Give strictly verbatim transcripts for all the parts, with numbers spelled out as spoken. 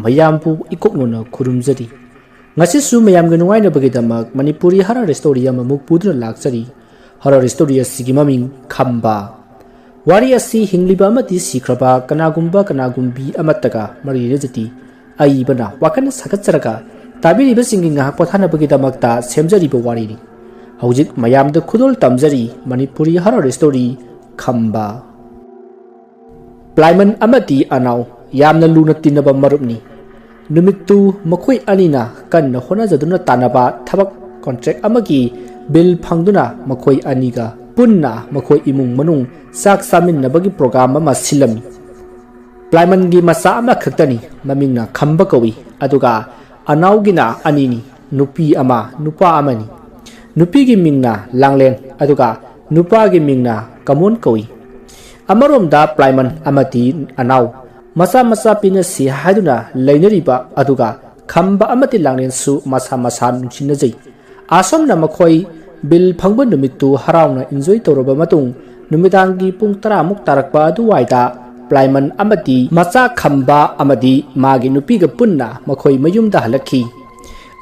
ꯃꯌꯥꯝꯕꯨ ꯏꯀꯣꯛꯅꯣꯅ ꯈꯨꯔꯨꯝꯖꯔꯤ꯫ ꯉꯁꯤꯁꯨ ꯃꯌꯥꯝꯒꯤ ꯅꯨꯡꯉꯥꯏꯅꯕꯒꯤꯗꯃꯛ ꯃꯅꯤꯄꯨꯔꯤ ꯍꯔꯥ ꯔꯤꯁꯇꯣꯔꯤ ꯑꯃꯃꯨꯛ ꯄꯨꯗꯨꯅ ꯂꯥꯛꯆꯔꯤ꯫ ꯍꯔꯥ ꯔꯤꯁꯇꯣꯔꯤ ꯑꯁꯤꯒꯤ ꯃꯃꯤꯡ ꯈꯝꯕ꯫ ꯋꯥꯔꯤ ꯑꯁꯤ ꯍꯤꯡꯂꯤꯕ ꯑꯃꯗꯤ ꯁꯤꯈ꯭ꯔꯕ ꯀꯅꯥꯒꯨꯝꯕ ꯀꯅꯥꯒꯨꯝꯕꯤ ꯑꯃꯠꯇꯒ ꯃꯔꯤ ꯂꯩꯅꯖꯗꯦ꯫ ꯑꯏꯕꯅ ꯋꯥꯈꯜ ꯁꯥꯒꯠꯆꯔꯒ ꯇꯥꯕꯤꯔꯤꯕꯁꯤꯡꯒꯤ ꯉꯥꯏꯍꯥꯛ ꯄꯣꯊꯥꯅꯕꯒꯤꯗꯃꯛꯇ ꯁꯦꯝꯖꯔꯤꯕ ꯋꯥꯔꯤꯅꯤ꯫ ꯍꯧꯖꯤꯛ ꯃꯌꯥꯝꯗ ꯈꯨꯗꯣꯜ ꯇꯝꯖꯔꯤ ꯃꯅꯤꯄꯨꯔꯤ ꯍꯔꯥ ꯔꯤꯁꯇꯣꯔꯤ ꯈꯝꯕ꯫ ꯄ꯭ꯂꯥꯏꯃꯟ ꯑꯃꯗꯤ ꯑꯅꯥꯎ ꯌꯥꯝꯅ ꯂꯨꯅ ꯇꯤꯟꯅꯕ ꯃꯔꯨꯞꯅꯤ꯫ ꯅꯨꯃꯤꯠꯇꯨ ꯃꯈꯣꯏ ꯑꯅꯤꯅ ꯀꯟꯅ ꯍꯣꯠꯅꯖꯗꯨꯅ ꯇꯥꯟꯅꯕ ꯊꯕꯛ ꯀꯣꯟꯇ꯭ꯔꯦꯛ ꯑꯃꯒꯤ ꯕꯤꯜ ꯐꯪꯗꯨꯅ ꯃꯈꯣꯏ ꯑꯅꯤꯒ ꯄꯨꯟꯅ ꯃꯈꯣꯏ ꯏꯃꯨꯡ ꯃꯅꯨꯡ ꯆꯥꯛ ꯆꯥꯃꯤꯟꯅꯕꯒꯤ ꯄ꯭ꯔꯣꯒ꯭ꯔꯥꯝ ꯑꯃ ꯁꯤꯜꯂꯝꯃꯤ꯫ ꯄ꯭ꯂꯥꯏꯃꯟꯒꯤ ꯃꯆꯥ ꯑꯃꯈꯛꯇꯅꯤ, ꯃꯃꯤꯡꯅ ꯈꯝꯕ ꯀꯧꯏ, ꯑꯗꯨꯒ ꯑꯅꯥꯎꯒꯤꯅ ꯑꯅꯤꯅꯤ, ꯅꯨꯄꯤ ꯑꯃ, ꯅꯨꯄꯥ ꯑꯃꯅꯤ꯫ ꯅꯨꯄꯤꯒꯤ ꯃꯤꯡꯅ ꯂꯥꯡꯂꯦꯟ, ꯑꯗꯨꯒ ꯅꯨꯄꯥꯒꯤ ꯃꯤꯡꯅ ꯀꯃꯣꯟ ꯀꯧꯏ꯫ ꯑꯃꯔꯣꯝꯗ ꯄ꯭ꯂꯥꯏꯃꯟ ꯑꯃꯗꯤ ꯑꯅꯥꯎ ꯃꯆꯥ ꯃꯆꯥ ꯄꯤꯅꯁꯤ ꯍꯥꯏꯗꯨꯅ ꯂꯩꯅꯔꯤꯕ, ꯑꯗꯨꯒ ꯈꯝꯕ ꯑꯃꯗꯤ ꯂꯥꯡꯂꯦꯟꯁꯨ ꯃꯁꯥ ꯃꯁꯥ ꯅꯨꯡꯁꯤꯅꯖꯩ꯫ ꯑꯁꯨꯝꯅ ꯃꯈꯣꯏ ꯕꯤꯜ ꯐꯪꯕ ꯅꯨꯃꯤꯠꯇꯨ ꯍꯔꯥꯎꯅ ꯏꯟꯖꯣꯏ ꯇꯧꯔꯕ ꯃꯇꯨꯡ, ꯅꯨꯃꯤꯗꯥꯡꯒꯤ ꯄꯨꯡ ꯇꯔꯥꯃꯨꯛ ꯇꯥꯔꯛꯄ ꯑꯗꯨꯋꯥꯏꯗ ꯄ꯭ꯂꯥꯏꯃꯟ ꯑꯃꯗꯤ ꯃꯆꯥ ꯈꯝꯕ ꯑꯃꯗꯤ ꯃꯥꯒꯤ ꯅꯨꯄꯤꯒ ꯄꯨꯟꯅ ꯃꯈꯣꯏ ꯃꯌꯨꯝꯗ ꯍꯜꯂꯛꯈꯤ꯫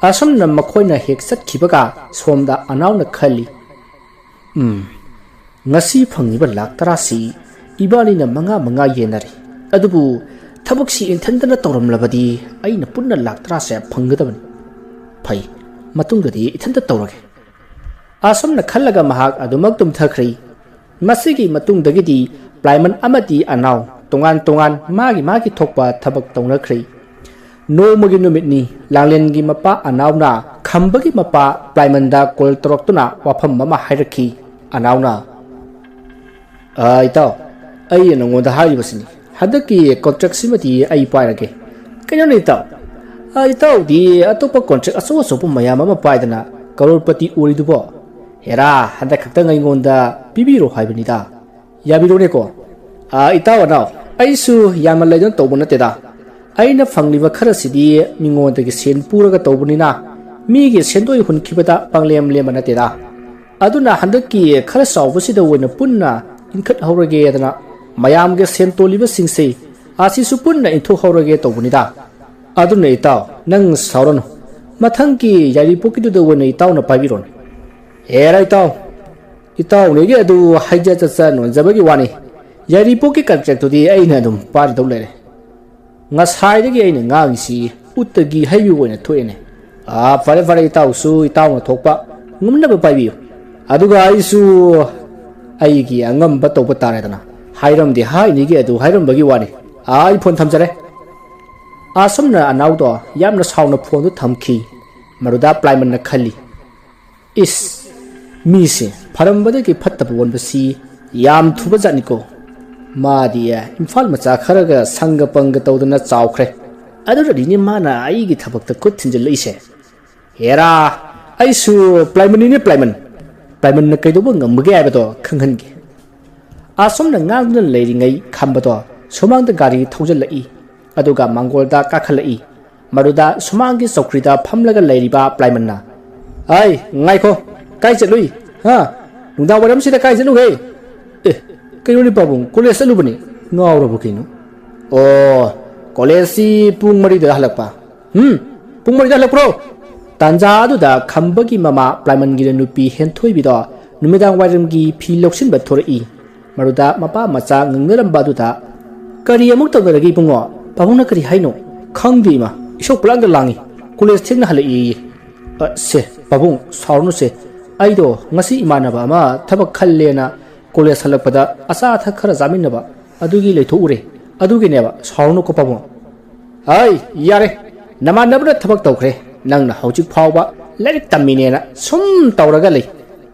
ꯑꯁꯨꯝꯅ ꯃꯈꯣꯏꯅ ꯍꯦꯛ ꯆꯠꯈꯤꯕꯒ ꯁꯣꯝꯗ ꯑꯅꯥꯎꯅ ꯈꯜꯂꯤ, "ꯎꯝ, ꯉꯁꯤ ꯐꯪꯂꯤꯕ ꯂꯥꯛ ꯇꯔꯥꯁꯤ ꯏꯕꯥꯅꯤꯅ ꯃꯉꯥ ꯃꯉꯥ ꯌꯦꯟꯅꯔꯦ꯫ ꯑꯗꯨꯕꯨ ꯊꯕꯛꯁꯤ ꯏꯊꯟꯇꯅ ꯇꯧꯔꯝꯂꯕꯗꯤ ꯑꯩꯅ ꯄꯨꯟꯅ ꯂꯥꯛ ꯇꯔꯥꯁꯦ ꯐꯪꯒꯗꯕꯅꯤ꯫ ꯐꯩ, ꯃꯇꯨꯡꯗꯗꯤ ꯏꯊꯟꯇ ꯇꯧꯔꯒꯦ"꯫ ꯑꯁꯨꯝꯅ ꯈꯜꯂꯒ ꯃꯍꯥꯛ ꯑꯗꯨꯃꯛ ꯇꯨꯝꯊꯈ꯭ꯔꯦ꯫ ꯃꯁꯤꯒꯤ ꯃꯇꯨꯡꯗꯒꯤꯗꯤ ꯄ꯭ꯂꯥꯏꯃꯟ ꯑꯃꯗꯤ ꯑꯅꯥꯎ ꯇꯣꯉꯥꯟ ꯇꯣꯉꯥꯟ ꯃꯥꯒꯤ ꯃꯥꯒꯤ ꯊꯣꯛꯄ ꯊꯕꯛ ꯇꯧꯅꯈ꯭ꯔꯦ꯫ ꯅꯣꯡꯃꯒꯤ ꯅꯨꯃꯤꯠꯅꯤ, ꯂꯥꯡꯂꯦꯟꯒꯤ ꯃꯄꯥ ꯑꯅꯥꯎꯅ ꯈꯝꯕꯒꯤ ꯃꯄꯥ ꯄ꯭ꯂꯥꯏꯃꯟꯗ ꯀꯣꯜ ꯇꯧꯔꯛꯇꯨꯅ ꯋꯥꯐꯝ ꯑꯃ ꯍꯥꯏꯔꯛꯈꯤ꯫ ꯑꯅꯥꯎꯅ, "ꯑ, ꯏꯇꯥꯎ, ꯑꯩ ꯅꯉꯣꯟꯗ ꯍꯥꯏꯔꯤꯕꯁꯤꯅꯤ, ꯍꯟꯗꯛꯀꯤ ꯀꯣꯟꯇ꯭ꯔꯦꯛꯁꯤꯃꯗꯤ ꯑꯩ ꯄꯥꯏꯔꯒꯦ"꯫ "ꯀꯩꯅꯣꯅꯦ ꯏꯇꯥꯎ, ꯑ, ꯏꯇꯥꯎꯗꯤ ꯑꯇꯣꯞꯄ ꯀꯣꯟꯇ꯭ꯔꯦꯛ ꯑꯆꯧ ꯑꯆꯧꯕ ꯃꯌꯥꯝ ꯑꯃ ꯄꯥꯏꯗꯅ ꯀꯔꯣꯔꯄꯇꯤ ꯑꯣꯏꯔꯤꯗꯨꯕꯣ? ꯍꯦꯔꯥ, ꯍꯟꯗꯛ ꯈꯛꯇꯪ ꯑꯩꯉꯣꯟꯗ ꯄꯤꯕꯤꯔꯣ ꯍꯥꯏꯕꯅꯤꯗ꯫ ꯌꯥꯕꯤꯔꯣꯅꯦꯀꯣ?" "ꯑ, ꯏꯇꯥꯎ ꯑꯅꯥꯎ, ꯑꯩꯁꯨ ꯌꯥꯝꯅ ꯂꯩꯗꯅ ꯇꯧꯕ ꯅꯠꯇꯦꯗ꯫ ꯑꯩꯅ ꯐꯪꯂꯤꯕ ꯈꯔꯁꯤꯗꯤ ꯃꯤꯉꯣꯟꯗꯒꯤ ꯁꯦꯟ ꯄꯨꯔꯒ ꯇꯧꯕꯅꯤꯅ ꯃꯤꯒꯤ ꯁꯦꯟꯗꯣꯏ ꯍꯨꯟꯈꯤꯕꯗ ꯄꯪꯂꯦꯝ ꯂꯦꯝꯕ ꯅꯠꯇꯦꯗ꯫ ꯑꯗꯨꯅ ꯍꯟꯗꯛꯀꯤ ꯈꯔ ꯆꯥꯎꯕꯁꯤꯗ ꯑꯣꯏꯅ ꯄꯨꯟꯅ ꯏꯟꯈꯠꯍꯧꯔꯒꯦꯗꯅ ꯃꯌꯥꯝꯒꯤ ꯁꯦꯟ ꯇꯣꯜꯂꯤꯕꯁꯤꯡꯁꯦ ꯑꯁꯤꯁꯨ ꯄꯨꯟꯅ ꯏꯟꯊꯣꯛꯍꯧꯔꯒꯦ ꯇꯧꯕꯅꯤꯗ"꯫ ꯑꯗꯨꯅ ꯏꯇꯥꯎ, ꯅꯪ ꯁꯥꯎꯔꯅꯨ꯫ ꯃꯊꯪꯒꯤ ꯌꯥꯏꯔꯤꯄꯣꯛꯀꯤꯗꯨꯗ ꯑꯣꯏꯅ ꯏꯇꯥꯎꯅ ꯄꯥꯏꯕꯤꯔꯣꯅꯦ꯫ ꯑꯦꯔꯥ ꯏꯇꯥꯎ, ꯏꯇꯥꯎꯅꯤꯒꯤ ꯑꯗꯨ ꯍꯥꯏꯖ ꯆꯠꯆ ꯅꯣꯟꯖꯕꯒꯤ ꯋꯥꯅꯤ꯫ ꯌꯥꯏꯔꯤꯄꯣꯛꯀꯤ ꯀꯟꯇ꯭ꯔꯦꯛꯇꯨꯗꯤ ꯑꯩꯅ ꯑꯗꯨꯝ ꯄꯥꯏꯔꯗꯧ ꯂꯩꯔꯦ꯫ ꯉꯁꯥꯏꯗꯒꯤ ꯑꯩꯅ ꯉꯥꯡꯉꯤꯁꯤ ꯎꯠꯇꯒꯤ ꯍꯩꯕ ꯑꯣꯏꯅ ꯊꯣꯛꯑꯦꯅꯦ꯫ ꯑꯥ, ꯐꯔꯦ ꯐꯔꯦ ꯏꯇꯥꯎꯁꯨ ꯏꯇꯥꯎꯅ ꯊꯣꯛꯄ ꯉꯝꯅꯕ ꯄꯥꯏꯕꯤꯌꯨ꯫ ꯑꯗꯨꯒ ꯑꯩꯁꯨ ꯑꯩꯒꯤ ꯑꯉꯝꯕ ꯇꯧꯕ ꯇꯥꯔꯦꯗꯅ꯫ ꯍꯥꯏꯔꯝꯗꯤ ꯍꯥꯏꯅꯤꯒꯤ ꯑꯗꯨ ꯍꯥꯏꯔꯝꯕꯒꯤ ꯋꯥꯅꯤ꯫ ꯑꯥ, ꯑꯩ ꯐꯣꯟ ꯊꯝꯖꯔꯦ꯫ ꯑꯁꯨꯝꯅ ꯑꯅꯥꯎꯗꯣ ꯌꯥꯝꯅ ꯁꯥꯎꯅ ꯐꯣꯟꯗꯨ ꯊꯝꯈꯤ꯫ ꯃꯗꯨꯗ ꯄ꯭ꯂꯥꯏꯃꯟꯅ ꯈꯜꯂꯤ, "ꯏꯁ, ꯃꯤꯁꯦ ꯐꯔꯝꯕꯗꯒꯤ ꯐꯠꯇꯕ ꯑꯣꯟꯕꯁꯤ ꯌꯥꯝ ꯊꯨꯕ ꯖꯥꯠꯅꯤꯀꯣ꯫ ꯃꯥꯗꯤ ꯏꯝꯐꯥꯜ ꯃꯆꯥ ꯈꯔꯒ ꯁꯪꯒ ꯄꯪꯒ ꯇꯧꯗꯅ ꯆꯥꯎꯈ꯭ꯔꯦ꯫ ꯑꯗꯨꯅꯅꯤꯅꯦ ꯃꯥꯅ ꯑꯩꯒꯤ ꯊꯕꯛꯇ ꯈꯨꯠ ꯊꯤꯟꯖꯤꯜꯂꯛꯏꯁꯦ꯫ ꯍꯦꯔꯥ, ꯑꯩꯁꯨ ꯄ꯭ꯂꯥꯏꯃꯟꯅꯤꯅꯦ, ꯄ꯭ꯂꯥꯏꯃꯟ꯫ ꯄ꯭ꯂꯥꯏꯃꯟꯅ ꯀꯩꯗꯧꯕ ꯉꯝꯕꯒꯦ ꯍꯥꯏꯕꯗꯣ ꯈꯪꯍꯟꯒꯦ꯫" ꯑꯁꯨꯝꯅ ꯉꯥꯡꯗꯨꯅ ꯂꯩꯔꯤꯉꯩ ꯈꯝꯕꯗꯣ ꯁꯨꯃꯥꯡꯗ ꯒꯥꯔꯤ ꯊꯧꯖꯤꯜꯂꯛꯏ꯫ ꯑꯗꯨꯒ ꯃꯥꯡꯒꯣꯜꯗ ꯀꯥꯈꯠꯂꯛꯏ꯫ ꯃꯗꯨꯗ ꯁꯨꯃꯥꯡꯒꯤ ꯆꯧꯀ꯭ꯔꯤꯗ ꯐꯝꯂꯒ ꯂꯩꯔꯤꯕ ꯄ꯭ꯂꯥꯏꯃꯟꯅ, "ꯑꯩ, ꯉꯥꯏꯈꯣ, ꯀꯥꯏ ꯆꯠꯂꯨꯏ? ꯍꯥ? ꯅꯨꯡꯗꯥꯡ ꯋꯥꯏꯔꯝꯁꯤꯗ ꯀꯥꯏ ꯆꯠꯂꯨꯒꯦ? ꯑꯦ, ꯀꯩꯅꯣꯅꯦ ꯄꯥꯕꯨꯡ, ꯀꯣꯂꯦꯖ ꯆꯠꯂꯨꯕꯅꯤ꯫ ꯉꯥꯎꯔꯕ ꯀꯩꯅꯣ? ꯑꯣ, ꯀꯣꯂꯦꯖꯁꯤ ꯄꯨꯡ ꯃꯔꯤꯗ ꯍꯜꯂꯛꯄ꯫ ꯎꯝ, ꯄꯨꯡ ꯃꯔꯤꯗ ꯍꯜꯂꯛꯄ꯭ꯔꯣ?" ꯇꯥꯟꯖꯥ ꯑꯗꯨꯗ ꯈꯝꯕꯒꯤ ꯃꯃꯥ ꯄ꯭ꯂꯥꯏꯃꯟꯒꯤ ꯅꯨꯄꯤ ꯍꯦꯟꯊꯣꯏꯕꯤꯗꯣ ꯅꯨꯃꯤꯗꯥꯡ ꯋꯥꯏꯔꯝꯒꯤ ꯐꯤ ꯂꯧꯁꯤꯟꯕ ꯊꯣꯔꯛꯏ꯫ ꯃꯗꯨꯗ ꯃꯄꯥ ꯃꯆꯥ ꯉꯪꯅꯔꯝꯕ ꯑꯗꯨꯗ, "ꯀꯔꯤ ꯑꯃꯨꯛ ꯇꯧꯅꯔꯒꯦ ꯏꯕꯨꯡꯉꯣ? ꯄꯥꯕꯨꯡꯅ ꯀꯔꯤ ꯍꯥꯏꯅꯣ?" "ꯈꯪꯗꯦ ꯏꯃꯥ, ꯏꯁꯧ ꯄꯨꯂꯥꯡꯗ ꯂꯥꯡꯉꯤ꯫ ꯀꯣꯂꯦꯖ ꯊꯦꯡꯅ ꯍꯜꯂꯛꯏꯌꯦ꯫" "ꯑ, ꯁꯦ, ꯄꯥꯕꯨꯡ, ꯁꯥꯎꯔꯅꯨꯁꯦ꯫ ꯑꯩꯗꯣ ꯉꯁꯤ ꯏꯃꯥꯟꯅꯕ ꯑꯃ ꯊꯕꯛ ꯈꯜꯂꯦꯅ ꯀꯣꯂꯦꯖ ꯍꯜꯂꯛꯄꯗ ꯑꯆꯥ ꯑꯊꯛ ꯈꯔ ꯆꯥꯃꯤꯟꯅꯕ ꯑꯗꯨꯒꯤ ꯂꯩꯊꯣꯛꯎꯔꯦ꯫ ꯑꯗꯨꯒꯤꯅꯦꯕ, ꯁꯥꯎꯔꯅꯨꯀꯣ ꯄꯥꯕꯨꯡ꯫" "ꯍꯩ, ꯌꯥꯔꯦ꯫ ꯅꯃꯥꯟꯅꯕꯅ ꯊꯕꯛ ꯇꯧꯈ꯭ꯔꯦ꯫ ꯅꯪꯅ ꯍꯧꯖꯤꯛ ꯐꯥꯎꯕ ꯂꯥꯏꯔꯤꯛ ꯇꯝꯃꯤꯅꯦꯅ ꯁꯨꯝ ꯇꯧꯔꯒ ꯂꯩ꯫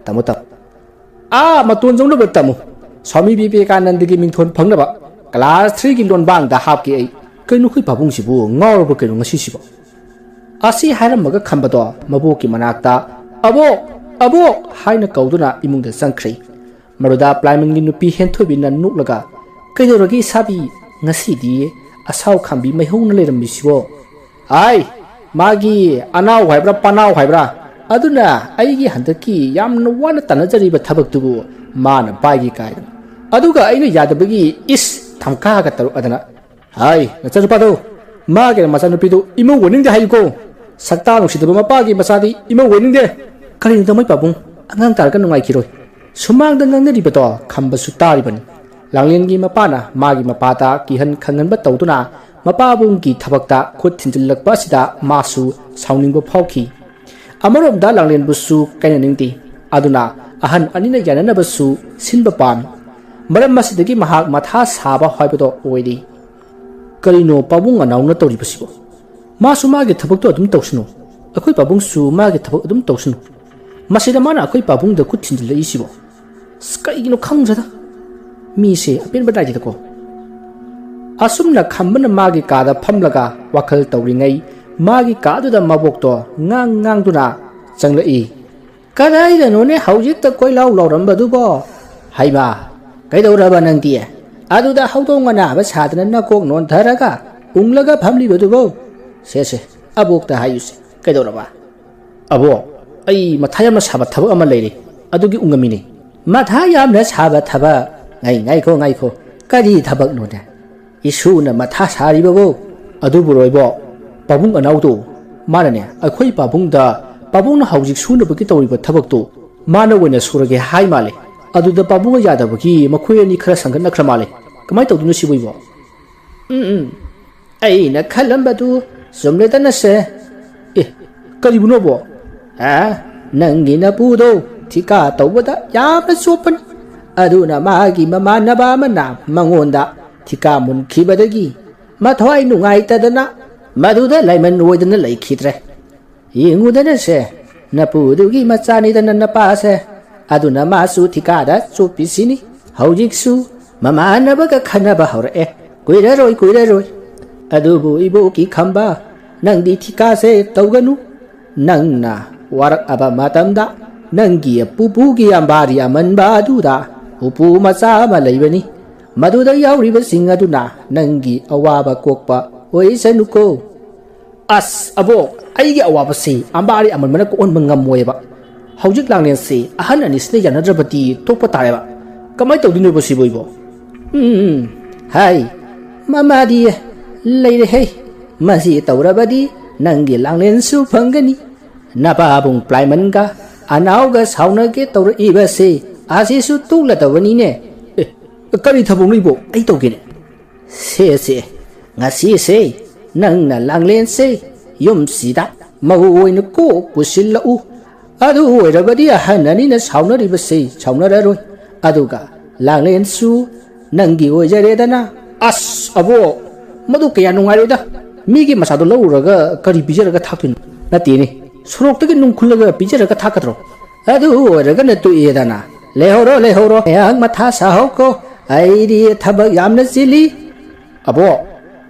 ꯇꯝꯃꯨ, ꯇꯝꯃꯨ꯫ ꯑꯥ ꯃꯇꯣꯟ ꯌꯧꯅꯕ ꯇꯝꯃꯨ꯫ ꯁ꯭ꯋꯥꯃꯤ ꯕꯤꯕꯦꯀꯥꯅꯟꯗꯒꯤ ꯃꯤꯡꯊꯣꯟ ꯐꯪꯅꯕ ꯀ꯭ꯂꯥꯁ ꯊ꯭ꯔꯤꯒꯤ ꯂꯣꯟꯕꯥꯡꯗ ꯍꯥꯞꯀꯦ ꯑꯩ꯫" "ꯀꯩꯅꯣ ꯑꯩꯈꯣꯏ ꯄꯥꯕꯨꯡꯁꯤꯕꯨ ꯉꯥꯎꯔꯕ ꯀꯩꯅꯣ ꯉꯁꯤꯁꯤꯕꯣ?" ꯑꯁꯤ ꯍꯥꯏꯔꯝꯃꯒ ꯈꯝꯕꯗꯣ ꯃꯕꯣꯛꯀꯤ ꯃꯅꯥꯛꯇ, "ꯑꯕꯣꯛ! ꯑꯕꯣꯛ!" ꯍꯥꯏꯅ ꯀꯧꯗꯨꯅ ꯏꯃꯨꯡꯗ ꯆꯪꯈ꯭ꯔꯦ꯫ ꯃꯗꯨꯗ ꯄ꯭ꯂꯥꯏꯃꯟꯒꯤ ꯅꯨꯄꯤ ꯍꯦꯟꯊꯣꯏꯕꯤꯅ ꯅꯣꯛꯂꯒ, "ꯀꯩꯗꯧꯔꯒꯦ ꯏꯁꯥꯕꯤ? ꯉꯁꯤꯗꯤ ꯑꯁꯥꯎ ꯈꯥꯝꯕꯤ ꯃꯩꯍꯧꯅ ꯂꯩꯔꯝꯃꯤꯁꯤꯕꯣ?" "ꯑꯥꯏ, ꯃꯥꯒꯤ ꯑꯅꯥꯎ ꯍꯥꯏꯕ꯭ꯔꯥ ꯄꯅꯥꯎ ꯍꯥꯏꯕ꯭ꯔꯥ, ꯑꯗꯨꯅ ꯑꯩꯒꯤ ꯍꯟꯗꯛꯀꯤ ꯌꯥꯝꯅ ꯋꯥꯅ ꯇꯥꯟꯅꯖꯔꯤꯕ ꯊꯕꯛꯇꯨꯕꯨ ꯃꯥꯅ ꯄꯥꯏꯒꯦ ꯀꯥꯏꯗꯅ꯫ ꯑꯗꯨꯒ ꯑꯩꯅ ꯌꯥꯗꯕꯒꯤ ꯏꯁ ꯊꯝꯀꯥꯒ ꯇꯧꯔꯛꯑꯗꯅ꯫ ꯍꯥꯏ, ꯅꯆꯥꯅꯨꯄꯥꯗꯣ, ꯃꯥꯒꯤ ꯃꯆꯥꯅꯨꯄꯤꯗꯨ ꯏꯃꯧ ꯑꯣꯏꯅꯤꯡꯗꯦ ꯍꯥꯏꯌꯨꯀꯣ꯫ ꯁꯛꯇꯥ ꯅꯨꯡꯁꯤꯗꯕ ꯃꯄꯥꯒꯤ ꯃꯆꯥꯗꯤ ꯏꯃꯧ ꯑꯣꯏꯅꯤꯡꯗꯦ꯫ ꯀꯔꯤꯅꯣ ꯇꯥꯃꯣꯏ ꯄꯥꯕꯨꯡ, ꯑꯉꯥꯡ ꯇꯥꯔꯒ ꯅꯨꯡꯉꯥꯏꯈꯤꯔꯣꯏ꯫ ꯁꯨꯃꯥꯡꯗ ꯉꯥꯡꯅꯔꯤꯕꯗꯣ ꯈꯝꯕꯁꯨ ꯇꯥꯔꯤꯕꯅꯤ꯫ ꯂꯥꯡꯂꯦꯟꯒꯤ ꯃꯄꯥꯅ ꯃꯥꯒꯤ ꯃꯄꯥꯗ ꯀꯤꯍꯟ ꯈꯪꯍꯟꯕ ꯇꯧꯗꯨꯅ ꯃꯄꯥꯕꯨꯡꯒꯤ ꯊꯕꯛꯇ ꯈꯨꯠ ꯊꯤꯟꯖꯤꯜꯂꯛꯄ ꯑꯁꯤꯗ ꯃꯥꯁꯨ ꯁꯥꯎꯅꯤꯡꯕ ꯐꯥꯎꯈꯤ꯫ ꯑꯃꯔꯣꯝꯗ ꯂꯥꯡꯂꯦꯟꯕꯨꯁꯨ ꯀꯥꯏꯅꯅꯤꯡꯗꯦ꯫ ꯑꯗꯨꯅ ꯑꯍꯟ ꯑꯅꯤꯅ ꯌꯥꯅꯅꯕꯁꯨ ꯁꯤꯟꯕ ꯄꯥꯝꯃꯤ꯫ ꯃꯔꯝ ꯑꯁꯤꯗꯒꯤ ꯃꯍꯥꯛ ꯃꯊꯥ ꯁꯥꯕ ꯍꯥꯏꯕꯗꯣ ꯑꯣꯏꯔꯤ꯫ ꯀꯔꯤꯅꯣ ꯄꯥꯕꯨꯡ ꯑꯅꯥꯎꯅ ꯇꯧꯔꯤꯕꯁꯤꯕꯣ? ꯃꯥꯁꯨ ꯃꯥꯒꯤ ꯊꯕꯛꯇꯣ ꯑꯗꯨꯝ ꯇꯧꯁꯅꯨ꯫ ꯑꯩꯈꯣꯏ ꯄꯥꯕꯨꯡꯁꯨ ꯃꯥꯒꯤ ꯊꯕꯛ ꯑꯗꯨꯝ ꯇꯧꯁꯅꯨ꯫ ꯃꯁꯤꯗ ꯃꯥꯅ ꯑꯩꯈꯣꯏ ꯄꯥꯕꯨꯡꯗ ꯈꯨꯠ ꯊꯤꯟꯖꯤꯜꯂꯛꯏꯁꯤꯕꯣ? ꯑꯁ, ꯀꯩꯒꯤꯅꯣ ꯈꯪꯗ꯭ꯔꯦꯗ꯫ ꯃꯤꯁꯦ ꯑꯄꯦꯟꯕ ꯅꯥꯏꯗꯦꯗꯀꯣ꯫ ꯑꯁꯨꯝꯅ ꯈꯝꯕꯅ ꯃꯥꯒꯤ ꯀꯥꯗ ꯐꯝꯂꯒ ꯋꯥꯈꯜ ꯇꯧꯔꯤꯉꯩ, ꯃꯥꯒꯤ ꯀꯥꯗꯨꯗ ꯃꯕꯣꯛꯇꯣ ꯉꯥꯡ ꯉꯥꯡꯗꯨꯅ ꯆꯪꯂꯛꯏ꯫ "ꯀꯗꯥꯏꯗꯅꯣꯅꯦ ꯍꯧꯖꯤꯛꯇ ꯀꯣꯏꯂꯥꯎ ꯂꯥꯎꯔꯝꯕꯗꯨꯕꯣ? ꯍꯩꯃꯥ, ꯀꯩꯗꯧꯔꯕ ꯅꯪꯗꯤ? ꯑꯗꯨꯗ ꯍꯧꯗꯣꯡ ꯑꯅꯥꯕ ꯁꯥꯗꯅ ꯅꯀꯣꯛ ꯅꯣꯟꯊꯔꯒ ꯎꯪꯂꯒ ꯐꯝꯂꯤꯕꯗꯨꯕꯣ? ꯁꯦ, ꯁꯦ, ꯑꯕꯣꯛꯇ ꯍꯥꯏꯌꯨꯁꯦ, ꯀꯩꯗꯧꯔꯕ?" "ꯑꯕꯣꯛ, ꯑꯩ ꯃꯊꯥ ꯌꯥꯝꯅ ꯁꯥꯕ ꯊꯕꯛ ꯑꯃ ꯂꯩꯔꯦ, ꯑꯗꯨꯒꯤ ꯎꯪꯉꯝꯃꯤꯅꯦ꯫" "ꯃꯊꯥ ꯌꯥꯝꯅ ꯁꯥꯕ ꯊꯕꯛ? ꯉꯥꯏ-, ꯉꯥꯏꯈꯣ, ꯉꯥꯏꯈꯣ, ꯀꯔꯤ ꯊꯕꯛꯅꯣꯅꯦ?" "ꯏꯁꯨꯅ ꯃꯊꯥ ꯁꯥꯔꯤꯕꯕꯨ?" "ꯑꯗꯨꯕꯨꯔꯣ ꯏꯕꯣꯛ, ꯄꯥꯕꯨꯡ ꯑꯅꯥꯎꯗꯣ, ꯃꯥꯅꯅꯦ ꯑꯩꯈꯣꯏ ꯄꯥꯕꯨꯡꯗ ꯄꯥꯕꯨꯡꯅ ꯍꯧꯖꯤꯛ ꯁꯨꯅꯕꯒꯤ ꯇꯧꯔꯤꯕ ꯊꯕꯛꯇꯣ ꯃꯥꯅ ꯑꯣꯏꯅ ꯁꯨꯔꯒꯦ ꯍꯥꯏ ꯃꯥꯜꯂꯦ꯫ ꯑꯗꯨꯗ ꯄꯥꯕꯨꯡꯒ ꯌꯥꯗꯕꯒꯤ ꯃꯈꯣꯏ ꯑꯅꯤ ꯈꯔ ꯁꯪꯒꯠꯅꯈ꯭ꯔ ꯃꯥꯜꯂꯦ꯫ ꯀꯃꯥꯏꯅ ꯇꯧꯗꯣꯏꯅꯣ ꯁꯤꯕꯨ ꯏꯕꯣꯛ?" "ꯎꯝ, ꯎꯝ, ꯑꯩꯅ ꯈꯜꯂꯝꯕꯗꯨ ꯆꯨꯝꯂꯦꯗꯅꯁꯦ꯫" "ꯑꯦ, ꯀꯔꯤꯕꯨꯅꯣꯕꯣ?" "ꯑ, ꯅꯪꯒꯤ ꯅꯄꯨꯗꯣ ꯊꯤꯀꯥ ꯇꯧꯕꯗ ꯌꯥꯝꯅ ꯆꯣꯞꯄꯅꯤ꯫ ꯑꯗꯨꯅ ꯃꯥꯒꯤ ꯃꯃꯥꯟꯅꯕ ꯑꯃꯅ ꯃꯉꯣꯟꯗ ꯊꯤꯀꯥ ꯃꯨꯟꯈꯤꯕꯗꯒꯤ ꯃꯊ꯭ꯋꯥꯏ ꯅꯨꯡꯉꯥꯏꯇꯗꯅ ꯃꯗꯨꯗ ꯂꯥꯏꯃꯟ ꯑꯣꯏꯗꯅ ꯂꯩꯈꯤꯗ꯭ꯔꯦ꯫ ꯌꯦꯡꯉꯨꯗꯅꯁꯦ, ꯅꯄꯨꯗꯨꯒꯤ ꯃꯆꯥꯅꯤꯗꯅ ꯅꯄꯥꯁꯦ꯫ ꯑꯗꯨꯅ ꯃꯥꯁꯨ ꯊꯤꯀꯥꯗ ꯆꯣꯞꯄꯤꯁꯤꯅꯤ꯫ ꯍꯧꯖꯤꯛꯁꯨ ꯃꯃꯥꯟꯅꯕꯒ ꯈꯟꯅꯕ ꯍꯧꯔꯛꯑꯦ꯫ ꯀꯨꯏꯔꯔꯣꯏ, ꯀꯨꯏꯔꯔꯣꯏ꯫ ꯑꯗꯨꯕꯨ ꯏꯕꯣꯛꯀꯤ ꯈꯝꯕ, ꯅꯪꯗꯤ ꯊꯤꯀꯥꯁꯦ ꯇꯧꯒꯅꯨ꯫ ꯅꯪꯅ ꯋꯥꯔꯛꯑꯕ ꯃꯇꯝꯗ ꯅꯪꯒꯤ ꯄꯨꯄꯨꯒꯤ ꯑꯝꯕꯥꯔꯤ ꯑꯃꯟꯕ ꯑꯗꯨꯗ ꯎꯄꯨ ꯃꯆꯥ ꯑꯃ ꯂꯩꯕꯅꯤ꯫ ꯃꯗꯨꯗ ꯌꯥꯎꯔꯤꯕꯁꯤꯡ ꯑꯗꯨꯅ ꯅꯪꯒꯤ ꯑꯋꯥꯕ ꯀꯣꯛꯄ ꯑꯣꯏꯁꯅꯨꯀꯣ꯫" "ꯑꯁ, ꯑꯕꯣꯛ, ꯑꯩꯒꯤ ꯑꯋꯥꯕꯁꯤ ꯑꯝꯕꯥꯔꯤ ꯑꯃꯟꯕꯅ ꯀꯣꯛꯍꯟꯕ ꯉꯝꯃꯣꯏꯕ꯫ ꯍꯧꯖꯤꯛ ꯂꯥꯡꯂꯦꯟꯁꯤ ꯑꯍꯟ ꯑꯅꯤꯁꯤꯅ ꯌꯥꯅꯗ꯭ꯔꯕꯗꯤ ꯇꯣꯛꯄ ꯇꯥꯔꯦꯕ꯫ ꯀꯃꯥꯏꯅ ꯇꯧꯗꯣꯏꯅꯣꯕ ꯁꯤꯕꯨ ꯏꯕꯣ?" "ꯎꯝ, ꯎꯝ, ꯍꯥꯏ, ꯃꯃꯥꯗꯤ ꯂꯩꯔꯦꯍꯦ꯫ ꯃꯁꯤ ꯇꯧꯔꯕꯗꯤ ꯅꯪꯒꯤ ꯂꯥꯡꯂꯦꯟꯁꯨ ꯐꯪꯒꯅꯤ꯫ ꯅꯄꯥꯕꯨꯡ ꯄ꯭ꯂꯥꯏꯃꯟꯒ ꯑꯅꯥꯎꯒ ꯁꯥꯎꯅꯒꯦ ꯇꯧꯔꯛꯏꯕꯁꯦ ꯑꯁꯤꯁꯨ ꯇꯣꯛꯂꯗꯕꯅꯤꯅꯦ꯫ ꯑꯦ, ꯀꯔꯤ ꯊꯕꯛꯅꯣ ꯏꯕꯣ? ꯑꯩ ꯇꯧꯒꯦꯅꯦ꯫ ꯁꯦ ꯁꯦ, ꯉꯁꯤꯁꯦ ꯅꯪꯅ ꯂꯥꯡꯂꯦꯟꯁꯦ ꯌꯨꯝꯁꯤꯗ ꯃꯧ ꯑꯣꯏꯅ ꯀꯣꯛ ꯄꯨꯁꯤꯜꯂꯛꯎ꯫ ꯑꯗꯨ ꯑꯣꯏꯔꯕꯗꯤ ꯑꯍꯟ ꯑꯅꯤꯅ ꯁꯥꯎꯅꯔꯤꯕꯁꯤ ꯁꯥꯎꯅꯔꯔꯣꯏ꯫ ꯑꯗꯨꯒ ꯂꯥꯡꯂꯦꯟꯁꯨ ꯅꯪꯒꯤ ꯑꯣꯏꯖꯔꯦꯗꯅ꯫ ꯑꯁ ꯑꯕꯣ, ꯃꯗꯨ ꯀꯌꯥ ꯅꯨꯡꯉꯥꯏꯔꯣꯏꯗ꯫ ꯃꯤꯒꯤ ꯃꯆꯥꯗꯣ ꯂꯧꯔꯨꯔꯒ ꯀꯔꯤ ꯄꯤꯖꯔꯒ ꯊꯥꯛꯇꯣꯏꯅꯣ? ꯅꯠꯇꯦꯅꯦ, ꯁꯣꯔꯣꯛꯇꯒꯤ ꯅꯨꯡ ꯈꯨꯜꯂꯒ ꯄꯤꯖꯔꯒ ꯊꯥꯛꯀꯗ꯭ꯔꯣ? ꯑꯗꯨ ꯑꯣꯏꯔꯒꯅ ꯇꯣꯛꯑꯦꯗꯅ꯫ ꯂꯩꯍꯧꯔꯣ, ꯂꯩꯍꯧꯔꯣ, ꯉꯥꯏꯍꯥꯛ ꯃꯊꯥ ꯁꯥꯍꯧꯀꯣ꯫ ꯑꯩꯗꯤ ꯊꯕꯛ ꯌꯥꯝꯅ ꯆꯤꯜꯂꯤ꯫ ꯑꯕꯣ,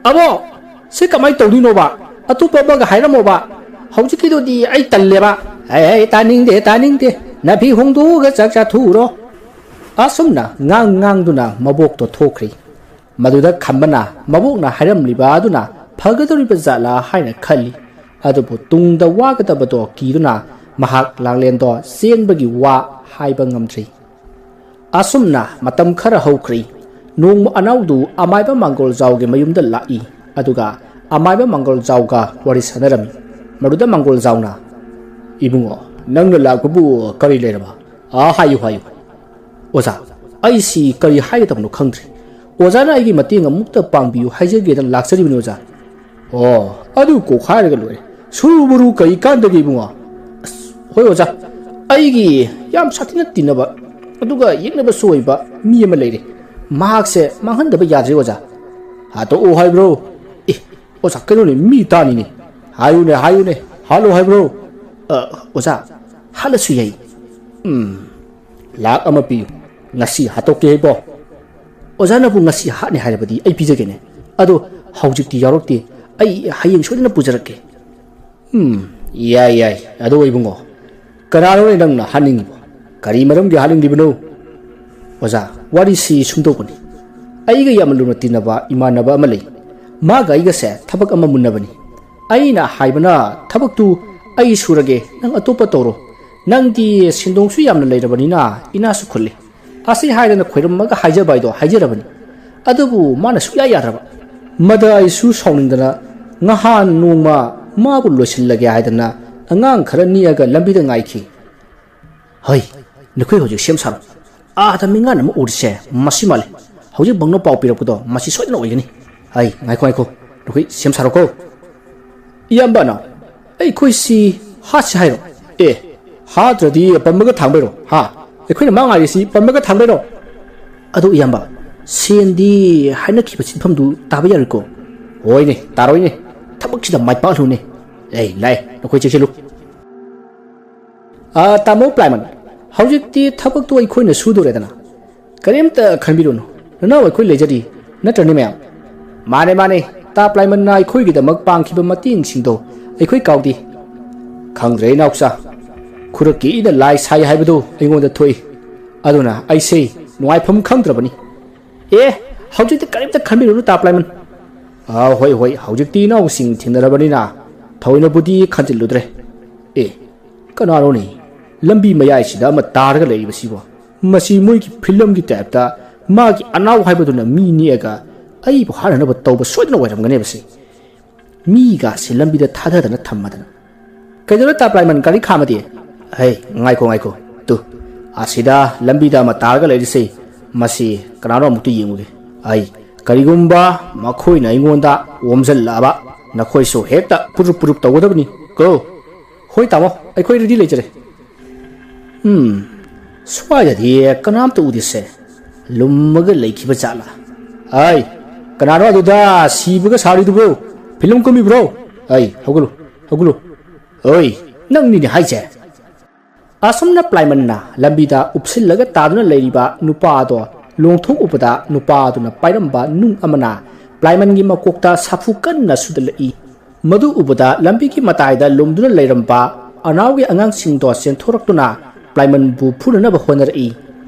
ꯑꯕꯣ, ꯁꯤ ꯀꯃꯥꯏꯅ ꯇꯧꯗꯣꯏꯅꯣꯕ? ꯑꯇꯣꯞꯄ ꯑꯃꯒ ꯍꯥꯏꯔꯝꯃꯣꯕ꯫ ꯍꯧꯖꯤꯛꯀꯤꯗꯨꯗꯤ ꯑꯩ ꯇꯜꯂꯦꯕ꯫ ꯑꯩ, ꯑꯩ ꯇꯥꯅꯤꯡꯗꯦ, ꯇꯥꯅꯤꯡꯗꯦ꯫ ꯅꯥꯐꯤ ꯍꯣꯡꯗꯣꯛꯑꯒ ꯆꯥꯛ ꯆꯥꯊꯣꯛꯎꯔꯣ꯫ ꯑꯁꯨꯝꯅ ꯉꯥꯡ ꯉꯥꯡꯗꯨꯅ ꯃꯕꯣꯛꯇꯣ ꯊꯣꯛꯈ꯭ꯔꯤ꯫ ꯃꯗꯨꯗ ꯈꯝꯕꯅ ꯃꯕꯣꯛꯅ ꯍꯥꯏꯔꯝꯂꯤꯕ ꯑꯗꯨꯅ ꯐꯒꯗꯧꯔꯤꯕ ꯖꯥꯠꯂꯥ ꯍꯥꯏꯅ ꯈꯜꯂꯤ꯫ ꯑꯗꯨꯕꯨ ꯇꯨꯡꯗ ꯋꯥꯒꯗꯕꯗꯣ ꯀꯤꯗꯨꯅ ꯃꯍꯥꯛ ꯂꯥꯡꯂꯦꯟꯗꯣ ꯆꯦꯟꯕꯒꯤ ꯋꯥ ꯍꯥꯏꯕ ꯉꯝꯗ꯭ꯔꯤ꯫ ꯑꯁꯨꯝꯅ ꯃꯇꯝ ꯈꯔ ꯍꯧꯈ꯭ꯔꯤ꯫ ꯅꯣꯡꯃ ꯑꯅꯥꯎꯗꯨ ꯑꯃꯥꯏꯕ ꯃꯥꯡꯒꯣꯜꯖꯥꯎꯒꯤ ꯃꯌꯨꯝꯗ ꯂꯥꯛꯏ꯫ ꯑꯗꯨꯒ ꯑꯃꯥꯏꯕ ꯃꯥꯡꯒꯣꯜꯖꯥꯎꯒ ꯋꯥꯔꯤ ꯁꯥꯟꯅꯔꯝꯃꯤ꯫ ꯃꯗꯨꯗ ꯃꯥꯡꯒꯣꯜꯖꯥꯎꯅ, "ꯏꯕꯨꯡꯉꯣ, ꯅꯪꯅ ꯂꯥꯛꯄꯕꯨ ꯀꯔꯤ ꯂꯩꯔꯕ? ꯑꯥ, ꯍꯥꯏꯌꯨ, ꯍꯥꯏꯌꯨ꯫" "ꯑꯣꯖꯥ, ꯑꯩꯁꯤ ꯀꯔꯤ ꯍꯥꯏꯒꯗꯕꯅꯣ ꯈꯪꯗ꯭ꯔꯦ꯫ ꯑꯣꯖꯥꯅ ꯑꯩꯒꯤ ꯃꯇꯦꯡ ꯑꯃꯨꯛꯇ ꯄꯥꯡꯕꯤꯌꯨ ꯍꯥꯏꯖꯒꯦꯗꯅ ꯂꯥꯛꯆꯔꯤꯕꯅꯤ, ꯑꯣꯖꯥ꯫" "ꯑꯣ, ꯑꯗꯨ ꯀꯣꯛ ꯍꯥꯏꯔꯒ ꯂꯣꯏꯔꯦ꯫ ꯁꯨꯔꯨ ꯕꯨꯔꯨ ꯀꯔꯤ ꯀꯥꯟꯗꯒꯦ, ꯏꯕꯨꯡꯉꯣ?" "ꯑꯁ, ꯍꯣꯏ, ꯑꯣꯖꯥ, ꯑꯩꯒꯤ ꯌꯥꯝ ꯁꯥꯊꯤꯅ ꯇꯤꯟꯅꯕ, ꯑꯗꯨꯒ ꯌꯦꯛꯅꯕꯁꯨ ꯑꯣꯏꯕ ꯃꯤ ꯑꯃ ꯂꯩꯔꯦ꯫ ꯃꯍꯥꯛꯁꯦ ꯃꯥꯡꯍꯟꯗꯕ ꯌꯥꯗ꯭ꯔꯦ, ꯑꯣꯖꯥ꯫" "ꯍꯥꯠꯇꯣꯛꯎ ꯍꯥꯏꯕ꯭ꯔꯣ?" "ꯑꯦ, ꯑꯣꯖꯥ, ꯀꯩꯅꯣꯅꯦ, ꯃꯤ ꯇꯥꯅꯤꯅꯦ꯫" "ꯍꯥꯏꯌꯨꯅꯦ, ꯍꯥꯏꯌꯨꯅꯦ, ꯍꯥꯠꯂꯣ ꯍꯥꯏꯕ꯭ꯔꯣ?" "ꯑ, ꯑꯣꯖꯥ, ꯍꯥꯠꯂꯁꯨ ꯌꯥꯏ꯫" "ꯎꯝ, ꯂꯥꯛ ꯑꯃ ꯄꯤꯌꯨ, ꯉꯁꯤ ꯍꯥꯠꯇꯣꯛꯀꯦ ꯍꯥꯏꯕꯣ?" "ꯑꯣꯖꯥꯅꯕꯨ ꯉꯁꯤ ꯍꯥꯠꯅꯤ ꯍꯥꯏꯔꯕꯗꯤ ꯑꯩ ꯄꯤꯖꯒꯦꯅꯦ꯫ ꯑꯗꯣ ꯍꯧꯖꯤꯛꯇꯤ ꯌꯥꯎꯔꯛꯇꯦ, ꯑꯩ ꯍꯌꯦꯡ ꯁꯣꯏꯗꯅ ꯄꯨꯖꯔꯛꯀꯦ꯫" "ꯎꯝ, ꯌꯥꯏ, ꯌꯥꯏ꯫ ꯑꯗꯣ ꯏꯕꯨꯡꯉꯣ, ꯀꯅꯥꯅꯣꯅꯦ ꯅꯪꯅ ꯍꯥꯠꯅꯤꯡꯉꯤꯕꯣ? ꯀꯔꯤ ꯃꯔꯝꯒꯤ ꯍꯥꯠꯅꯤꯡꯂꯤꯕꯅꯣ?" "ꯑꯣꯖꯥ, ꯋꯥꯔꯤꯁꯤ ꯁꯨꯝꯗꯧꯕꯅꯤ꯫ ꯑꯩꯒ ꯌꯥꯝꯅ ꯂꯨꯅ ꯇꯤꯟꯅꯕ ꯏꯃꯥꯟꯅꯕ ꯑꯃ ꯂꯩ꯫ ꯃꯥꯒ ꯑꯩꯒꯁꯦ ꯊꯕꯛ ꯑꯃ ꯃꯨꯟꯅꯕꯅꯤ꯫ ꯑꯩꯅ ꯍꯥꯏꯕꯅ, 'ꯊꯕꯛꯇꯨ ꯑꯩ ꯁꯨꯔꯒꯦ, ꯅꯪ ꯑꯇꯣꯞꯄ ꯇꯧꯔꯣ꯫ ꯅꯪꯗꯤ ꯁꯦꯟꯗꯣꯡꯁꯨ ꯌꯥꯝꯅ ꯂꯩꯔꯕꯅꯤꯅ ꯏꯅꯥꯁꯨ ꯈꯨꯜꯂꯤ꯫ ꯑꯁꯤ ꯍꯥꯏꯗꯅ ꯈꯣꯏꯔꯝꯃꯒ ꯍꯥꯏꯖꯕ ꯍꯥꯏꯗꯣ ꯍꯥꯏꯖꯔꯕꯅꯤ꯫ ꯑꯗꯨꯕꯨ ꯃꯥꯅ ꯁꯨꯛꯌꯥ ꯌꯥꯗ꯭ꯔꯕ꯫ ꯃꯗ ꯑꯩꯁꯨ ꯁꯥꯎꯅꯤꯡꯗꯅ ꯉꯍꯥꯟ ꯅꯣꯡꯃ ꯃꯥꯕꯨ ꯂꯣꯏꯁꯤꯜꯂꯒꯦ ꯍꯥꯏꯗꯅ ꯑꯉꯥꯡ ꯈꯔ ꯅꯦꯛꯑꯒ ꯂꯝꯕꯤꯗ ꯉꯥꯏꯈꯤ꯫ "ꯍꯩ, ꯅꯈꯣꯏ ꯍꯧꯖꯤꯛ ꯁꯦꯝ ꯁꯥꯔꯣ꯫ ꯑꯥꯗ ꯃꯤꯉꯥꯟ ꯑꯃ ꯎꯔꯤꯁꯦ ꯃꯁꯤ ꯃꯥꯜꯂꯤ꯫ ꯍꯧꯖꯤꯛ ꯕꯪꯅ ꯄꯥꯎ ꯄꯤꯔꯛꯄꯗꯣ ꯃꯁꯤ ꯁꯣꯏꯗꯅ ꯑꯣꯏꯒꯅꯤ꯫ ꯍꯩ, ꯉꯥꯏꯈꯣ, ꯉꯥꯏꯈꯣ, ꯅꯈꯣꯏ ꯁꯦꯝ ꯁꯥꯔꯣꯀꯣ꯫" "ꯏꯌꯥꯝꯕꯅ ꯑꯩꯈꯣꯏꯁꯤ ꯍꯥꯠꯁꯤ ꯍꯥꯏꯔꯣ?" "ꯑꯦ, ꯍꯥꯠꯇ꯭ꯔꯗꯤ ꯄꯝꯕꯒ ꯊꯥꯡꯕꯩꯔꯣ? ꯍꯥ? ꯑꯩꯈꯣꯏꯅ ꯃꯥ ꯉꯥꯏꯔꯤꯁꯤ ꯄꯝꯕꯒ ꯊꯥꯡꯕꯩꯔꯣ?" "ꯑꯗꯨ ꯏꯌꯥꯝꯕ, ꯁꯦꯟꯗꯤ ꯍꯥꯏꯅꯈꯤꯕ ꯁꯤꯟꯐꯝꯗꯨ ꯇꯥꯕ ꯌꯥꯔꯣꯏꯀꯣ?" "ꯍꯣꯏꯅꯦ, ꯇꯥꯔꯣꯏꯅꯦ꯫ ꯊꯕꯛꯁꯤꯗ ꯃꯥꯏ ꯄꯥꯛꯍꯜꯂꯨꯅꯦ꯫" "ꯑꯦ, ꯂꯥꯏ, ꯅꯈꯣꯏ ꯆꯦꯛꯁꯤꯜꯂꯨ꯫" "ꯑꯥ, ꯇꯥꯃꯣ ꯄ꯭ꯂꯥꯏꯃꯟ, ꯍꯧꯖꯤꯛꯇꯤ ꯊꯕꯛꯇꯣ ꯑꯩꯈꯣꯏꯅ ꯁꯨꯗꯣꯔꯦꯗꯅ꯫ ꯀꯔꯤꯝꯇ ꯈꯟꯕꯤꯔꯨꯅꯨ꯫ ꯅꯅꯥꯎ ꯑꯩꯈꯣꯏ ꯂꯩꯖꯔꯤ, ꯅꯠꯇ꯭ꯔꯅꯦ ꯃꯌꯥꯝ?" "ꯃꯥꯅꯦ, ꯃꯥꯅꯦ꯫ ꯇꯥ ꯄ꯭ꯂꯥꯏꯃꯟꯅ ꯑꯩꯈꯣꯏꯒꯤꯗꯃꯛ ꯄꯥꯡꯈꯤꯕ ꯃꯇꯦꯡꯁꯤꯡꯗꯣ ꯑꯩꯈꯣꯏ ꯀꯥꯎꯗꯦ꯫" "ꯈꯪꯗ꯭ꯔꯦ ꯏꯅꯥꯎꯆꯥ, ꯈꯨꯔꯛꯀꯤ ꯏꯅ ꯂꯥꯏ ꯁꯥꯏ ꯍꯥꯏꯕꯗꯨ ꯑꯩꯉꯣꯟꯗ ꯊꯣꯛꯏ꯫ ꯑꯗꯨꯅ ꯑꯩꯁꯦ ꯅꯨꯡꯉꯥꯏꯐꯝ ꯈꯪꯗ꯭ꯔꯕꯅꯤ꯫" "ꯑꯦ, ꯍꯧꯖꯤꯛꯇꯤ ꯀꯔꯤꯝꯇ ꯈꯟꯕꯤꯔꯨꯅꯨ ꯇꯥ ꯄ꯭ꯂꯥꯏꯃꯟ꯫ ꯑꯥ, ꯍꯣꯏ, ꯍꯣꯏ, ꯍꯧꯖꯤꯛꯇꯤ ꯏꯅꯥꯎꯁꯤꯡ ꯊꯦꯡꯅꯔꯕꯅꯤꯅ ꯊꯑꯣꯏꯅꯕꯨꯗꯤ ꯈꯟꯖꯤꯜꯂꯨꯗ꯭ꯔꯦ꯫ ꯑꯦ, ꯀꯅꯥꯅꯣꯅꯦ ꯂꯝꯕꯤ ꯃꯌꯥꯏꯁꯤꯗ ꯑꯃ ꯇꯥꯔꯒ ꯂꯩꯔꯤꯕꯁꯤꯕꯣ? ꯃꯁꯤ ꯃꯣꯏꯒꯤ ꯐꯤꯂꯝꯒꯤ ꯇꯥꯏꯞꯇ ꯃꯥꯒꯤ ꯑꯅꯥꯎ ꯍꯥꯏꯕꯗꯨꯅ ꯃꯤ ꯅꯦꯛꯑꯒ ꯑꯩꯕꯨ ꯍꯥꯠꯅꯅꯕ ꯇꯧꯕ ꯁꯣꯏꯗꯅ ꯑꯣꯏꯔꯝꯒꯅꯦꯕ ꯁꯤ꯫ ꯃꯤꯒꯥꯁꯦ ꯂꯝꯕꯤꯗ ꯊꯥꯗꯗꯅ ꯊꯝꯃꯗꯅ꯫ ꯀꯩꯗꯧꯔꯦ ꯇꯥ ꯄ꯭ꯂꯥꯏꯃꯟ, ꯒꯥꯔꯤ ꯈꯥꯝꯃꯗꯤ?" "ꯍꯩ, ꯉꯥꯏꯈꯣ, ꯉꯥꯏꯈꯣ꯫ ꯇꯨ, ꯑꯁꯤꯗ ꯂꯝꯕꯤꯗ ꯑꯃ ꯇꯥꯔꯒ ꯂꯩꯔꯤꯁꯦ, ꯃꯁꯤ ꯀꯅꯥꯅꯣ ꯑꯃꯨꯛꯇ ꯌꯦꯡꯉꯨꯒꯦ꯫ ꯑꯩ, ꯀꯔꯤꯒꯨꯝꯕ ꯃꯈꯣꯏꯅ ꯑꯩꯉꯣꯟꯗ ꯑꯣꯝꯁꯤꯜꯂꯛꯑꯕ, ꯅꯈꯣꯏꯁꯨ ꯍꯦꯛꯇ ꯄꯨꯔꯨꯞ ꯄꯨꯔꯨꯞ ꯇꯧꯒꯗꯕꯅꯤ ꯀꯣ꯫" "ꯍꯣꯏ ꯇꯥꯃꯣ, ꯑꯩꯈꯣꯏ ꯔꯦꯗꯤ ꯂꯩꯖꯔꯦ꯫" "ꯎꯝ, ꯁ꯭ꯋꯥꯏꯗꯗꯤ ꯀꯅꯥꯝꯇ ꯎꯗꯦꯁꯦ꯫ ꯂꯨꯝꯃꯒ ꯂꯩꯈꯤꯕ ꯖꯥꯠꯂꯥ? ꯑꯩ, ꯀꯅꯥꯅꯣ ꯑꯗꯨꯗ ꯁꯤꯕꯒ ꯁꯥꯔꯤꯗꯨꯕꯨ? ꯐꯤꯂꯝ ꯀꯨꯝꯃꯤꯕ꯭ꯔꯣ? ꯑꯩ, ꯍꯧꯒꯠꯂꯨ, ꯍꯧꯒꯠꯂꯨ꯫ ꯑꯣꯏ, ꯅꯪꯅꯤꯅꯦ ꯍꯥꯏꯁꯦ?" ꯑꯁꯨꯝꯅ ꯄ꯭ꯂꯥꯏꯃꯟꯅ ꯂꯝꯕꯤꯗ ꯎꯞꯁꯤꯜꯂꯒ ꯇꯥꯗꯨꯅ ꯂꯩꯔꯤꯕ ꯅꯨꯄꯥ ꯑꯗꯣ ꯂꯣꯡꯊꯣꯛꯎꯕꯗ, ꯅꯨꯄꯥ ꯑꯗꯨꯅ ꯄꯥꯏꯔꯝꯕ ꯅꯨꯡ ꯑꯃꯅ ꯄ꯭ꯂꯥꯏꯃꯟꯒꯤ ꯃꯀꯣꯛꯇ ꯁꯥꯐꯨ ꯀꯟꯅ ꯁꯨꯗꯠꯂꯛꯏ꯫ ꯃꯗꯨ ꯎꯕꯗ ꯂꯝꯕꯤꯒꯤ ꯃꯇꯥꯏꯗ ꯂꯨꯝꯗꯨꯅ ꯂꯩꯔꯝꯕ ꯑꯅꯥꯎꯒꯤ ꯑꯉꯥꯡꯁꯤꯡꯗꯣ ꯆꯦꯟꯊꯣꯔꯛꯇꯨꯅ ꯄ꯭ꯂꯥꯏꯃꯟꯕꯨ ꯐꯨꯅꯅꯕ ꯍꯣꯠꯅꯔꯛꯏ꯫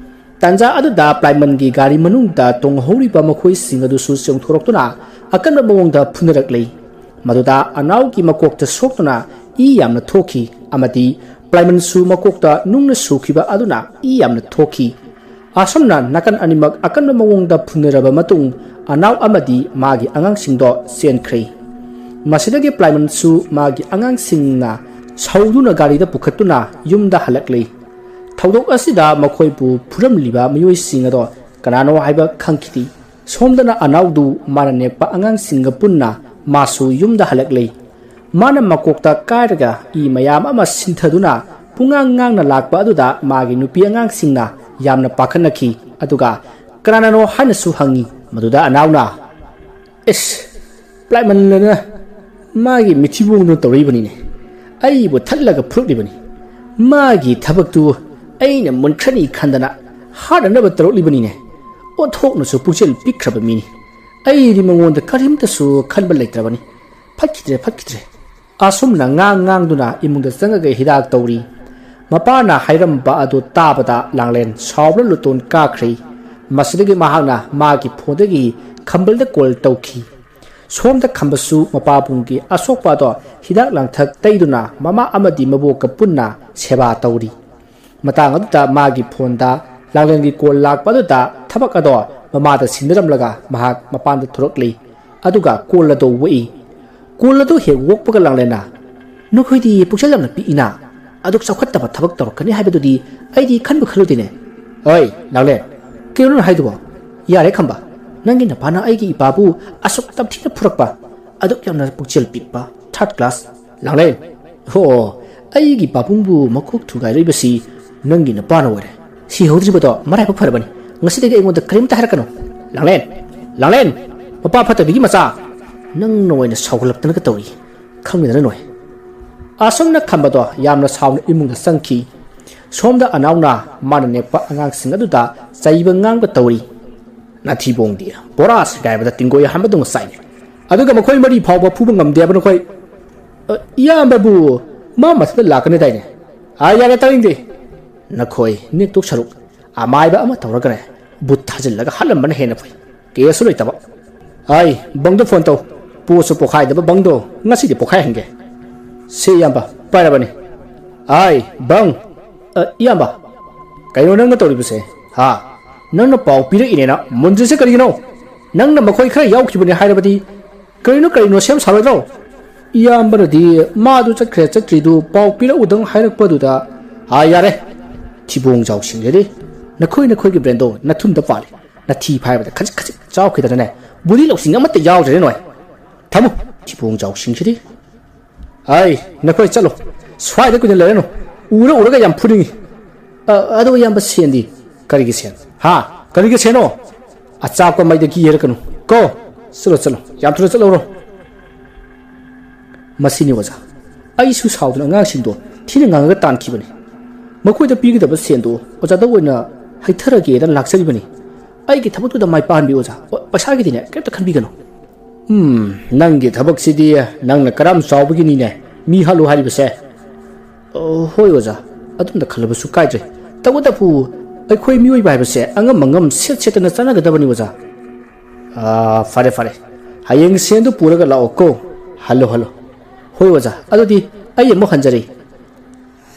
ꯇꯥꯟꯖꯥ ꯑꯗꯨꯗ ꯄ꯭ꯂꯥꯏꯃꯟꯒꯤ ꯒꯥꯔꯤ ꯃꯅꯨꯡꯗ ꯇꯣꯡꯍꯧꯔꯤꯕ ꯃꯈꯣꯏꯁꯤꯡ ꯑꯗꯨꯁꯨ ꯆꯣꯡꯊꯣꯔꯛꯇꯨꯅ ꯑꯀꯟꯕ ꯃꯑꯣꯡꯗ ꯐꯨꯅꯔꯛꯂꯤ꯫ ꯃꯗꯨꯗ ꯑꯅꯥꯎꯒꯤ ꯃꯀꯣꯛꯇ ꯁꯣꯛꯇꯨꯅ ꯏ ꯌꯥꯝꯅ ꯊꯣꯛꯈꯤ ꯑꯃꯗꯤ ꯄ꯭ꯂꯥꯏꯃꯟꯁꯨ ꯃꯀꯣꯛꯇ ꯅꯨꯡꯅ ꯁꯨꯈꯤꯕ ꯑꯗꯨꯅ ꯏ ꯌꯥꯝꯅ ꯊꯣꯛꯈꯤ꯫ ꯑꯁꯨꯝꯅ ꯅꯥꯀꯟ ꯑꯅꯤꯃꯛ ꯑꯀꯟꯕ ꯃꯑꯣꯡꯗ ꯐꯨꯅꯔꯕ ꯃꯇꯨꯡ, ꯑꯅꯥꯎ ꯑꯃꯗꯤ ꯃꯥꯒꯤ ꯑꯉꯥꯡꯁꯤꯡꯗꯣ ꯆꯦꯟꯈ꯭ꯔꯦ꯫ ꯃꯁꯤꯗꯒꯤ ꯄ꯭ꯂꯥꯏꯃꯟꯁꯨ ꯃꯥꯒꯤ ꯑꯉꯥꯡꯁꯤꯡꯅ ꯁꯧꯗꯨꯅ ꯒꯥꯔꯤꯗ ꯄꯨꯈꯠꯇꯨꯅ ꯌꯨꯝꯗ ꯍꯜꯂꯛꯂꯤ꯫ ꯊꯧꯗꯣꯛ ꯑꯁꯤꯗ ꯃꯈꯣꯏꯕꯨ ꯐꯨꯔꯝꯂꯤꯕ ꯃꯤꯑꯣꯏꯁꯤꯡ ꯑꯗꯣ ꯀꯅꯥꯅꯣ ꯍꯥꯏꯕ ꯈꯪꯈꯤꯗꯦ꯫ ꯁꯣꯝꯗꯅ ꯑꯅꯥꯎꯗꯨ ꯃꯥꯅ ꯅꯦꯛꯄ ꯑꯉꯥꯡꯁꯤꯡꯒ ꯄꯨꯟꯅ ꯃꯥꯁꯨ ꯌꯨꯝꯗ ꯍꯜꯂꯛꯂꯤ꯫ ꯃꯥꯅ ꯃꯀꯣꯛꯇ ꯀꯥꯏꯔꯒ ꯏ ꯃꯌꯥꯝ ꯑꯃ ꯁꯤꯟꯊꯗꯨꯅ ꯄꯨꯡꯉꯥꯡ ꯉꯥꯡꯅ ꯂꯥꯛꯄ ꯑꯗꯨꯗ ꯃꯥꯒꯤ ꯅꯨꯄꯤ ꯑꯉꯥꯡꯁꯤꯡꯅ ꯌꯥꯝꯅ ꯄꯥꯈꯠꯅꯈꯤ꯫ ꯑꯗꯨꯒ ꯀꯅꯥꯅꯅꯣ ꯍꯥꯏꯅꯁꯨ ꯍꯪꯉꯤ꯫ ꯃꯗꯨꯗ ꯑꯅꯥꯎꯅ, "ꯏꯁ, ꯄ꯭ꯂꯥꯏꯃꯟꯂꯅ ꯃꯥꯒꯤ ꯃꯤꯊꯤꯕꯣꯡꯗꯨꯅ ꯇꯧꯔꯛꯏꯕꯅꯤꯅꯦ꯫ ꯑꯩꯕꯨ ꯊꯠꯂꯒ ꯐꯨꯔꯛꯂꯤꯕꯅꯤ꯫ ꯃꯥꯒꯤ ꯊꯕꯛꯇꯨ ꯑꯩꯅ ꯃꯨꯟꯈ꯭ꯔꯅꯤ ꯈꯟꯗꯅ ꯍꯥꯠꯅꯅꯕ ꯇꯧꯔꯛꯂꯤꯕꯅꯤꯅꯦ꯫ ꯑꯣꯟꯊꯣꯛꯅꯁꯨ ꯄꯨꯛꯆꯦꯜ ꯄꯤꯛꯈ꯭ꯔꯕ ꯃꯤꯅꯤ꯫ ꯑꯩꯗꯤ ꯃꯉꯣꯟꯗ ꯀꯔꯤꯝꯇꯁꯨ ꯈꯟꯕ ꯂꯩꯇ꯭ꯔꯕꯅꯤ꯫ ꯐꯠꯈꯤꯗ꯭ꯔꯦ, ꯐꯠꯈꯤꯗ꯭ꯔꯦ"꯫ ꯑꯁꯨꯝꯅ ꯉꯥꯡ ꯉꯥꯡꯗꯨꯅ ꯏꯃꯨꯡꯗ ꯆꯪꯉꯒ ꯍꯤꯗꯥꯛ ꯇꯧꯔꯤ꯫ ꯃꯄꯥꯅ ꯍꯥꯏꯔꯝꯕ ꯑꯗꯨ ꯇꯥꯕꯗ ꯂꯥꯡꯂꯦꯟ ꯁꯥꯎꯕꯅ ꯂꯨꯇꯣꯟ ꯀꯥꯈ꯭ꯔꯦ꯫ ꯃꯁꯤꯗꯒꯤ ꯃꯍꯥꯛꯅ ꯃꯥꯒꯤ ꯐꯣꯟꯗꯒꯤ ꯈꯝꯕꯜꯗ ꯀꯣꯜ ꯇꯧꯈꯤ꯫ ꯁꯣꯝꯗ ꯈꯝꯕꯁꯨ ꯃꯄꯥꯕꯨꯡꯒꯤ ꯑꯁꯣꯛꯄ ꯑꯗꯣ ꯍꯤꯗꯥꯛ ꯂꯥꯡꯊꯛ ꯇꯩꯗꯨꯅ ꯃꯃꯥ ꯑꯃꯗꯤ ꯃꯕꯣꯛꯀ ꯄꯨꯟꯅ ꯁꯦꯕꯥ ꯇꯧꯔꯤ꯫ ꯃꯇꯥꯡ ꯑꯗꯨꯗ ꯃꯥꯒꯤ ꯐꯣꯟꯗ ꯂꯥꯡꯂꯦꯟꯒꯤ ꯀꯣꯜ ꯂꯥꯛꯄ ꯑꯗꯨꯗ ꯊꯕꯛ ꯑꯗꯣ ꯃꯃꯥꯗ ꯁꯤꯟꯅꯔꯝꯂꯒ ꯃꯍꯥꯛ ꯃꯄꯥꯟꯗ ꯊꯣꯔꯛꯂꯤ꯫ ꯑꯗꯨꯒ ꯀꯣꯜ ꯑꯗꯨ ꯑꯣꯛꯏ꯫ ꯀꯣꯜ ꯑꯗꯨ ꯍꯦꯛ ꯑꯣꯛꯄꯒ ꯂꯥꯡꯂꯦꯟꯅ, "ꯅꯈꯣꯏꯗꯤ ꯄꯨꯛꯆꯦꯜ ꯌꯥꯝꯅ ꯄꯤꯛꯏꯅ, ꯑꯗꯨꯛ ꯆꯥꯎꯈꯠꯇꯕ ꯊꯕꯛ ꯇꯧꯔꯛꯀꯅꯤ ꯍꯥꯏꯕꯗꯨꯗꯤ ꯑꯩꯗꯤ ꯈꯟꯕꯨ ꯈꯜꯂꯨꯗꯦꯅꯦ"꯫ "ꯑꯣꯏ ꯂꯥꯡꯂꯦꯟ, ꯀꯩꯅꯣ ꯅꯪ ꯍꯥꯏꯗꯨꯕꯣ? ꯌꯥꯔꯦ ꯈꯝꯕ, ꯅꯪꯒꯤ ꯅꯄꯥꯅ ꯑꯩꯒꯤ ꯏꯄꯥꯕꯨ ꯑꯁꯨꯛ ꯇꯝꯊꯤꯅ ꯐꯨꯔꯛꯄ, ꯑꯗꯨꯛ ꯌꯥꯝꯅ ꯄꯨꯛꯆꯦꯜ ꯄꯤꯛꯄ, ꯊꯥꯔꯠ ꯀ꯭ꯂꯥꯁ"꯫ ꯂꯥꯡꯂꯦꯟ, "ꯑꯣ, ꯑꯩꯒꯤ ꯄꯥꯕꯨꯡꯕꯨ ꯃꯀꯣꯛ ꯊꯨꯒꯥꯏꯔꯛꯏꯕꯁꯤ ꯅꯪꯒꯤ ꯅꯄꯥꯅ ꯑꯣꯏꯔꯦ꯫ ꯁꯤꯍꯧꯗ꯭ꯔꯤꯕꯗꯣ ꯃꯔꯥꯏꯕꯛ ꯐꯔꯕꯅꯤ꯫ ꯉꯁꯤꯗꯒꯤ ꯑꯩꯉꯣꯟꯗ ꯀꯔꯤꯝꯇ ꯍꯥꯏꯔꯛꯀꯅꯨ"꯫ ꯂꯥꯡꯂꯦꯟ, "ꯂꯥꯡꯂꯦꯟ, ꯃꯄꯥ ꯐꯠꯇꯕꯤꯒꯤ ꯃꯆꯥ! ꯅꯪꯅ ꯑꯣꯏꯅ ꯁꯥꯎꯒꯠꯂꯛꯇꯅꯒ ꯇꯧꯔꯤ꯫ ꯈꯪꯗꯅ ꯅꯣꯏ"꯫ ꯑꯁꯨꯝꯅ ꯈꯝꯕꯗꯣ ꯌꯥꯝꯅ ꯁꯥꯎꯅ ꯏꯃꯨꯡꯗ ꯆꯪꯈꯤ꯫ ꯁꯣꯝꯗ ꯑꯅꯥꯎꯅ ꯃꯥꯅ ꯅꯦꯛꯄ ꯑꯉꯥꯡꯁꯤꯡ ꯑꯗꯨꯗ ꯆꯩꯕ ꯉꯥꯡꯕ ꯇꯧꯔꯤ꯫ "ꯅꯥꯊꯤꯕꯣꯡꯗꯤ ꯕꯣꯔꯥ ꯁꯦꯒꯥꯏꯕꯗ ꯇꯤꯡꯒꯣꯏ ꯍꯥꯟꯕꯗꯧꯅ ꯆꯥꯏꯅꯦ꯫ ꯑꯗꯨꯒ ꯃꯈꯣꯏ ꯃꯔꯤ ꯐꯥꯎꯕ ꯐꯨꯕ ꯉꯝꯗꯦ ꯍꯥꯏꯕ ꯅꯈꯣꯏ, ꯑ, ꯏꯌꯥꯝꯕꯕꯨ ꯃꯥ ꯃꯊꯟꯇ ꯂꯥꯛꯀꯅꯤꯗꯥꯏꯅꯦ?" "ꯑꯥ, ꯌꯥꯔꯦ, ꯇꯥꯅꯤꯡꯗꯦ꯫ ꯅꯈꯣꯏ ꯅꯦꯛꯇꯣꯛ ꯁꯔꯨꯛ ꯑꯃꯥꯏꯕ ꯑꯃ ꯇꯧꯔꯒꯅꯦ ꯕꯨꯠ ꯊꯥꯖꯤꯜꯂꯒ ꯍꯥꯠꯂꯝꯕꯅ ꯍꯦꯟꯅ ꯐꯩ꯫ ꯀꯦꯁꯁꯨ ꯂꯩꯇꯕ꯫ ꯑꯩ ꯕꯪꯗꯣ ꯐꯣꯟ ꯇꯧ꯫ ꯄꯣꯠꯁꯨ ꯄꯣꯈꯥꯏꯗꯕ ꯕꯪꯗꯣ ꯉꯁꯤꯗꯤ ꯄꯣꯈꯥꯏꯍꯟꯒꯦ"꯫ "ꯁꯤ ꯏꯌꯥꯝꯕ, ꯄꯥꯏꯔꯕꯅꯤ꯫ ꯑꯩ ꯕꯪ"꯫ "ꯑ, ꯏꯌꯥꯝꯕ"꯫ "ꯀꯩꯅꯣ ꯅꯪꯅ ꯇꯧꯔꯤꯕꯁꯦ? ꯍꯥ? ꯅꯪꯅ ꯄꯥꯎ ꯄꯤꯔꯛꯏꯅꯦꯅ ꯃꯨꯟꯗ꯭ꯔꯤꯁꯦ ꯀꯔꯤꯒꯤꯅꯣ? ꯅꯪꯅ ꯃꯈꯣꯏ ꯈꯔ ꯌꯥꯎꯈꯤꯕꯅꯦ ꯍꯥꯏꯔꯕꯗꯤ "ꯀꯔꯤꯅꯣ, ꯀꯔꯤꯅꯣ, ꯁꯦꯝ ꯁꯥꯔꯣꯏꯗ꯭ꯔꯣ?" "ꯏꯌꯥꯝꯕꯅꯗꯤ ꯃꯥꯗꯨ ꯆꯠꯈ꯭ꯔꯦ ꯆꯠꯇ꯭ꯔꯤꯗꯨ ꯄꯥꯎ ꯄꯤꯔꯛꯎꯗꯪ ꯍꯥꯏꯔꯛꯄꯗꯨꯗ"꯫ "ꯑꯥ, ꯌꯥꯔꯦ, ꯊꯤꯕꯣꯡ ꯖꯥꯎꯁꯤꯡꯁꯤꯗꯤ꯫ ꯅꯈꯣꯏ ꯅꯈꯣꯏꯒꯤ ꯕ꯭ꯔꯦꯟꯗꯣ ꯅꯊꯨꯟꯗ ꯄꯥꯜꯂꯤ꯫ ꯅꯊꯤ ꯐꯥꯏꯕꯗ ꯈꯖꯤꯛ ꯈꯖꯤꯛ ꯆꯥꯎꯈꯤꯗꯅꯅꯦ, ꯕꯨꯗꯤ ꯂꯧꯁꯤꯡ ꯑꯃꯠꯇ ꯌꯥꯎꯗ꯭ꯔꯦ ꯅꯣꯏ꯫ ꯊꯝꯃꯨ, ꯊꯤꯕꯣꯡ ꯖꯥꯎꯁꯤꯡꯁꯤꯗꯤ꯫ ꯑꯩ, ꯅꯈꯣꯏ ꯆꯠꯂꯣ꯫ ꯁ꯭ꯋꯥꯏꯗ ꯀꯨꯏꯅ ꯂꯩꯔꯅꯨ꯫ ꯎꯔ ꯎꯔꯒ ꯌꯥꯝ ꯐꯨꯅꯤꯡꯉꯤ꯫ "ꯑ, ꯑꯗꯣ ꯏꯌꯥꯝꯕ, ꯁꯦꯟꯗꯤ?" "ꯀꯔꯤꯒꯤ ꯁꯦꯟ? ꯍꯥ? ꯀꯔꯤꯒꯤ ꯁꯦꯟꯅꯣ? ꯑꯆꯥꯛꯄ ꯃꯩꯗ ꯀꯤ ꯍꯥꯏꯔꯛꯀꯅꯨ ꯀꯣ꯫ ꯆꯠꯂꯣ, ꯆꯠꯂꯣ, ꯌꯥꯝ ꯊꯨꯅ ꯆꯠꯍꯧꯔꯣ꯫" ꯃꯁꯤꯅꯤ ꯑꯣꯖꯥ, ꯑꯩꯁꯨ ꯁꯥꯎꯗꯨꯅ ꯑꯉꯥꯡꯁꯤꯡꯗꯣ ꯊꯤꯅ ꯉꯥꯡꯉꯒ ꯇꯥꯟꯈꯤꯕꯅꯤ꯫ ꯃꯈꯣꯏꯗ ꯄꯤꯒꯗꯕ ꯁꯦꯟꯗꯣ ꯑꯣꯖꯥꯗ ꯑꯣꯏꯅ ꯍꯩꯊꯔꯒꯦꯅ ꯂꯥꯛꯆꯔꯤꯕꯅꯤ꯫ ꯑꯩꯒꯤ ꯊꯕꯛꯇꯨꯗ ꯃꯥꯏ ꯄꯥꯛꯍꯟꯕꯤꯌꯨ ꯑꯣꯖꯥ꯫ ꯄꯩꯁꯥꯒꯤꯗꯤꯅꯦ, ꯀꯔꯤꯝꯇ ꯈꯟꯕꯤꯒꯅꯨ꯫ "ꯎꯝ, ꯅꯪꯒꯤ ꯊꯕꯛꯁꯤꯗꯤ ꯅꯪꯅ ꯀꯔꯝ ꯆꯥꯎꯕꯒꯤꯅꯤꯅꯦ ꯃꯤ ꯍꯥꯠꯂꯨ ꯍꯥꯏꯔꯤꯕꯁꯦ?" "ꯑꯣ, ꯍꯣꯏ ꯑꯣꯖꯥ, ꯑꯗꯨꯝꯅ ꯈꯜꯂꯕꯁꯨ ꯀꯥꯏꯗ꯭ꯔꯦ꯫ ꯇꯧꯕꯇꯕꯨ ꯑꯩꯈꯣꯏ ꯃꯤꯑꯣꯏꯕ ꯍꯥꯏꯕꯁꯦ ꯑꯉꯝ ꯑꯉꯝ ꯁꯦꯠ ꯁꯦꯠꯇꯅ ꯆꯠꯅꯒꯗꯕꯅꯤ ꯑꯣꯖꯥ꯫" "ꯑꯥ, ꯐꯔꯦ, ꯐꯔꯦ, ꯍꯌꯦꯡ ꯁꯦꯟꯗꯨ ꯄꯨꯔꯒ ꯂꯥꯛꯑꯣ ꯀꯣ꯫ Hello, hello." "ꯍꯣꯏ ꯑꯣꯖꯥ, ꯑꯗꯨꯗꯤ ꯑꯩ ꯑꯃꯨꯛ ꯍꯟꯖꯔꯦ꯫"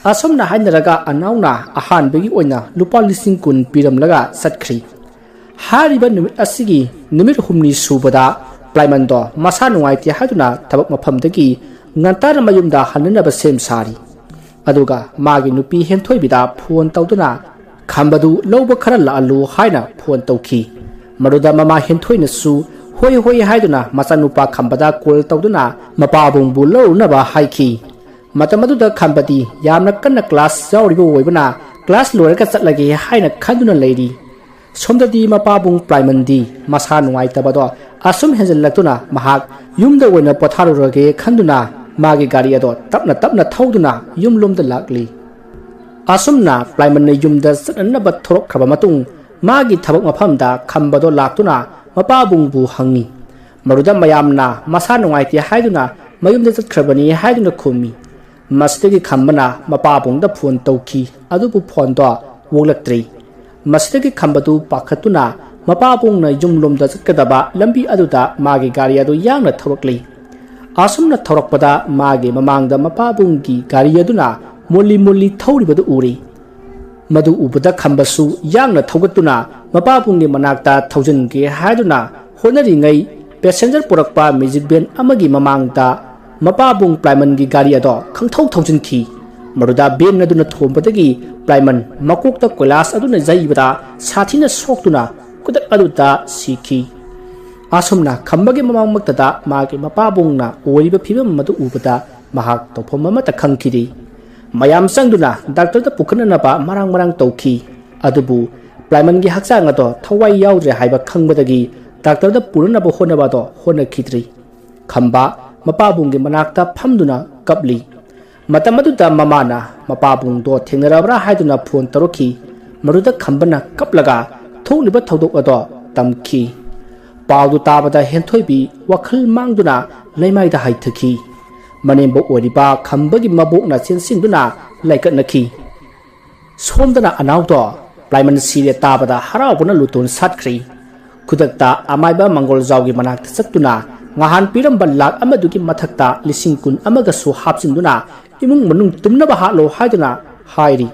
ꯑꯁꯨꯝꯅ ꯍꯥꯏꯅꯔꯒ ꯑꯅꯥꯎꯅ ꯑꯍꯥꯟꯕꯒꯤ ꯑꯣꯏꯅ ꯂꯨꯄꯥ ꯂꯤꯁꯤꯡ ꯀꯨꯟ ꯄꯤꯔꯝꯂꯒ ꯆꯠꯈ꯭ꯔꯤ꯫ ꯍꯥꯏꯔꯤꯕ ꯅꯨꯃꯤꯠ ꯑꯁꯤꯒꯤ ꯅꯨꯃꯤꯠ ꯍꯨꯝꯅꯤ ꯁꯨꯕꯗ ꯄ꯭ꯂꯥꯏꯃꯟꯗꯣ ꯃꯁꯥ ꯅꯨꯡꯉꯥꯏꯇꯦ ꯍꯥꯏꯗꯨꯅ ꯊꯕꯛ ꯃꯐꯝꯗꯒꯤ ꯉꯟꯇꯥꯅ ꯃꯌꯨꯝꯗ ꯍꯟꯅꯅꯕ ꯁꯦꯝ ꯁꯥꯔꯤ꯫ ꯑꯗꯨꯒ ꯃꯥꯒꯤ ꯅꯨꯄꯤ ꯍꯦꯟꯊꯣꯏꯕꯤꯗ ꯐꯣꯟ ꯇꯧꯗꯨꯅ ꯈꯝꯕꯗꯨ ꯂꯧꯕ ꯈꯔ ꯂꯥꯛꯍꯜꯂꯨ ꯍꯥꯏꯅ ꯐꯣꯟ ꯇꯧꯈꯤ꯫ ꯃꯗꯨꯗ ꯃꯃꯥ ꯍꯦꯟꯊꯣꯏꯅꯁꯨ ꯍꯣꯏ ꯍꯣꯏ ꯍꯥꯏꯗꯨꯅ ꯃꯆꯥꯅꯨꯄꯥ ꯈꯝꯕꯗ ꯀꯣꯜ ꯇꯧꯗꯨꯅ ꯃꯄꯥꯕꯨꯡꯕꯨ ꯂꯧꯔꯨꯅꯕ ꯍꯥꯏꯈꯤ꯫ ꯃꯇꯝ ꯑꯗꯨꯗ ꯈꯝꯕꯗꯤ ꯌꯥꯝꯅ ꯀꯟꯅ ꯀ꯭ꯂꯥꯁ ꯌꯥꯎꯔꯤꯕ ꯑꯣꯏꯕꯅ ꯀ꯭ꯂꯥꯁ ꯂꯣꯏꯔꯒ ꯆꯠꯂꯒꯦ ꯍꯥꯏꯅ ꯈꯟꯗꯨꯅ ꯂꯩꯔꯤ꯫ ꯁꯣꯝꯗꯗꯤ ꯃꯄꯥꯕꯨꯡ ꯄ꯭ꯂꯥꯏꯃꯟꯗꯤ ꯃꯁꯥ ꯅꯨꯡꯉꯥꯏꯇꯕꯗꯣ ꯑꯁꯨꯝ ꯍꯦꯟꯖꯜꯂꯛꯇꯨꯅ ꯃꯍꯥꯛ ꯌꯨꯝꯗ ꯑꯣꯏꯅ ꯄꯣꯊꯥꯔꯨꯔꯒꯦ ꯈꯟꯗꯨꯅ ꯃꯥꯒꯤ ꯒꯥꯔꯤ ꯑꯗꯣ ꯇꯞꯅ ꯇꯞꯅ ꯊꯧꯗꯨꯅ ꯌꯨꯝꯂꯣꯝꯗ ꯂꯥꯛꯂꯤ꯫ ꯑꯁꯨꯝꯅ ꯄ꯭ꯂꯥꯏꯃꯟꯅ ꯌꯨꯝꯗ ꯆꯠꯅꯅꯕ ꯊꯣꯔꯛꯈ꯭ꯔꯕ ꯃꯇꯨꯡ ꯃꯥꯒꯤ ꯊꯕꯛ ꯃꯐꯝꯗ ꯈꯝꯕꯗꯣ ꯂꯥꯛꯇꯨꯅ ꯃꯄꯥꯕꯨꯡꯕꯨ ꯍꯪꯉꯤ꯫ ꯃꯗꯨꯗ ꯃꯌꯥꯝꯅ ꯃꯁꯥ ꯅꯨꯡꯉꯥꯏꯇꯦ ꯍꯥꯏꯗꯨꯅ ꯃꯌꯨꯝꯗ ꯆꯠꯈ꯭ꯔꯕꯅꯤ ꯍꯥꯏꯗꯨꯅ ꯈꯨꯝꯃꯤ꯫ ꯃꯁꯤꯗꯒꯤ ꯈꯝꯕꯅ ꯃꯄꯥꯕꯨꯡꯗ ꯐꯣꯟ ꯇꯧꯈꯤ, ꯑꯗꯨꯕꯨ ꯐꯣꯟꯗꯣ ꯑꯣꯛꯂꯛꯇ꯭ꯔꯦ꯫ ꯃꯁꯤꯗꯒꯤ ꯈꯝꯕꯗꯨ ꯄꯥꯈꯠꯇꯨꯅ ꯃꯄꯥꯕꯨꯡꯅ ꯌꯨꯝꯂꯣꯝꯗ ꯆꯠꯀꯗꯕ ꯂꯝꯕꯤ ꯑꯗꯨꯗ ꯃꯥꯒꯤ ꯒꯥꯔꯤ ꯑꯗꯨ ꯌꯥꯡꯅ ꯊꯧꯔꯛꯂꯤ꯫ ꯑꯁꯨꯝꯅ ꯊꯧꯔꯛꯄꯗ ꯃꯥꯒꯤ ꯃꯃꯥꯡꯗ ꯃꯄꯥꯕꯨꯡꯒꯤ ꯒꯥꯔꯤ ꯑꯗꯨꯅ ꯃꯣꯜꯂꯤ ꯃꯣꯜꯂꯤ ꯊꯧꯔꯤꯕꯗꯨ ꯎꯔꯤ꯫ ꯃꯗꯨ ꯎꯕꯗ ꯈꯝꯕꯁꯨ ꯌꯥꯡꯅ ꯊꯧꯒꯠꯇꯨꯅ ꯃꯄꯥꯕꯨꯡꯒꯤ ꯃꯅꯥꯛꯇ ꯊꯧꯖꯤꯟꯒꯦ ꯍꯥꯏꯗꯨꯅ ꯍꯣꯠꯅꯔꯤꯉꯩ ꯄꯦꯁꯦꯟꯖꯔ ꯄꯨꯔꯛꯄ ꯃꯦꯖꯤꯛ ꯚꯦꯟ ꯑꯃꯒꯤ ꯃꯃꯥꯡꯗ ꯃꯄꯥꯕꯨꯡ ꯄ꯭ꯂꯥꯏꯃꯟꯒꯤ ꯒꯥꯔꯤ ꯑꯗꯣ ꯈꯪꯊꯧ ꯊꯧꯖꯤꯟꯈꯤ꯫ ꯃꯗꯨꯗ ꯚꯦꯟ ꯑꯗꯨꯅ ꯊꯣꯝꯕꯗꯒꯤ ꯄ꯭ꯂꯥꯏꯃꯟ ꯃꯀꯣꯛꯇ ꯀꯣꯏꯂꯥꯁ ꯑꯗꯨꯅ ꯌꯩꯕꯗ ꯁꯥꯊꯤꯅ ꯁꯣꯛꯇꯨꯅ ꯈꯨꯗꯛ ꯑꯗꯨꯗ ꯁꯤꯈꯤ꯫ ꯑꯁꯨꯝꯅ ꯈꯝꯕꯒꯤ ꯃꯃꯥꯡꯃꯛꯇꯗ ꯃꯥꯒꯤ ꯃꯄꯥꯕꯨꯡꯅ ꯑꯣꯏꯔꯤꯕ ꯐꯤꯕꯝ ꯑꯗꯨ ꯎꯕꯗ ꯃꯍꯥꯛ ꯇꯧꯐꯝ ꯑꯃꯠꯇ ꯈꯪꯈꯤꯗꯦ꯫ ꯃꯌꯥꯝ ꯆꯪꯗꯨꯅ ꯗꯥꯛꯇꯔꯗ ꯄꯨꯈꯠꯅꯅꯕ ꯃꯔꯥꯡ ꯃꯔꯥꯡ ꯇꯧꯈꯤ꯫ ꯑꯗꯨꯕꯨ ꯄ꯭ꯂꯥꯏꯃꯟꯒꯤ ꯍꯛꯆꯥꯡ ꯑꯗꯣ ꯊꯋꯥꯏ ꯌꯥꯎꯗ꯭ꯔꯦ ꯍꯥꯏꯕ ꯈꯪꯕꯗꯒꯤ ꯗꯥꯛꯇꯔꯗ ꯄꯨꯅꯅꯕ ꯍꯣꯠꯅꯕ ꯑꯗꯣ ꯍꯣꯠꯅꯈꯤꯗ꯭ꯔꯤ꯫ ꯈꯝꯕ ꯃꯄꯥꯕꯨꯡꯒꯤ ꯃꯅꯥꯛꯇ ꯐꯝꯗꯨꯅ ꯀꯞꯂꯤ꯫ ꯃꯇꯝ ꯑꯗꯨꯗ ꯃꯃꯥꯅ ꯃꯄꯥꯕꯨꯡꯗꯣ ꯊꯦꯡꯅꯔꯕ꯭ꯔꯥ ꯍꯥꯏꯗꯨꯅ ꯐꯣꯟ ꯇꯧꯔꯛꯈꯤ꯫ ꯃꯗꯨꯗ ꯈꯝꯕꯅ ꯀꯞꯂꯒ ꯊꯣꯛꯂꯤꯕ ꯊꯧꯗꯣꯛ ꯑꯗꯣ ꯇꯝꯈꯤ꯫ ꯄꯥꯎꯗꯨ ꯇꯥꯕꯗ ꯍꯦꯟꯊꯣꯏꯕꯤ ꯋꯥꯈꯜ ꯃꯥꯡꯗꯨꯅ ꯂꯩꯃꯥꯏꯗ ꯍꯥꯏꯊꯈꯤ꯫ ꯃꯅꯦꯝꯕꯣꯛ ꯑꯣꯏꯔꯤꯕ ꯈꯝꯕꯒꯤ ꯃꯕꯣꯛꯅ ꯆꯦꯟꯁꯤꯟꯗꯨꯅ ꯂꯥꯏꯀꯠꯅꯈꯤ꯫ ꯁꯣꯝꯗꯅ ꯑꯅꯥꯎꯗꯣ ꯄ꯭ꯂꯥꯏꯃꯟ ꯁꯤꯔꯦ ꯇꯥꯕꯗ ꯍꯔꯥꯎꯕꯅ ꯂꯨꯇꯣꯟ ꯁꯥꯠꯈ꯭ꯔꯤ꯫ ꯈꯨꯗꯛꯇ ꯑꯃꯥꯏꯕ ꯃꯪꯒꯣꯜꯖꯥꯎꯒꯤ ꯃꯅꯥꯛꯇ ꯆꯠꯇꯨꯅ ꯉꯍꯥꯟ ꯄꯤꯔꯝꯕ ꯂꯥꯛ ꯑꯃꯗꯨꯒꯤ ꯃꯊꯛꯇ ꯂꯤꯁꯤꯡ ꯀꯨꯟ ꯑꯃꯒꯁꯨ ꯍꯥꯞꯆꯤꯟꯗꯨꯅ ꯏꯃꯨꯡ ꯃꯅꯨꯡ ꯇꯨꯝꯅꯕ ꯍꯥꯠꯂꯣ ꯍꯥꯏꯗꯨꯅ ꯍꯥꯏꯔꯤ꯫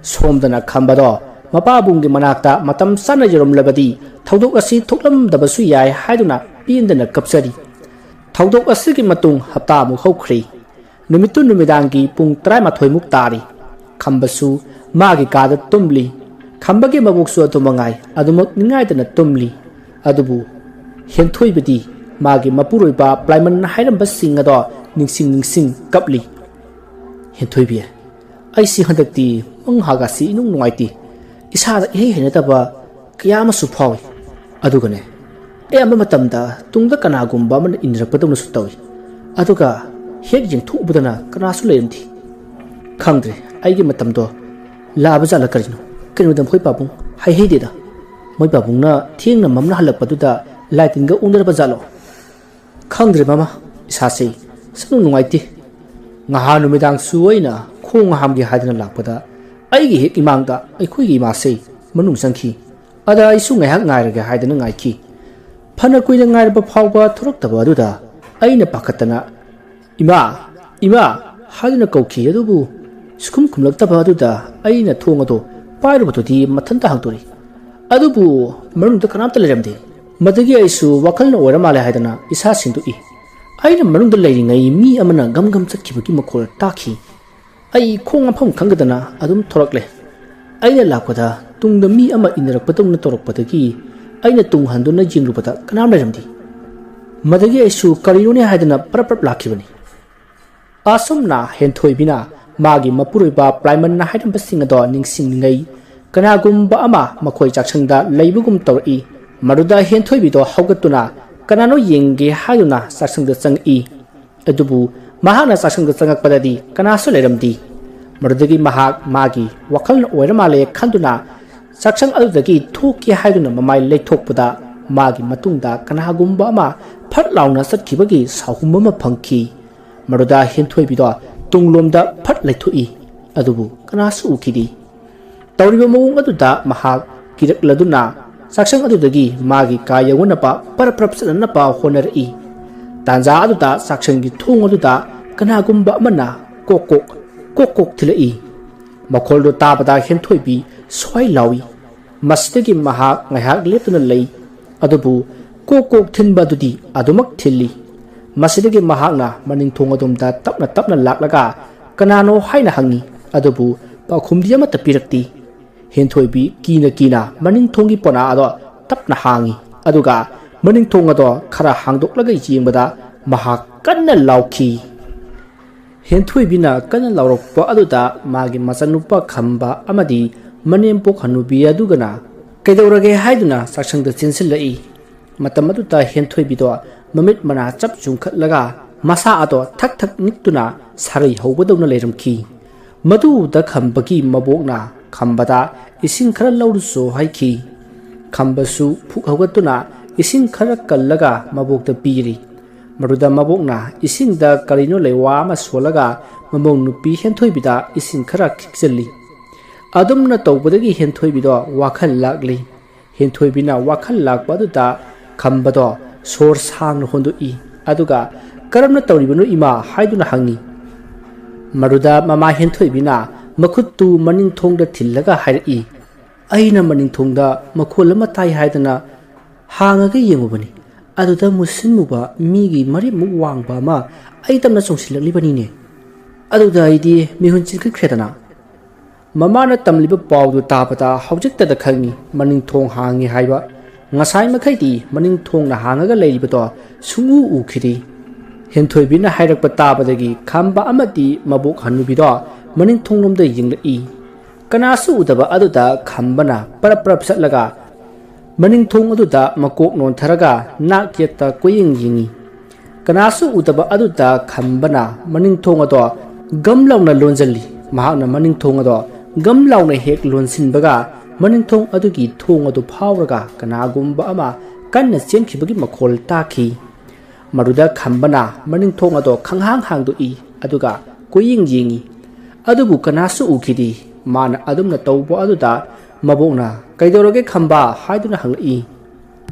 ꯁꯣꯝꯗꯅ ꯈꯝꯕꯗꯣ ꯃꯄꯥꯕꯨꯡꯒꯤ ꯃꯅꯥꯛꯇ ꯃꯇꯝ ꯆꯥꯅ ꯌꯧꯔꯝꯂꯕꯗꯤ ꯊꯧꯗꯣꯛ ꯑꯁꯤ ꯊꯣꯛꯂꯝꯗꯕꯁꯨ ꯌꯥꯏ ꯍꯥꯏꯗꯨꯅ ꯄꯦꯟꯗꯅ ꯀꯞꯆꯔꯤ꯫ ꯊꯧꯗꯣꯛ ꯑꯁꯤꯒꯤ ꯃꯇꯨꯡ ꯍꯞꯇꯥꯃꯨꯛ ꯍꯧꯈ꯭ꯔꯦ꯫ ꯅꯨꯃꯤꯠꯇꯨ ꯅꯨꯃꯤꯗꯥꯡꯒꯤ ꯄꯨꯡ ꯇꯔꯥꯃꯥꯊꯣꯏꯃꯨꯛ ꯇꯥꯔꯤ꯫ ꯈꯝꯕꯁꯨ ꯃꯥꯒꯤ ꯀꯥꯗ ꯇꯨꯝꯂꯤ꯫ ꯈꯝꯕꯒꯤ ꯃꯕꯣꯛꯁꯨ ꯑꯗꯨ ꯃꯉꯥꯏ ꯑꯗꯨꯃꯛ ꯅꯤꯡꯉꯥꯏꯗꯅ ꯇꯨꯝꯂꯤ꯫ ꯑꯗꯨꯕꯨ ꯍꯦꯟꯊꯣꯏꯕꯗꯤ ꯃꯥꯒꯤ ꯃꯄꯨꯔꯣꯏꯕ ꯄ꯭ꯂꯥꯏꯃꯟꯅ ꯍꯥꯏꯔꯝꯕꯁꯤꯡ ꯑꯗꯣ ꯅꯤꯡꯁꯤꯡ ꯅꯤꯡꯁꯤꯡ ꯀꯞꯂꯤ꯫ "ꯍꯦꯟꯊꯣꯏꯕꯤ, ꯑꯩꯁꯤ ꯍꯟꯗꯛꯇꯤ ꯃꯪꯍꯥꯒꯁꯤ ꯏꯅꯨꯡ ꯅꯨꯡꯉꯥꯏꯇꯦ꯫ ꯏꯁꯥꯗ ꯏꯍꯩ ꯍꯩꯅꯗꯕ ꯀꯌꯥ ꯑꯃꯁꯨ ꯐꯥꯎꯏ꯫ ꯑꯗꯨꯒꯅꯦ, ꯑꯌꯥꯝꯕ ꯃꯇꯝꯗ ꯇꯨꯡꯗ ꯀꯅꯥꯒꯨꯝꯕ ꯑꯃꯅ ꯏꯟꯅꯔꯛꯄꯗꯧꯅꯁꯨ ꯇꯧꯏ꯫ ꯑꯗꯨꯒ ꯍꯦꯛ ꯌꯦꯡꯊꯣꯛꯎꯕꯗꯅ ꯀꯅꯥꯁꯨ ꯂꯩꯔꯝꯗꯦ꯫ ꯈꯪꯗ꯭ꯔꯦ, ꯑꯩꯒꯤ ꯃꯇꯝꯗꯣ ꯂꯥꯛꯑꯕ ꯖꯥꯠꯂ ꯀꯔꯤꯅꯣ? ꯀꯩꯅꯣꯗ ꯃꯈꯣꯏ ꯄꯥꯕꯨꯡ ꯍꯥꯏꯍꯩꯗꯦꯗ꯫ ꯃꯣꯏ ꯄꯥꯕꯨꯡꯅ ꯊꯦꯡꯅ ꯃꯝꯅ ꯍꯜꯂꯛꯄꯗꯨꯗ ꯂꯥꯏ ꯇꯤꯟꯒ ꯑꯣꯟꯅꯔꯕ ꯖꯥꯠꯂꯣ? ꯈꯪꯗ꯭ꯔꯦ ꯃꯃꯥ, ꯏꯁꯥꯁꯦ ꯁꯨꯝ ꯅꯨꯡꯉꯥꯏꯇꯦ꯫ ꯉꯍꯥꯟ ꯅꯨꯃꯤꯗꯥꯡꯁꯨ ꯑꯩꯅ ꯈꯣꯡ ꯍꯥꯝꯒꯦ ꯍꯥꯏꯗꯅ ꯂꯥꯛꯄꯗ ꯑꯩꯒꯤ ꯍꯦꯛ ꯏꯃꯥꯡꯗ ꯑꯩꯈꯣꯏꯒꯤ ꯏꯃꯥꯁꯦ ꯃꯅꯨꯡ ꯆꯪꯈꯤ꯫ ꯑꯗ ꯑꯩꯁꯨ ꯉꯥꯏꯍꯥꯛ ꯉꯥꯏꯔꯒꯦ ꯍꯥꯏꯗꯅ ꯉꯥꯏꯈꯤ꯫ ꯐꯅ ꯀꯨꯏꯅ ꯉꯥꯏꯔꯕ ꯐꯥꯎꯕ ꯊꯣꯔꯛꯇꯕ ꯑꯗꯨꯗ ꯑꯩꯅ ꯄꯥꯈꯠꯇꯅ, "ꯏꯃꯥ, ꯏꯃꯥ" ꯍꯥꯏꯗꯨꯅ ꯀꯧꯈꯤ꯫ ꯑꯗꯨꯕꯨ ꯁꯨꯈꯨꯝ ꯈꯨꯝꯂꯛꯇꯕ ꯑꯗꯨꯗ ꯑꯩꯅ ꯊꯣꯡ ꯑꯗꯨ ꯄꯥꯏꯔꯨꯕꯗꯨꯗꯤ ꯃꯊꯟꯇ ꯍꯥꯡꯗꯣꯔꯛꯏ꯫ ꯑꯗꯨꯕꯨ ꯃꯅꯨꯡꯗ ꯀꯅꯥꯝꯇ ꯂꯩꯔꯝꯗꯦ꯫ ꯃꯗꯨꯒꯤ ꯑꯩꯁꯨ ꯋꯥꯈꯜꯅ ꯑꯣꯏꯔ ꯃꯥꯜꯂꯦ ꯍꯥꯏꯗꯅ ꯏꯁꯥ ꯁꯦꯡꯗꯣꯛꯏ꯫ ꯑꯩꯅ ꯃꯅꯨꯡꯗ ꯂꯩꯔꯤꯉꯩ ꯃꯤ ꯑꯃꯅ ꯒꯝ ꯒꯝ ꯆꯠꯈꯤꯕꯒꯤ ꯃꯈꯣꯜ ꯇꯥꯈꯤ꯫ ꯑꯩ ꯈꯣꯡ ꯃꯐꯝ ꯈꯪꯗꯗꯅ ꯑꯗꯨꯝ ꯊꯣꯔꯛꯂꯦ꯫ ꯑꯩꯅ ꯂꯥꯛꯄꯗ ꯇꯨꯡꯗ ꯃꯤ ꯑꯃ ꯏꯟꯅꯔꯛꯄꯗꯧꯅ ꯇꯧꯔꯛꯄꯗꯒꯤ ꯑꯩꯅ ꯇꯨꯡ ꯍꯟꯗꯨꯅ ꯌꯦꯡꯂꯨꯕꯗ ꯀꯅꯥꯝ ꯂꯩꯔꯝꯗꯦ꯫ ꯃꯗꯨꯒꯤ ꯑꯩꯁꯨ ꯀꯔꯤꯅꯣꯅꯦ ꯍꯥꯏꯗꯅ ꯄꯔꯞ ꯄꯔꯞ ꯂꯥꯛꯈꯤꯕꯅꯤ꯫ ꯑꯁꯨꯝꯅ ꯍꯦꯟꯊꯣꯏꯕꯤꯅ ꯃꯥꯒꯤ ꯃꯄꯨꯔꯣꯏꯕ ꯄ꯭ꯂꯥꯏꯃꯟꯅ ꯍꯥꯏꯔꯝꯕꯁꯤꯡ ꯑꯗꯣ ꯅꯤꯡꯁꯤꯡꯂꯤꯉꯩ ꯀꯅꯥꯒꯨꯝꯕ ꯑꯃ ꯃꯈꯣꯏ ꯆꯥꯛꯁꯪꯗ ꯂꯩꯕꯒꯨꯝ ꯇꯧꯔꯛꯏ꯫ ꯃꯗꯨꯗ ꯍꯦꯟꯊꯣꯏꯕꯤꯗꯣ ꯍꯧꯒꯠꯇꯨꯅ ꯀꯅꯥꯅꯣ ꯌꯦꯡꯒꯦ ꯍꯥꯏꯗꯨꯅ ꯆꯥꯛꯁꯪꯗ ꯆꯪꯉꯛꯏ꯫ ꯑꯗꯨꯕꯨ ꯃꯍꯥꯛꯅ ꯆꯥꯛꯁꯪꯗ ꯆꯪꯉꯛꯄꯗꯗꯤ ꯀꯅꯥꯁꯨ ꯂꯩꯔꯝꯗꯦ꯫ ꯃꯗꯨꯗꯒꯤ ꯃꯍꯥꯛ ꯃꯥꯒꯤ ꯋꯥꯈꯜꯅ ꯑꯣꯏꯔ ꯃꯥꯜꯂꯦ ꯈꯟꯗꯨꯅ ꯆꯥꯛꯁꯪ ꯑꯗꯨꯗꯒꯤ ꯊꯣꯛꯀꯦ ꯍꯥꯏꯗꯨꯅ ꯃꯃꯥꯏ ꯂꯩꯊꯣꯛꯄꯗ ꯃꯥꯒꯤ ꯃꯇꯨꯡꯗ ꯀꯅꯥꯒꯨꯝꯕ ꯑꯃ ꯐꯠ ꯂꯥꯎꯅ ꯆꯠꯈꯤꯕꯒꯤ ꯁꯥꯎꯍꯨꯝ ꯑꯃ ꯐꯪꯈꯤ꯫ ꯃꯗꯨꯗ ꯍꯦꯟꯊꯣꯏꯕꯤꯗꯣ ꯇꯨꯡꯂꯣꯝꯗ ꯐꯠ ꯂꯩꯊꯣꯛꯏ꯫ ꯑꯗꯨꯕꯨ ꯀꯅꯥꯁꯨ ꯎꯈꯤꯗꯦ꯫ ꯇꯧꯔꯤꯕ ꯃꯑꯣꯡ ꯑꯗꯨꯗ ꯃꯍꯥꯛ ꯀꯤꯔꯛꯂꯗꯨꯅ ꯆꯥꯛꯁꯪ ꯑꯗꯨꯗꯒꯤ ꯃꯥꯒꯤ ꯀꯥ ꯌꯧꯅꯅꯕ ꯄꯔꯞ ꯄꯔꯞ ꯆꯠꯅꯅꯕ ꯍꯣꯠꯅꯔꯛꯏ꯫ ꯇꯥꯟꯖꯥ ꯑꯗꯨꯗ ꯆꯥꯛꯁꯪꯒꯤ ꯊꯣꯡ ꯑꯗꯨꯗ ꯀꯅꯥꯒꯨꯝꯕ ꯑꯃꯅ ꯀꯣꯛ ꯀꯣꯛ, ꯀꯣꯛ ꯀꯣꯛ ꯊꯤꯜꯂꯛꯏ꯫ ꯃꯈꯣꯜꯗꯨ ꯇꯥꯕꯗ ꯍꯦꯟꯊꯣꯏꯕꯤ ꯁ꯭ꯋꯥꯏ ꯂꯥꯎꯏ꯫ ꯃꯁꯤꯗꯒꯤ ꯃꯍꯥꯛ ꯉꯥꯏꯍꯥꯛ ꯂꯦꯞꯇꯨꯅ ꯂꯩ꯫ ꯑꯗꯨꯕꯨ ꯀꯣꯛ ꯀꯣꯛ ꯊꯤꯟꯕ ꯑꯗꯨꯗꯤ ꯑꯗꯨꯃꯛ ꯊꯤꯜꯂꯤ꯫ ꯃꯁꯤꯗꯒꯤ ꯃꯍꯥꯛꯅ ꯃꯅꯤꯡ ꯊꯣꯡ ꯑꯗꯣꯝꯗ ꯇꯞꯅ ꯇꯞꯅ ꯂꯥꯛꯂꯒ ꯀꯅꯥꯅꯣ ꯍꯥꯏꯅ ꯍꯪꯉꯤ꯫ ꯑꯗꯨꯕꯨ ꯄꯥꯎꯈꯨꯝꯗꯤ ꯑꯃꯠꯇ ꯄꯤꯔꯛꯇꯦ꯫ ꯍꯦꯟꯊꯣꯏꯕꯤ ꯀꯤꯅ ꯀꯤꯅ ꯃꯅꯤꯡ ꯊꯣꯡꯒꯤ ꯄꯣꯅꯥ ꯑꯗꯣ ꯇꯞꯅ ꯍꯥꯡꯉꯤ꯫ ꯑꯗꯨꯒ ꯃꯅꯤꯡ ꯊꯣꯡ ꯑꯗꯣ ꯈꯔ ꯍꯥꯡꯗꯣꯛꯂꯒ ꯌꯦꯡꯕꯗ ꯃꯍꯥꯛ ꯀꯟꯅ ꯂꯥꯎꯈꯤ꯫ ꯍꯦꯟꯊꯣꯏꯕꯤꯅ ꯀꯟꯅ ꯂꯥꯎꯔꯛꯄ ꯑꯗꯨꯗ ꯃꯥꯒꯤ ꯃꯆꯥꯅꯨꯄꯥ ꯈꯝꯕ ꯑꯃꯗꯤ ꯃꯅꯦꯝꯄꯣꯛ ꯍꯅꯨꯕꯤ ꯑꯗꯨꯒꯅ "ꯀꯩꯗꯧꯔꯒꯦ?" ꯍꯥꯏꯗꯨꯅ ꯆꯥꯛꯁꯪꯗ ꯆꯦꯟꯁꯤꯜꯂꯛꯏ꯫ ꯃꯇꯝ ꯑꯗꯨꯗ ꯍꯦꯟꯊꯣꯏꯕꯤꯗꯣ ꯃꯃꯤꯠ ꯃꯅꯥ ꯆꯞ ꯆꯨꯡꯈꯠꯂꯒ ꯃꯁꯥ ꯑꯗꯣ ꯊꯛ ꯊꯛ ꯅꯤꯛꯇꯨꯅ ꯁꯥꯔꯩ ꯍꯧꯕꯗꯧꯅ ꯂꯩꯔꯝꯈꯤ꯫ ꯃꯗꯨ ꯎꯕꯗ ꯈꯝꯕꯒꯤ ꯃꯕꯣꯛꯅ ꯈꯝꯕꯗ "ꯏꯁꯤꯡ ꯈꯔ ꯂꯧꯔꯨꯆꯣ" ꯍꯥꯏꯈꯤ꯫ ꯈꯝꯕꯁꯨ ꯐꯨꯛ ꯍꯧꯒꯠꯇꯨꯅ ꯏꯁꯤꯡ ꯈꯔ ꯀꯜꯂꯒ ꯃꯕꯣꯛꯇ ꯄꯤꯔꯤ꯫ ꯃꯗꯨꯗ ꯃꯕꯣꯛꯅ ꯏꯁꯤꯡꯗ ꯀꯔꯤꯅꯣ ꯂꯩꯋꯥ ꯑꯃ ꯁꯣꯜꯂꯒ ꯃꯃꯧ ꯅꯨꯄꯤ ꯍꯦꯟꯊꯣꯏꯕꯤꯗ ꯏꯁꯤꯡ ꯈꯔ ꯈꯤꯛꯆꯜꯂꯤ꯫ ꯑꯗꯨꯝꯅ ꯇꯧꯕꯗꯒꯤ ꯍꯦꯟꯊꯣꯏꯕꯤꯗꯣ ꯋꯥꯈꯜ ꯂꯥꯛꯂꯤ꯫ ꯍꯦꯟꯊꯣꯏꯕꯤꯅ ꯋꯥꯈꯜ ꯂꯥꯛꯄ ꯑꯗꯨꯗ ꯈꯝꯕꯗꯣ ꯁꯣꯔ ꯁꯥꯡꯅ ꯍꯣꯟꯗꯣꯛꯏ꯫ ꯑꯗꯨꯒ "ꯀꯔꯝꯅ ꯇꯧꯔꯤꯕꯅꯣ ꯏꯃꯥ?" ꯍꯥꯏꯗꯨꯅ ꯍꯪꯉꯤ꯫ ꯃꯗꯨꯗ ꯃꯃꯥ ꯍꯦꯟꯊꯣꯏꯕꯤꯅ ꯃꯈꯨꯠꯇꯨ ꯃꯅꯤꯡ ꯊꯣꯡꯗ ꯊꯤꯜꯂꯒ ꯍꯥꯏꯔꯛꯏ, "ꯑꯩꯅ ꯃꯅꯤꯡ ꯊꯣꯡꯗ ꯃꯈꯣꯜ ꯑꯃ ꯇꯥꯏ ꯍꯥꯏꯗꯅ ꯍꯥꯡꯉꯒ ꯌꯦꯡꯉꯨꯕꯅꯤ꯫ ꯑꯗꯨꯗ ꯃꯨꯁꯤꯟ ꯃꯨꯕ ꯃꯤꯒꯤ ꯃꯔꯤꯃꯨꯛ ꯋꯥꯡꯕ ꯑꯃ ꯑꯩ ꯇꯝꯅ ꯆꯣꯡꯁꯤꯜꯂꯛꯂꯤꯕꯅꯤꯅꯦ꯫ ꯑꯗꯨꯗ ꯑꯩꯗꯤ ꯃꯤꯍꯨꯟ ꯆꯤꯟꯈꯠꯈ꯭ꯔꯦꯗꯅ꯫ ꯃꯃꯥꯅ ꯇꯝꯂꯤꯕ ꯄꯥꯎꯗꯨ ꯇꯥꯕꯗ ꯍꯧꯖꯤꯛꯇꯗ ꯈꯪꯉꯤ ꯃꯅꯤꯡ ꯊꯣꯡ ꯍꯥꯡꯉꯤ ꯍꯥꯏꯕ꯫ ꯉꯁꯥꯏ ꯃꯈꯩꯗꯤ ꯃꯅꯤꯡ ꯊꯣꯡꯅ ꯍꯥꯡꯉꯒ ꯂꯩꯔꯤꯕꯗꯣ ꯁꯨꯡꯎ ꯎꯈꯤꯗꯦ꯫ ꯍꯦꯟꯊꯣꯏꯕꯤꯅ ꯍꯥꯏꯔꯛꯄ ꯇꯥꯕꯗꯒꯤ ꯈꯝꯕ ꯑꯃꯗꯤ ꯃꯕꯣꯛ ꯍꯅꯨꯕꯤꯗꯣ ꯃꯅꯤꯡ ꯊꯣꯡꯂꯣꯝꯗ ꯌꯦꯡꯂꯛꯏ꯫ ꯀꯅꯥꯁꯨ ꯎꯗꯕ ꯑꯗꯨꯗ ꯈꯝꯕꯅ ꯄꯔꯞ ꯄꯔꯞ ꯆꯠꯂꯒ ꯃꯅꯤꯡ ꯊꯣꯡ ꯑꯗꯨꯗ ꯃꯀꯣꯛ ꯅꯣꯟꯊꯔꯒ ꯅꯥꯛ ꯌꯦꯠꯇ ꯀꯣꯏꯌꯦꯡ ꯌꯦꯡꯉꯤ꯫ ꯀꯅꯥꯁꯨ ꯎꯗꯕ ꯑꯗꯨꯗ ꯈꯝꯕꯅ ꯃꯅꯤꯡ ꯊꯣꯡ ꯑꯗꯣ ꯒꯝ ꯂꯥꯎꯅ ꯂꯣꯟꯖꯜꯂꯤ꯫ ꯃꯍꯥꯛꯅ ꯃꯅꯤꯡ ꯊꯣꯡ ꯑꯗꯣ ꯒꯝ ꯂꯥꯎꯅ ꯍꯦꯛ ꯂꯣꯟꯁꯤꯟꯕꯒ ꯃꯅꯤꯡ ꯊꯣꯡ ꯑꯗꯨꯒꯤ ꯊꯣꯡ ꯑꯗꯨ ꯐꯥꯎꯔꯒ ꯀꯅꯥꯒꯨꯝꯕ ꯑꯃ ꯀꯟꯅ ꯆꯦꯟꯈꯤꯕꯒꯤ ꯃꯈꯣꯜ ꯇꯥꯈꯤ꯫ ꯃꯗꯨꯗ ꯈꯝꯕꯅ ꯃꯅꯤꯡ ꯊꯣꯡ ꯑꯗꯣ ꯈꯪꯍꯥꯡ ꯍꯥꯡꯗꯣꯛꯏ, ꯑꯗꯨꯒ ꯀꯣꯏꯌꯦꯡ ꯌꯦꯡꯉꯤ꯫ ꯑꯗꯨꯕꯨ ꯀꯅꯥꯁꯨ ꯎꯈꯤꯗꯦ꯫ ꯃꯥꯅ ꯑꯗꯨꯝꯅ ꯇꯧꯕ ꯑꯗꯨꯗ ꯃꯕꯣꯛꯅ "ꯀꯩꯗꯧꯔꯒꯦ ꯈꯝꯕ?" ꯍꯥꯏꯗꯨꯅ ꯍꯪꯂꯛꯏ꯫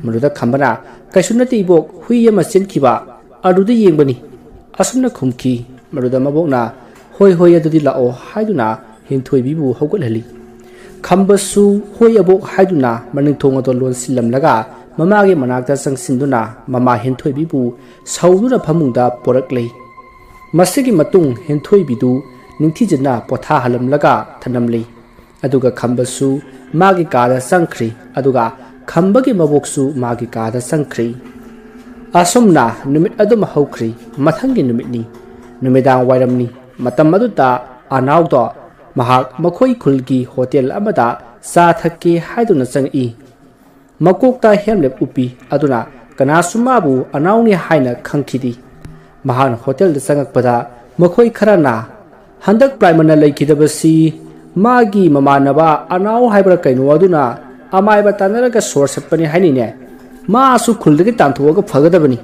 ꯃꯗꯨꯗ ꯈꯝꯕꯅ "ꯀꯩꯁꯨ ꯅꯠꯇꯦ ꯏꯕꯣꯛ, ꯍꯨꯏ ꯑꯃ ꯆꯦꯟꯈꯤꯕ, ꯑꯗꯨꯗ ꯌꯦꯡꯕꯅꯤ" ꯑꯁꯨꯝꯅ ꯈꯨꯝꯈꯤ꯫ ꯃꯗꯨꯗ ꯃꯕꯣꯛꯅ "ꯍꯣꯏ, ꯍꯣꯏ, ꯑꯗꯨꯗꯤ ꯂꯥꯛꯑꯣ" ꯍꯥꯏꯗꯨꯅ ꯍꯦꯟꯊꯣꯏꯕꯤꯕꯨ ꯍꯧꯒꯠꯍꯜꯂꯤ꯫ ꯈꯝꯕꯁꯨ "ꯍꯣꯏ ꯑꯕꯣꯛ" ꯍꯥꯏꯗꯨꯅ ꯃꯅꯤꯡ ꯊꯣꯡ ꯑꯗꯣ ꯂꯣꯟꯁꯤꯜꯂꯝꯂꯒ ꯃꯃꯥꯒꯤ ꯃꯅꯥꯛꯇ ꯆꯪꯁꯤꯟꯗꯨꯅ ꯃꯃꯥ ꯍꯦꯟꯊꯣꯏꯕꯤꯕꯨ ꯁꯧꯗꯨꯅ ꯐꯃꯨꯡꯗ ꯄꯣꯔꯛꯂꯦ꯫ ꯃꯁꯤꯒꯤ ꯃꯇꯨꯡ ꯍꯦꯟꯊꯣꯏꯕꯤꯗꯨ ꯅꯤꯡꯊꯤꯖꯅ ꯄꯣꯊꯥꯍꯜꯂꯝꯂꯒ ꯊꯅꯝꯂꯤ꯫ ꯑꯗꯨꯒ ꯈꯝꯕꯁꯨ ꯃꯥꯒꯤ ꯀꯥꯗ ꯆꯪꯈ꯭ꯔꯤ, ꯑꯗꯨꯒ ꯈꯝꯕꯒꯤ ꯃꯕꯣꯛꯁꯨ ꯃꯥꯒꯤ ꯀꯥꯗ ꯆꯪꯈ꯭ꯔꯤ꯫ ꯑꯁꯨꯝꯅ ꯅꯨꯃꯤꯠ ꯑꯗꯨꯃ ꯍꯧꯈ꯭ꯔꯤ꯫ ꯃꯊꯪꯒꯤ ꯅꯨꯃꯤꯠꯅꯤ꯫ ꯅꯨꯃꯤꯗꯥꯡ ꯋꯥꯏꯔꯝꯅꯤ꯫ ꯃꯇꯝ ꯑꯗꯨꯗ ꯑꯅꯥꯎꯗꯣ ꯃꯍꯥꯛ ꯃꯈꯣꯏ ꯈꯨꯜꯒꯤ ꯍꯣꯇꯦꯜ ꯑꯃꯗ ꯆꯥ ꯊꯛꯀꯦ ꯍꯥꯏꯗꯨꯅ ꯆꯪꯉꯛꯏ꯫ ꯃꯀꯣꯛꯇ ꯍꯦꯝꯂꯦꯞ ꯎꯞꯄꯤ꯫ ꯑꯗꯨꯅ ꯀꯅꯥꯁꯨ ꯃꯥꯕꯨ ꯑꯅꯥꯎꯅꯤ ꯍꯥꯏꯅ ꯈꯪꯈꯤꯗꯦ꯫ ꯃꯍꯥꯛꯅ ꯍꯣꯇꯦꯜꯗ ꯆꯪꯉꯛꯄꯗ ꯃꯈꯣꯏ ꯈꯔꯅ "ꯍꯟꯗꯛ ꯄ꯭ꯔꯥꯏꯃꯔꯅ ꯂꯩꯈꯤꯗꯕꯁꯤ ꯃꯥꯒꯤ ꯃꯃꯥꯟꯅꯕ ꯑꯅꯥꯎ ꯍꯥꯏꯕ꯭ꯔꯥ ꯀꯩꯅꯣ ꯑꯗꯨꯅ ꯑꯃꯥꯏꯕ ꯇꯥꯟꯅꯔꯒ ꯁꯣꯔ ꯁꯠꯄꯅꯤ ꯍꯥꯏꯅꯤꯅꯦ꯫ ꯃꯥꯁꯨ ꯈꯨꯜꯗꯒꯤ ꯇꯥꯟꯊꯣꯛꯑꯒ ꯐꯒꯗꯕꯅꯤ"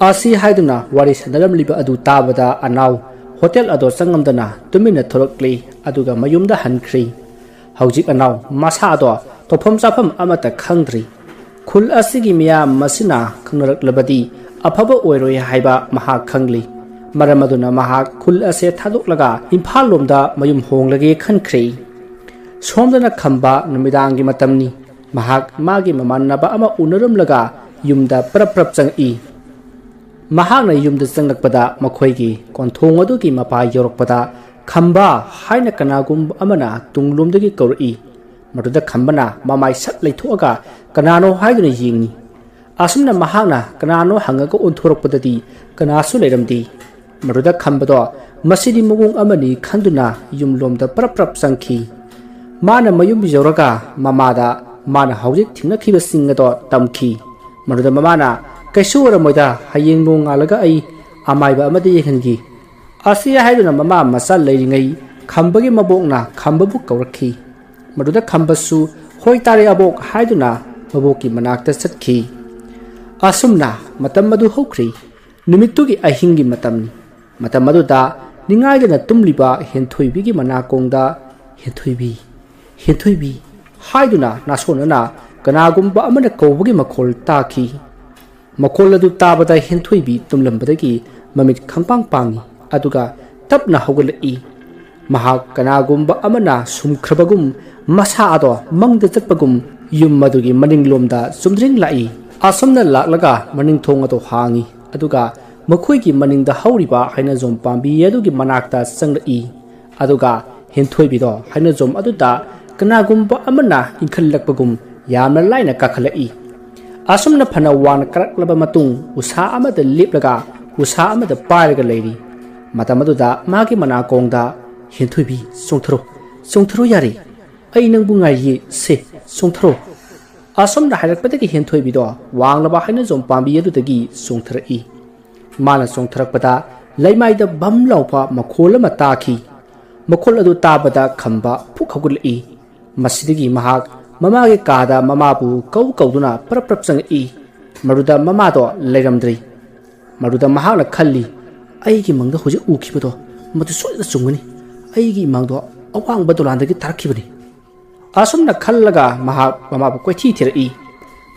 ꯑꯁꯤ ꯍꯥꯏꯗꯨꯅ ꯋꯥꯔꯤ ꯁꯥꯟꯅꯔꯝꯂꯤꯕ ꯑꯗꯨ ꯇꯥꯕꯗ ꯑꯅꯥꯎ ꯍꯣꯇꯦꯜ ꯑꯗꯣ ꯆꯪꯉꯝꯗꯅ ꯇꯨꯃꯤꯟꯅ ꯊꯣꯔꯛꯂꯤ, ꯑꯗꯨꯒ ꯃꯌꯨꯝꯗ ꯍꯟꯈ꯭ꯔꯤ꯫ ꯍꯧꯖꯤꯛ ꯑꯅꯥꯎ ꯃꯁꯥꯗꯣ ꯇꯧꯐꯝ ꯆꯥꯐꯝ ꯑꯃꯠꯇ ꯈꯪꯗ꯭ꯔꯤ꯫ ꯈꯨꯜ ꯑꯁꯤꯒꯤ ꯃꯤꯌꯥꯝ ꯃꯁꯤꯅ ꯈꯪꯅꯔꯛꯂꯕꯗꯤ ꯑꯐꯕ ꯑꯣꯏꯔꯣꯏ ꯍꯥꯏꯕ ꯃꯍꯥꯛ ꯈꯪꯂꯤ꯫ ꯃꯔꯝ ꯑꯗꯨꯅ ꯃꯍꯥꯛ ꯈꯨꯜ ꯑꯁꯦ ꯊꯥꯗꯣꯛꯂꯒ ꯏꯝꯐꯥꯜ ꯂꯣꯝꯗ ꯃꯌꯨꯝ ꯍꯣꯡꯂꯒꯦ ꯈꯟꯈ꯭ꯔꯦ꯫ ꯁꯣꯝꯗꯅ ꯈꯝꯕ ꯅꯨꯃꯤꯗꯥꯡꯒꯤ ꯃꯇꯝꯅꯤ꯫ ꯃꯍꯥꯛ ꯃꯥꯒꯤ ꯃꯃꯥꯟꯅꯕ ꯑꯃ ꯎꯅꯔꯝꯂꯒ ꯌꯨꯝꯗ ꯄꯔꯞ ꯄꯔꯞ ꯆꯪꯉꯛꯏ꯫ ꯃꯍꯥꯛꯅ ꯌꯨꯝꯗ ꯆꯪꯂꯛꯄꯗ ꯃꯈꯣꯏꯒꯤ ꯀꯣꯟꯊꯣꯡ ꯑꯗꯨꯒꯤ ꯃꯄꯥ ꯌꯧꯔꯛꯄꯗ "ꯈꯝꯕ" ꯍꯥꯏꯅ ꯀꯅꯥꯒꯨꯝꯕ ꯑꯃꯅ ꯇꯨꯡꯂꯣꯝꯗꯒꯤ ꯀꯧꯔꯛꯏ꯫ ꯃꯗꯨꯗ ꯈꯝꯕꯅ ꯃꯃꯥꯏ ꯁꯠ ꯂꯩꯊꯣꯛꯑꯒ "ꯀꯅꯥꯅꯣ?" ꯍꯥꯏꯗꯨꯅ ꯌꯦꯡꯉꯤ꯫ ꯑꯁꯨꯝꯅ ꯃꯍꯥꯛꯅ "ꯀꯅꯥꯅꯣ?" ꯍꯪꯉꯒ ꯑꯣꯟꯊꯣꯔꯛꯄꯗꯗꯤ ꯀꯅꯥꯁꯨ ꯂꯩꯔꯝꯗꯦ꯫ ꯃꯗꯨꯗ ꯈꯝꯕꯗꯣ ꯃꯁꯤꯗꯤ ꯃꯑꯣꯡ ꯑꯃꯅꯤ ꯈꯟꯗꯨꯅ ꯌꯨꯝꯂꯣꯝꯗ ꯄꯔꯞ ꯄꯔꯞ ꯆꯪꯈꯤ꯫ ꯃꯥꯅ ꯃꯌꯨꯝ ꯌꯧꯔꯒ ꯃꯃꯥꯗ ꯃꯥꯅ ꯍꯧꯖꯤꯛ ꯊꯦꯡꯅꯈꯤꯕꯁꯤꯡ ꯑꯗꯣ ꯇꯝꯈꯤ꯫ ꯃꯗꯨꯗ ꯃꯃꯥꯅ "ꯀꯩꯁꯨ ꯑꯣꯏꯔꯝꯃꯣꯏꯗ, ꯍꯌꯦꯡ ꯅꯣꯡꯉꯥꯜꯂꯒ ꯑꯩ ꯑꯃꯥꯏꯕ ꯑꯃꯗ ꯌꯦꯡꯍꯟꯒꯦ"꯫ ꯑꯁꯤ ꯍꯥꯏꯗꯨꯅ ꯃꯃꯥ ꯃꯆꯥ ꯂꯩꯔꯤꯉꯩ ꯈꯝꯕꯒꯤ ꯃꯕꯣꯛꯅ ꯈꯝꯕꯕꯨ ꯀꯧꯔꯛꯈꯤ꯫ ꯃꯗꯨꯗ ꯈꯝꯕꯁꯨ "ꯍꯣꯏ ꯇꯥꯔꯦ ꯑꯕꯣꯛ" ꯍꯥꯏꯗꯨꯅ ꯃꯕꯣꯛꯀꯤ ꯃꯅꯥꯛꯇ ꯆꯠꯈꯤ꯫ ꯑꯁꯨꯝꯅ ꯃꯇꯝ ꯑꯗꯨ ꯍꯧꯈ꯭ꯔꯤ꯫ ꯅꯨꯃꯤꯠꯇꯨꯒꯤ ꯑꯍꯤꯡꯒꯤ ꯃꯇꯝꯅꯤ꯫ ꯃꯇꯝ ꯑꯗꯨꯗ ꯅꯤꯡꯉꯥꯏꯗꯅ ꯇꯨꯝꯂꯤꯕ ꯍꯦꯟꯊꯣꯏꯕꯤꯒꯤ ꯃꯅꯥꯀꯣꯡꯗ "ꯍꯦꯟꯊꯣꯏꯕꯤ, ꯍꯦꯟꯊꯣꯏꯕꯤ" ꯍꯥꯏꯗꯨꯅ ꯅꯥꯁꯣꯟꯅꯅ ꯀꯅꯥꯒꯨꯝꯕ ꯑꯃꯅ ꯀꯧꯕꯒꯤ ꯃꯈꯣꯜ ꯇꯥꯈꯤ꯫ ꯃꯈꯣꯜ ꯑꯗꯨ ꯇꯥꯕꯗ ꯍꯦꯟꯊꯣꯏꯕꯤ ꯇꯨꯝꯂꯝꯕꯗꯒꯤ ꯃꯃꯤꯠ ꯈꯪꯄꯥꯡ ꯄꯥꯡꯏ, ꯑꯗꯨꯒ ꯇꯞꯅ ꯍꯧꯒꯠꯂꯛꯏ꯫ ꯃꯍꯥꯛ ꯀꯅꯥꯒꯨꯝꯕ ꯑꯃꯅ ꯁꯨꯝꯈ꯭ꯔꯕꯒꯨꯝ, ꯃꯁꯥ ꯑꯗꯣ ꯃꯪꯗ ꯆꯠꯄꯒꯨꯝ ꯌꯨꯝ ꯑꯗꯨꯒꯤ ꯃꯅꯤꯡꯂꯣꯝꯗ ꯆꯨꯝꯗ꯭ꯔꯤꯡ ꯂꯥꯛꯏ꯫ ꯑꯁꯨꯝꯅ ꯂꯥꯛꯂꯒ ꯃꯅꯤꯡ ꯊꯣꯡ ꯑꯗꯨ ꯍꯥꯡꯏ, ꯑꯗꯨꯒ ꯃꯈꯣꯏꯒꯤ ꯃꯅꯤꯡꯗ ꯍꯧꯔꯤꯕ ꯍꯩꯅꯧꯖꯣꯝ ꯄꯥꯝꯕꯤ ꯑꯗꯨꯒꯤ ꯃꯅꯥꯛꯇ ꯆꯪꯂꯛꯏ꯫ ꯑꯗꯨꯒ ꯍꯦꯟꯊꯣꯏꯕꯤꯗꯣ ꯍꯩꯅꯧꯖꯣꯝ ꯑꯗꯨꯗ ꯀꯅꯥꯒꯨꯝꯕ ꯑꯃꯅ ꯏꯟꯈꯠꯂꯛꯄꯒꯨꯝ ꯌꯥꯝꯅ ꯂꯥꯏꯅ ꯀꯥꯈꯠꯂꯛꯏ꯫ ꯑꯁꯨꯝꯅ ꯐꯅ ꯋꯥꯅ ꯀꯥꯔꯛꯂꯕ ꯃꯇꯨꯡ ꯎꯁꯥ ꯑꯃꯗ ꯂꯦꯞꯂꯒ ꯎꯁꯥ ꯑꯃꯗ ꯄꯥꯏꯔꯒ ꯂꯩꯔꯤ꯫ ꯃꯇꯝ ꯑꯗꯨꯗ ꯃꯥꯒꯤ ꯃꯅꯥꯀꯣꯡꯗ "ꯍꯦꯟꯊꯣꯏꯕꯤ, ꯆꯣꯡꯊꯔꯣ, ꯆꯣꯡꯊꯔꯣ ꯌꯥꯔꯦ, ꯑꯩ ꯅꯪꯕꯨ ꯉꯥꯏꯔꯤꯌꯦ, ꯁꯦ, ꯆꯣꯡꯊꯔꯣ"꯫ ꯑꯁꯨꯝꯅ ꯍꯥꯏꯔꯛꯄꯗꯒꯤ ꯍꯦꯟꯊꯣꯏꯕꯤꯗꯣ ꯋꯥꯡꯂꯕ ꯍꯩꯅꯧꯖꯣꯝ ꯄꯥꯝꯕꯤ ꯑꯗꯨꯗꯒꯤ ꯆꯣꯡꯊꯔꯛꯏ꯫ ꯃꯥꯅ ꯆꯣꯡꯊꯔꯛꯄꯗ ꯂꯩꯃꯥꯏꯗ ꯚꯝ ꯂꯥꯎꯕ ꯃꯈꯣꯜ ꯑꯃ ꯇꯥꯈꯤ꯫ ꯃꯈꯣꯜ ꯑꯗꯨ ꯇꯥꯕꯗ ꯈꯝꯕ ꯐꯨꯛ ꯍꯧꯒꯠꯂꯛꯏ꯫ ꯃꯁꯤꯗꯒꯤ ꯃꯍꯥꯛ ꯃꯃꯥꯒꯤ ꯀꯥꯗ ꯃꯃꯥꯕꯨ ꯀꯧ ꯀꯧꯗꯨꯅ ꯄꯔꯞ ꯄꯔꯞ ꯆꯪꯉꯛꯏ꯫ ꯃꯗꯨꯗ ꯃꯃꯥꯗꯣ ꯂꯩꯔꯝꯗ꯭ꯔꯤ꯫ ꯃꯗꯨꯗ ꯃꯍꯥꯛꯅ ꯈꯜꯂꯤ, "ꯑꯩꯒꯤ ꯃꯪꯗ ꯍꯧꯖꯤꯛ ꯎꯈꯤꯕꯗꯣ ꯃꯗꯨ ꯁꯣꯏꯗꯅ ꯆꯨꯝꯒꯅꯤ꯫ ꯑꯩꯒꯤ ꯏꯃꯥꯡꯗꯣ ꯑꯋꯥꯡꯕ ꯗꯣꯂꯥꯟꯗꯒꯤ ꯇꯥꯔꯛꯈꯤꯕꯅꯤ"꯫ ꯑꯁꯨꯝꯅ ꯈꯜꯂꯒ ꯃꯍꯥꯛ ꯃꯃꯥꯕꯨ ꯀꯣꯏꯊꯤ ꯊꯤꯔꯛꯏ꯫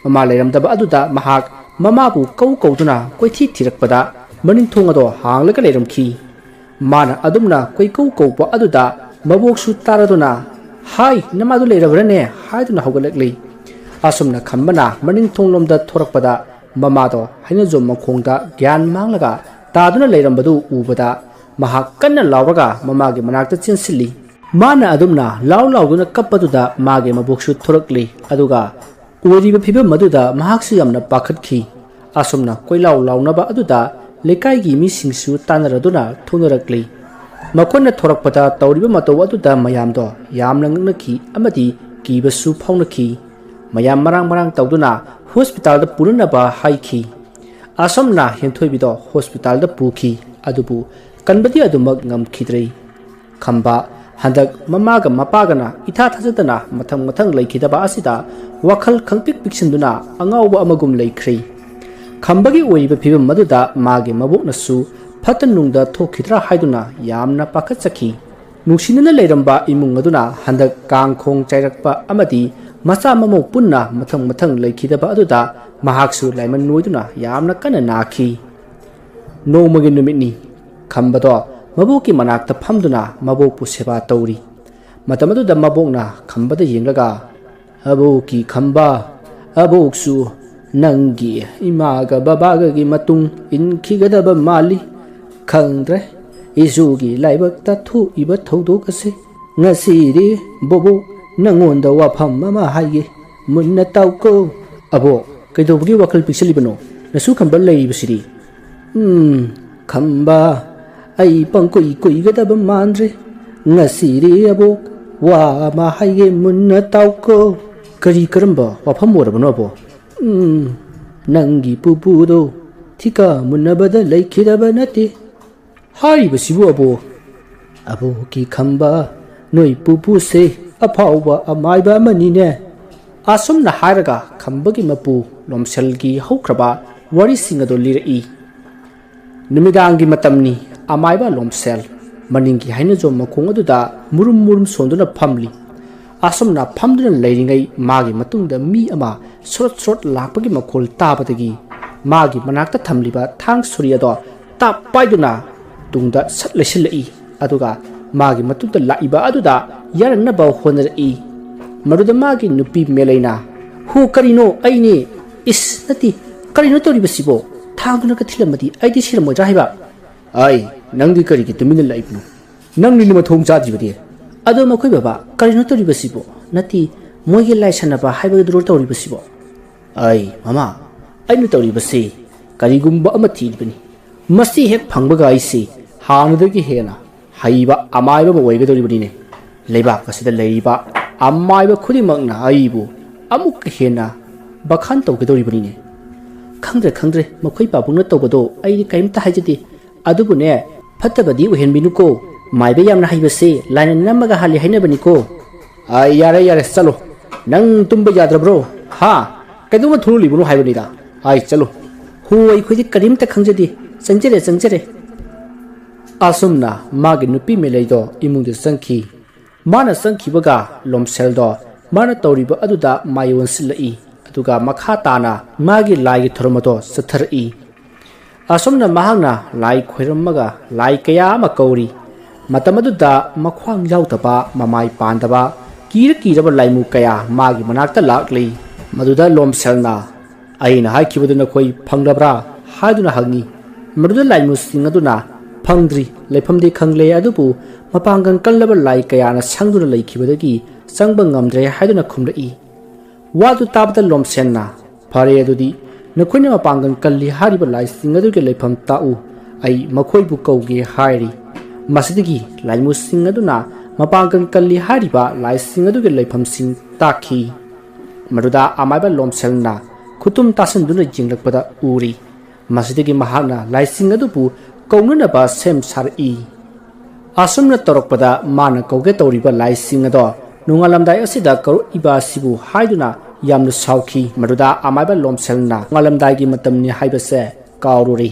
ꯃꯃꯥ ꯂꯩꯔꯝꯗꯕ ꯑꯗꯨꯗ ꯃꯍꯥꯛ ꯃꯃꯥꯕꯨ ꯀꯧ ꯀꯧꯗꯨꯅ ꯀꯣꯏꯊꯤ ꯊꯤꯔꯛꯄꯗ ꯃꯅꯤꯡ ꯊꯣꯡ ꯑꯗꯣ ꯍꯥꯡꯂꯒ ꯂꯩꯔꯝꯈꯤ꯫ ꯃꯥꯅ ꯑꯗꯨꯝꯅ ꯀꯣꯏꯀꯧ ꯀꯧꯕ ꯑꯗꯨꯗ ꯃꯕꯣꯛꯁꯨ ꯇꯥꯔꯗꯨꯅ, "ꯍꯥꯏ, ꯅꯃꯥꯗꯨ ꯂꯩꯔꯕ꯭ꯔꯅꯦ?" ꯍꯥꯏꯗꯨꯅ ꯍꯧꯒꯠꯂꯛꯂꯤ꯫ ꯑꯁꯨꯝꯅ ꯈꯝꯕꯅ ꯃꯅꯤꯡ ꯊꯣꯡꯂꯣꯝꯗ ꯊꯣꯔꯛꯄꯗ, ꯃꯃꯥꯗꯣ ꯍꯩꯅꯧꯖꯣꯝ ꯃꯈꯣꯡꯗ ꯒ꯭ꯌꯥꯟ ꯃꯥꯡꯂꯒ ꯇꯥꯗꯨꯅ ꯂꯩꯔꯝꯕꯗꯨ ꯎꯕꯗ, ꯃꯍꯥꯛ ꯀꯟꯅ ꯂꯥꯎꯔꯒ ꯃꯃꯥꯒꯤ ꯃꯅꯥꯛꯇ ꯆꯦꯟꯁꯤꯜꯂꯤ꯫ ꯃꯥꯅ ꯑꯗꯨꯝꯅ ꯂꯥꯎ ꯂꯥꯎꯗꯨꯅ ꯀꯞꯄꯗꯨꯗ ꯃꯥꯒꯤ ꯃꯕꯣꯛꯁꯨ ꯊꯣꯔꯛꯂꯤ꯫ ꯑꯗꯨꯒ ꯑꯣꯏꯔꯤꯕ ꯐꯤꯕꯝ ꯑꯗꯨꯗ ꯃꯍꯥꯛꯁꯨ ꯌꯥꯝꯅ ꯄꯥꯈꯠꯈꯤ꯫ ꯑꯁꯨꯝꯅ ꯀꯣꯏꯂꯥꯎ ꯂꯥꯎꯅꯕ ꯑꯗꯨꯗ ꯂꯩꯀꯥꯏꯒꯤ ꯃꯤꯁꯤꯡꯁꯨ ꯇꯥꯟꯅꯔꯗꯨꯅ ꯊꯣꯛꯅꯔꯛꯂꯤ꯫ ꯃꯈꯣꯏꯅ ꯊꯣꯔꯛꯄꯗ ꯇꯧꯔꯤꯕ ꯃꯇꯧ ꯑꯗꯨꯗ ꯃꯌꯥꯝꯗꯣ ꯌꯥꯝꯅ ꯉꯛꯅꯈꯤ ꯑꯃꯗꯤ ꯀꯤꯕꯁꯨ ꯐꯥꯎꯅꯈꯤ꯫ ꯃꯌꯥꯝ ꯃꯔꯥꯡ ꯃꯔꯥꯡ ꯇꯧꯗꯨꯅ ꯍꯣꯁꯄꯤꯇꯥꯜꯗ ꯄꯨꯅꯅꯕ ꯍꯥꯏꯈꯤ꯫ ꯑꯁꯨꯝꯅ ꯍꯦꯟꯊꯣꯏꯕꯤꯗꯣ ꯍꯣꯁꯄꯤꯇꯥꯜꯗ ꯄꯨꯈꯤ, ꯑꯗꯨꯕꯨ ꯀꯟꯕꯗꯤ ꯑꯗꯨꯃꯛ ꯉꯝꯈꯤꯗ꯭ꯔꯦ꯫ ꯈꯝꯕ ꯍꯟꯗꯛ ꯃꯃꯥꯒ ꯃꯄꯥꯒꯅ ꯏꯊꯥ ꯊꯥꯖꯗꯅ ꯃꯊꯪ ꯃꯊꯪ ꯂꯩꯈꯤꯗꯕ ꯑꯁꯤꯗ ꯋꯥꯈꯜ ꯈꯪꯄꯤꯛ ꯄꯤꯛꯁꯤꯟꯗꯨꯅ ꯑꯉꯥꯎꯕ ꯑꯃꯒꯨꯝ ꯂꯩꯈ꯭ꯔꯦ꯫ ꯈꯝꯕꯒꯤ ꯑꯣꯏꯔꯤꯕ ꯐꯤꯕꯝ ꯑꯗꯨꯗ ꯃꯥꯒꯤ ꯃꯕꯣꯛꯅꯁꯨ ꯐꯠꯇ ꯅꯨꯡꯗ ꯊꯣꯛꯈꯤꯗ꯭ꯔꯥ ꯍꯥꯏꯗꯨꯅ ꯌꯥꯝꯅ ꯄꯥꯈꯠꯆꯈꯤ꯫ ꯅꯨꯡꯁꯤꯅꯅ ꯂꯩꯔꯝꯕ ꯏꯃꯨꯡ ꯑꯗꯨꯅ ꯍꯟꯗꯛ ꯀꯥꯡ ꯈꯣꯡ ꯆꯥꯏꯔꯛꯄ ꯑꯃꯗꯤ ꯃꯆꯥ ꯃꯃꯧ ꯄꯨꯟꯅ ꯃꯊꯪ ꯃꯊꯪ ꯂꯩꯈꯤꯗꯕ ꯑꯗꯨꯗ ꯃꯍꯥꯛꯁꯨ ꯂꯥꯏꯃꯟ ꯅꯣꯏꯗꯨꯅ ꯌꯥꯝꯅ ꯀꯟꯅ ꯅꯥꯈꯤ꯫ ꯅꯣꯡꯃꯒꯤ ꯅꯨꯃꯤꯠꯅꯤ꯫ ꯈꯝꯕꯗꯣ ꯃꯕꯣꯛꯀꯤ ꯃꯅꯥꯛꯇ ꯐꯝꯗꯨꯅ ꯃꯕꯣꯛꯄꯨ ꯁꯦꯕꯥ ꯇꯧꯔꯤ꯫ ꯃꯇꯝ ꯑꯗꯨꯗ ꯃꯕꯣꯛꯅ ꯈꯝꯕꯗ ꯌꯦꯡꯂꯒ, "ꯑꯕꯣꯛꯀꯤ ꯈꯝꯕ, ꯑꯕꯣꯛꯁꯨ ꯅꯪꯒꯤ ꯏꯃꯥꯒ ꯕꯕꯥꯒꯒꯤ ꯃꯇꯨꯡ ꯏꯟꯈꯤꯒꯗꯕ ꯃꯥꯜꯂꯤ꯫ ꯈꯪꯗ꯭ꯔꯦ, ꯏꯁꯨꯒꯤ ꯂꯥꯏꯕꯛꯇ ꯊꯣꯛꯏꯕ ꯊꯧꯗꯣꯛ ꯑꯁꯤ꯫ ꯉꯁꯤꯗꯤ ꯕꯣꯕꯣꯛ ꯅꯪꯉꯣꯟꯗ ꯋꯥꯐꯝ ꯑꯃ ꯍꯥꯏꯒꯦ, ꯃꯨꯟꯅ ꯇꯥꯎꯀꯣ꯫" "ꯑꯕꯣꯛ, ꯀꯩꯗꯧꯕꯒꯤ ꯋꯥꯈꯜ ꯄꯤꯛꯁꯜꯂꯤꯕꯅꯣ? ꯅꯁꯨ ꯈꯝꯕ ꯂꯩꯔꯤꯕꯁꯤꯗꯤ?" "ꯎꯝ, ꯈꯝꯕ, ꯑꯩ ꯄꯪꯀꯨꯏ ꯀꯨꯏꯒꯗꯕ ꯃꯥꯟꯗ꯭ꯔꯦ꯫ ꯉꯁꯤꯗꯤ ꯑꯕꯣꯛ, ꯋꯥ ꯑꯃ ꯍꯥꯏꯒꯦ, ꯃꯨꯟꯅ ꯇꯥꯎꯀꯣ꯫" "ꯀꯔꯤ, ꯀꯔꯝꯕ ꯋꯥꯐꯝ ꯑꯣꯏꯔꯕꯅꯣ ꯑꯕꯣꯛ?" "ꯎꯝ, ꯅꯪꯒꯤ ꯄꯨꯄꯨꯗꯣ ꯊꯤꯀꯥ ꯃꯨꯟꯅꯕꯗ ꯂꯩꯈꯤꯗꯕ ꯅꯠꯇꯦ꯫" "ꯍꯥꯏꯔꯤꯕꯁꯤꯕꯨ ꯑꯕꯣꯛ?" "ꯑꯕꯣꯛꯀꯤ ꯈꯝꯕ, ꯅꯣꯏ ꯄꯨꯄꯨꯁꯦ ꯑꯐꯥꯎꯕ ꯑꯃꯥꯏꯕ ꯑꯃꯅꯤꯅꯦ꯫" ꯑꯁꯨꯝꯅ ꯍꯥꯏꯔꯒ ꯈꯝꯕꯒꯤ ꯃꯄꯨ ꯂꯣꯝꯁꯦꯜꯒꯤ ꯍꯧꯈ꯭ꯔꯕ ꯋꯥꯔꯤꯁꯤꯡ ꯑꯗꯨ ꯂꯤꯔꯛꯏ꯫ ꯅꯨꯃꯤꯗꯥꯡꯒꯤ ꯃꯇꯝꯅꯤ꯫ ꯑꯃꯥꯏꯕ ꯂꯣꯝꯁꯦꯜ ꯃꯅꯤꯡꯒꯤ ꯍꯩꯅꯧꯖꯣꯝ ꯃꯈꯣꯡ ꯑꯗꯨꯗ ꯃꯨꯔꯨꯝ ꯃꯨꯔꯨꯝ ꯁꯣꯟꯗꯨꯅ ꯐꯝꯂꯤ꯫ ꯑꯁꯨꯝꯅ ꯐꯝꯗꯨꯅ ꯂꯩꯔꯤꯉꯩ ꯃꯥꯒꯤ ꯃꯇꯨꯡꯗ ꯃꯤ ꯑꯃ ꯁꯣꯔꯣꯠ ꯁꯣꯔꯣꯠ ꯂꯥꯛꯄꯒꯤ ꯃꯈꯣꯜ ꯇꯥꯕꯗꯒꯤ ꯃꯥꯒꯤ ꯃꯅꯥꯛꯇ ꯊꯝꯂꯤꯕ ꯊꯥꯡ ꯁꯣꯔꯤ ꯑꯗꯣ ꯇꯥꯞ ꯄꯥꯏꯗꯨꯅ ꯇꯨꯡꯗ ꯁꯠ ꯂꯩꯁꯤꯜꯂꯛꯏ꯫ ꯑꯗꯨꯒ ꯃꯥꯒꯤ ꯃꯇꯨꯡꯗ ꯂꯥꯛꯏꯕ ꯑꯗꯨꯗ ꯌꯥꯔꯛꯅꯕ ꯍꯣꯠꯅꯔꯛꯏ꯫ ꯃꯗꯨꯗ ꯃꯥꯒꯤ ꯅꯨꯄꯤ ꯃꯦꯂꯩꯅ ꯍꯣ, ꯀꯔꯤꯅꯣ? ꯑꯩꯅꯦ꯫ ꯏꯁ, ꯅꯠꯇꯦ꯫ ꯀꯔꯤꯅꯣ ꯇꯧꯔꯤꯕꯁꯤꯕꯣ? ꯊꯥꯡꯗꯨꯅꯒ ꯊꯤꯜꯂꯝꯃꯗꯤ ꯑꯩꯗꯤ ꯁꯤꯔꯝꯃꯣꯏꯗ꯭ꯔꯥ ꯍꯥꯏꯕ? ꯑꯩ, ꯅꯪꯗꯤ ꯀꯔꯤꯒꯤ ꯇꯨꯃꯤꯟꯅ ꯂꯥꯛꯏꯕꯅꯣ? ꯅꯪꯅꯤꯅꯦ ꯃꯊꯣꯡ ꯆꯥꯗ꯭ꯔꯤꯕꯗꯤ꯫ ꯑꯗꯣ ꯃꯈꯣꯏ ꯕꯕꯥ, ꯀꯔꯤꯅꯣ ꯇꯧꯔꯤꯕꯁꯤꯕꯣ? ꯅꯠꯇꯦ, ꯃꯣꯏꯒꯤ ꯂꯥꯏ ꯁꯥꯟꯅꯕ ꯍꯥꯏꯕꯗꯨꯔꯣ ꯇꯧꯔꯤꯕꯁꯤꯕꯣ? ꯑꯩ, ꯃꯃꯥ, ꯑꯩꯅ ꯇꯧꯔꯤꯕꯁꯤ ꯀꯔꯤꯒꯨꯝꯕ ꯑꯃ ꯊꯤꯔꯤꯕꯅꯤ꯫ ꯃꯁꯤ ꯍꯦꯛ ꯐꯪꯕꯒ ꯑꯩꯁꯤ ꯍꯥꯟꯅꯗꯒꯤ ꯍꯦꯟꯅ ꯍꯩꯕ ꯑꯃꯥꯏꯕ ꯑꯃ ꯑꯣꯏꯒꯗꯧꯔꯤꯕꯅꯤꯅꯦ꯫ ꯂꯩꯕꯥꯛ ꯑꯁꯤꯗ ꯂꯩꯔꯤꯕ ꯑꯃꯥꯏꯕ ꯈꯨꯗꯤꯡꯃꯛꯅ ꯑꯩꯕꯨ ꯑꯃꯨꯛꯀ ꯍꯦꯟꯅ ꯕꯈꯥꯟ ꯇꯧꯒꯗꯧꯔꯤꯕꯅꯤꯅꯦ꯫ ꯈꯪꯗ꯭ꯔꯦ, ꯈꯪꯗ꯭ꯔꯦ, ꯃꯈꯣꯏ ꯄꯥꯕꯨꯡꯅ ꯇꯧꯕꯗꯣ ꯑꯩꯗꯤ ꯀꯔꯤꯝꯇ ꯍꯥꯏꯖꯗꯦ꯫ ꯑꯗꯨꯕꯨꯅꯦ, ꯐꯠꯇꯕꯗꯤ ꯑꯣꯏꯍꯟꯕꯤꯅꯨꯀꯣ꯫ ꯃꯥꯏꯕ ꯌꯥꯝꯅ ꯍꯩꯕꯁꯦ ꯂꯥꯏꯅ ꯅꯝꯃꯒ ꯍꯥꯜꯂꯤ ꯍꯥꯏꯅꯕꯅꯤꯀꯣ꯫ ꯑꯥꯏ, ꯌꯥꯔꯦ, ꯌꯥꯔꯦ, ꯆꯠꯂꯣ꯫ ꯅꯪ ꯇꯨꯝꯕ ꯌꯥꯗ꯭ꯔꯕ꯭ꯔꯣ? ꯍꯥ? ꯀꯩꯗꯧꯅ ꯊꯣꯛꯂꯛꯂꯤꯕꯅꯣ ꯍꯥꯏꯕꯅꯤꯗ꯫ ꯑꯥꯏ, ꯆꯠꯂꯣ꯫ ꯍꯣ, ꯑꯩꯈꯣꯏꯗꯤ ꯀꯔꯤꯝꯇ ꯈꯪꯖꯗꯦ꯫ ꯆꯪꯖꯔꯦ, ꯆꯪꯖꯔꯦ꯫ ꯑꯁꯨꯝꯅ ꯃꯥꯒꯤ ꯅꯨꯄꯤ ꯃꯦꯂꯩꯗꯣ ꯏꯃꯨꯡꯗ ꯆꯪꯈꯤ꯫ ꯃꯥꯅ ꯆꯪꯈꯤꯕꯒ ꯂꯣꯝꯁꯦꯜꯗꯣ ꯃꯥꯅ ꯇꯧꯔꯤꯕ ꯑꯗꯨꯗ ꯃꯥꯏ ꯑꯣꯟꯁꯤꯜꯂꯛꯏ꯫ ꯑꯗꯨꯒ ꯃꯈꯥ ꯇꯥꯅ ꯃꯥꯒꯤ ꯂꯥꯏꯒꯤ ꯊꯧꯔꯝ ꯑꯗꯣ ꯆꯠꯊꯔꯛꯏ꯫ ꯑꯁꯨꯝꯅ ꯃꯍꯥꯛꯅ ꯂꯥꯏ ꯈꯣꯏꯔꯝꯃꯒ ꯂꯥꯏ ꯀꯌꯥ ꯑꯃ ꯀꯧꯔꯤ꯫ ꯃꯇꯝ ꯑꯗꯨꯗ ꯃꯈ꯭ꯋꯥꯡ ꯌꯥꯎꯗꯕ, ꯃꯃꯥꯏ ꯄꯥꯟꯗꯕ, ꯀꯤꯔ ꯀꯤꯔꯕ ꯂꯥꯏꯃꯨ ꯀꯌꯥ ꯃꯥꯒꯤ ꯃꯅꯥꯛꯇ ꯂꯥꯛꯂꯤ꯫ ꯃꯗꯨꯗ ꯂꯣꯝꯁꯦꯜꯅ, "ꯑꯩꯅ ꯍꯥꯏꯈꯤꯕꯗꯨ ꯅꯈꯣꯏ ꯐꯪꯂꯕ꯭ꯔꯥ?" ꯍꯥꯏꯗꯨꯅ ꯍꯪꯉꯤ꯫ ꯃꯗꯨꯗ ꯂꯥꯏꯃꯨꯁꯤꯡ ꯑꯗꯨꯅ, "ꯐꯪꯗ꯭ꯔꯤ, ꯂꯩꯐꯝꯗꯤ ꯈꯪꯂꯦ, ꯑꯗꯨꯕꯨ ꯃꯄꯥꯡꯒꯜ ꯀꯜꯂꯕ ꯂꯥꯏ ꯀꯌꯥꯅ ꯁꯪꯗꯨꯅ ꯂꯩꯈꯤꯕꯗꯒꯤ ꯆꯪꯕ ꯉꯝꯗ꯭ꯔꯦ" ꯍꯥꯏꯗꯨꯅ ꯈꯨꯝꯂꯛꯏ꯫ ꯋꯥꯗꯨ ꯇꯥꯕꯗ ꯂꯣꯝꯁꯦꯟꯅ, "ꯐꯔꯦ ꯑꯗꯨꯗꯤ, ꯅꯈꯣꯏꯅ ꯃꯄꯥꯡꯒꯜ ꯀꯜꯂꯤ ꯍꯥꯏꯔꯤꯕ ꯂꯥꯏꯁꯤꯡ ꯑꯗꯨꯒꯤ ꯂꯩꯐꯝ ꯇꯥꯛꯎ, ꯑꯩ ꯃꯈꯣꯏꯕꯨ ꯀꯧꯒꯦ" ꯍꯥꯏꯔꯤ꯫ ꯃꯁꯤꯗꯒꯤ ꯂꯥꯏꯃꯨꯁꯤꯡ ꯑꯗꯨꯅ ꯃꯄꯥꯡꯒꯜ ꯀꯜꯂꯤ ꯍꯥꯏꯔꯤꯕ ꯂꯥꯏꯁꯤꯡ ꯑꯗꯨꯒꯤ ꯂꯩꯐꯝꯁꯤꯡ ꯇꯥꯛꯈꯤ꯫ ꯃꯗꯨꯗ ꯑꯃꯥꯏꯕ ꯂꯣꯝꯁꯦꯜꯅ ꯈꯨꯇꯨꯝ ꯇꯥꯁꯤꯟꯗꯨꯅ ꯌꯦꯡꯂꯛꯄꯗ ꯎꯔꯤ꯫ ꯃꯁꯤꯗꯒꯤ ꯃꯍꯥꯛꯅ ꯂꯥꯏꯁꯤꯡ ꯑꯗꯨꯕꯨ ꯀꯧꯅꯅꯕ ꯁꯦꯝ ꯁꯥꯔꯛꯏ꯫ ꯑꯁꯨꯝꯅ ꯇꯧꯔꯛꯄꯗ ꯃꯥꯅ ꯀꯧꯒꯦ ꯇꯧꯔꯤꯕ ꯂꯥꯏꯁꯤꯡ ꯑꯗꯣ ꯅꯣꯡꯉꯥꯜꯂꯝꯗꯥꯏ ꯑꯁꯤꯗ ꯀꯧꯔꯛꯏꯕ ꯑꯁꯤꯕꯨ ꯍꯥꯏꯗꯨꯅ ꯌꯥꯝꯅ ꯁꯥꯎꯈꯤ꯫ ꯃꯗꯨꯗ ꯑꯃꯥꯏꯕ ꯂꯣꯝꯁꯦꯜꯅ ꯅꯣꯡꯉꯥꯜꯂꯝꯗꯥꯏꯒꯤ ꯃꯇꯝꯅꯤ ꯍꯥꯏꯕꯁꯦ ꯀꯥꯎꯔꯨꯔꯤ꯫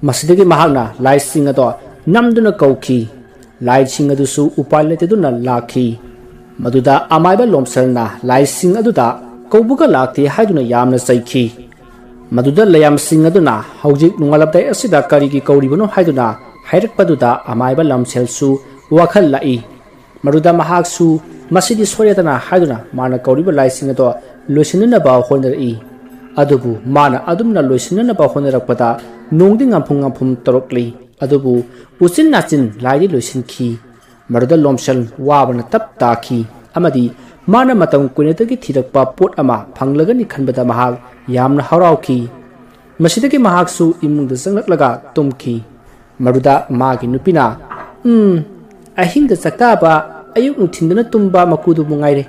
ꯃꯁꯤꯗꯒꯤ ꯃꯍꯥꯛꯅ ꯂꯥꯏꯁꯤꯡ ꯑꯗꯣ ꯅꯝꯗꯨꯅ ꯀꯧꯈꯤ꯫ ꯂꯥꯏꯁꯤꯡ ꯑꯗꯨꯁꯨ ꯎꯄꯥꯏ ꯂꯩꯇꯗꯨꯅ ꯂꯥꯛꯈꯤ꯫ ꯃꯗꯨꯗ ꯑꯃꯥꯏꯕ ꯂꯣꯝꯁꯦꯜꯅ ꯂꯥꯏꯁꯤꯡ ꯑꯗꯨꯗ ꯀꯧꯕꯒ ꯂꯥꯛꯇꯦ ꯍꯥꯏꯗꯨꯅ ꯌꯥꯝꯅ ꯆꯩꯈꯤ꯫ ꯃꯗꯨꯗ ꯂꯩꯌꯥꯝꯁꯤꯡ ꯑꯗꯨꯅ ꯍꯧꯖꯤꯛ ꯅꯣꯡꯉꯥꯜꯂꯝꯗꯥꯏ ꯑꯁꯤꯗ ꯀꯔꯤꯒꯤ ꯀꯧꯔꯤꯕꯅꯣ ꯍꯥꯏꯗꯨꯅ ꯍꯥꯏꯔꯛꯄꯗꯨꯗ ꯑꯃꯥꯏꯕ ꯂꯣꯝꯁꯦꯜꯁꯨ ꯋꯥꯈꯜ ꯂꯥꯛꯏ꯫ ꯃꯗꯨꯗ ꯃꯍꯥꯛꯁꯨ ꯃꯁꯤꯗꯤ ꯁꯣꯏꯔꯦꯗꯅ ꯍꯥꯏꯗꯨꯅ ꯃꯥꯅ ꯀꯧꯔꯤꯕ ꯂꯥꯏꯁꯤꯡ ꯑꯗꯣ ꯂꯣꯏꯁꯤꯟꯅꯅꯕ ꯍꯣꯠꯅꯔꯛꯏ꯫ ꯑꯗꯨꯕꯨ ꯃꯥꯅ ꯑꯗꯨꯝꯅ ꯂꯣꯏꯁꯤꯟꯅꯅꯕ ꯍꯣꯠꯅꯔꯛꯄꯗ ꯅꯣꯡꯗꯤ ꯉꯝꯐꯨ ꯉꯝꯐꯨ ꯇꯧꯔꯛꯂꯤ꯫ ꯑꯗꯨꯕꯨ ꯎꯆꯤꯟ ꯅꯥꯆꯤꯟ ꯂꯥꯏꯗꯤ ꯂꯣꯏꯁꯤꯟꯈꯤ꯫ ꯃꯗꯨꯗ ꯂꯣꯝꯁꯦꯜ ꯋꯥꯕꯅ ꯇꯞ ꯇꯥꯈꯤ ꯑꯃꯗꯤ ꯃꯥꯅ ꯃꯇꯝ ꯀꯨꯏꯅꯗꯒꯤ ꯊꯤꯔꯛꯄ ꯄꯣꯠ ꯑꯃ ꯐꯪꯂꯒꯅꯤ ꯈꯟꯕꯗ ꯃꯍꯥꯛ ꯌꯥꯝꯅ ꯍꯔꯥꯎꯈꯤ꯫ ꯃꯁꯤꯗꯒꯤ ꯃꯍꯥꯛꯁꯨ ꯏꯃꯨꯡꯗ ꯆꯪꯂꯛꯂꯒ ꯇꯨꯝꯈꯤ꯫ ꯃꯗꯨꯗ ꯃꯥꯒꯤ ꯅꯨꯄꯤꯅ, "ꯎꯝ, ꯑꯍꯤꯡꯗ ꯆꯥꯛꯇꯥꯕ, ꯑꯌꯨꯛ ꯅꯨꯡꯊꯤꯟꯗꯅ ꯇꯨꯝꯕ ꯃꯀꯨꯗꯨꯕꯨ ꯉꯥꯏꯔꯦ"꯫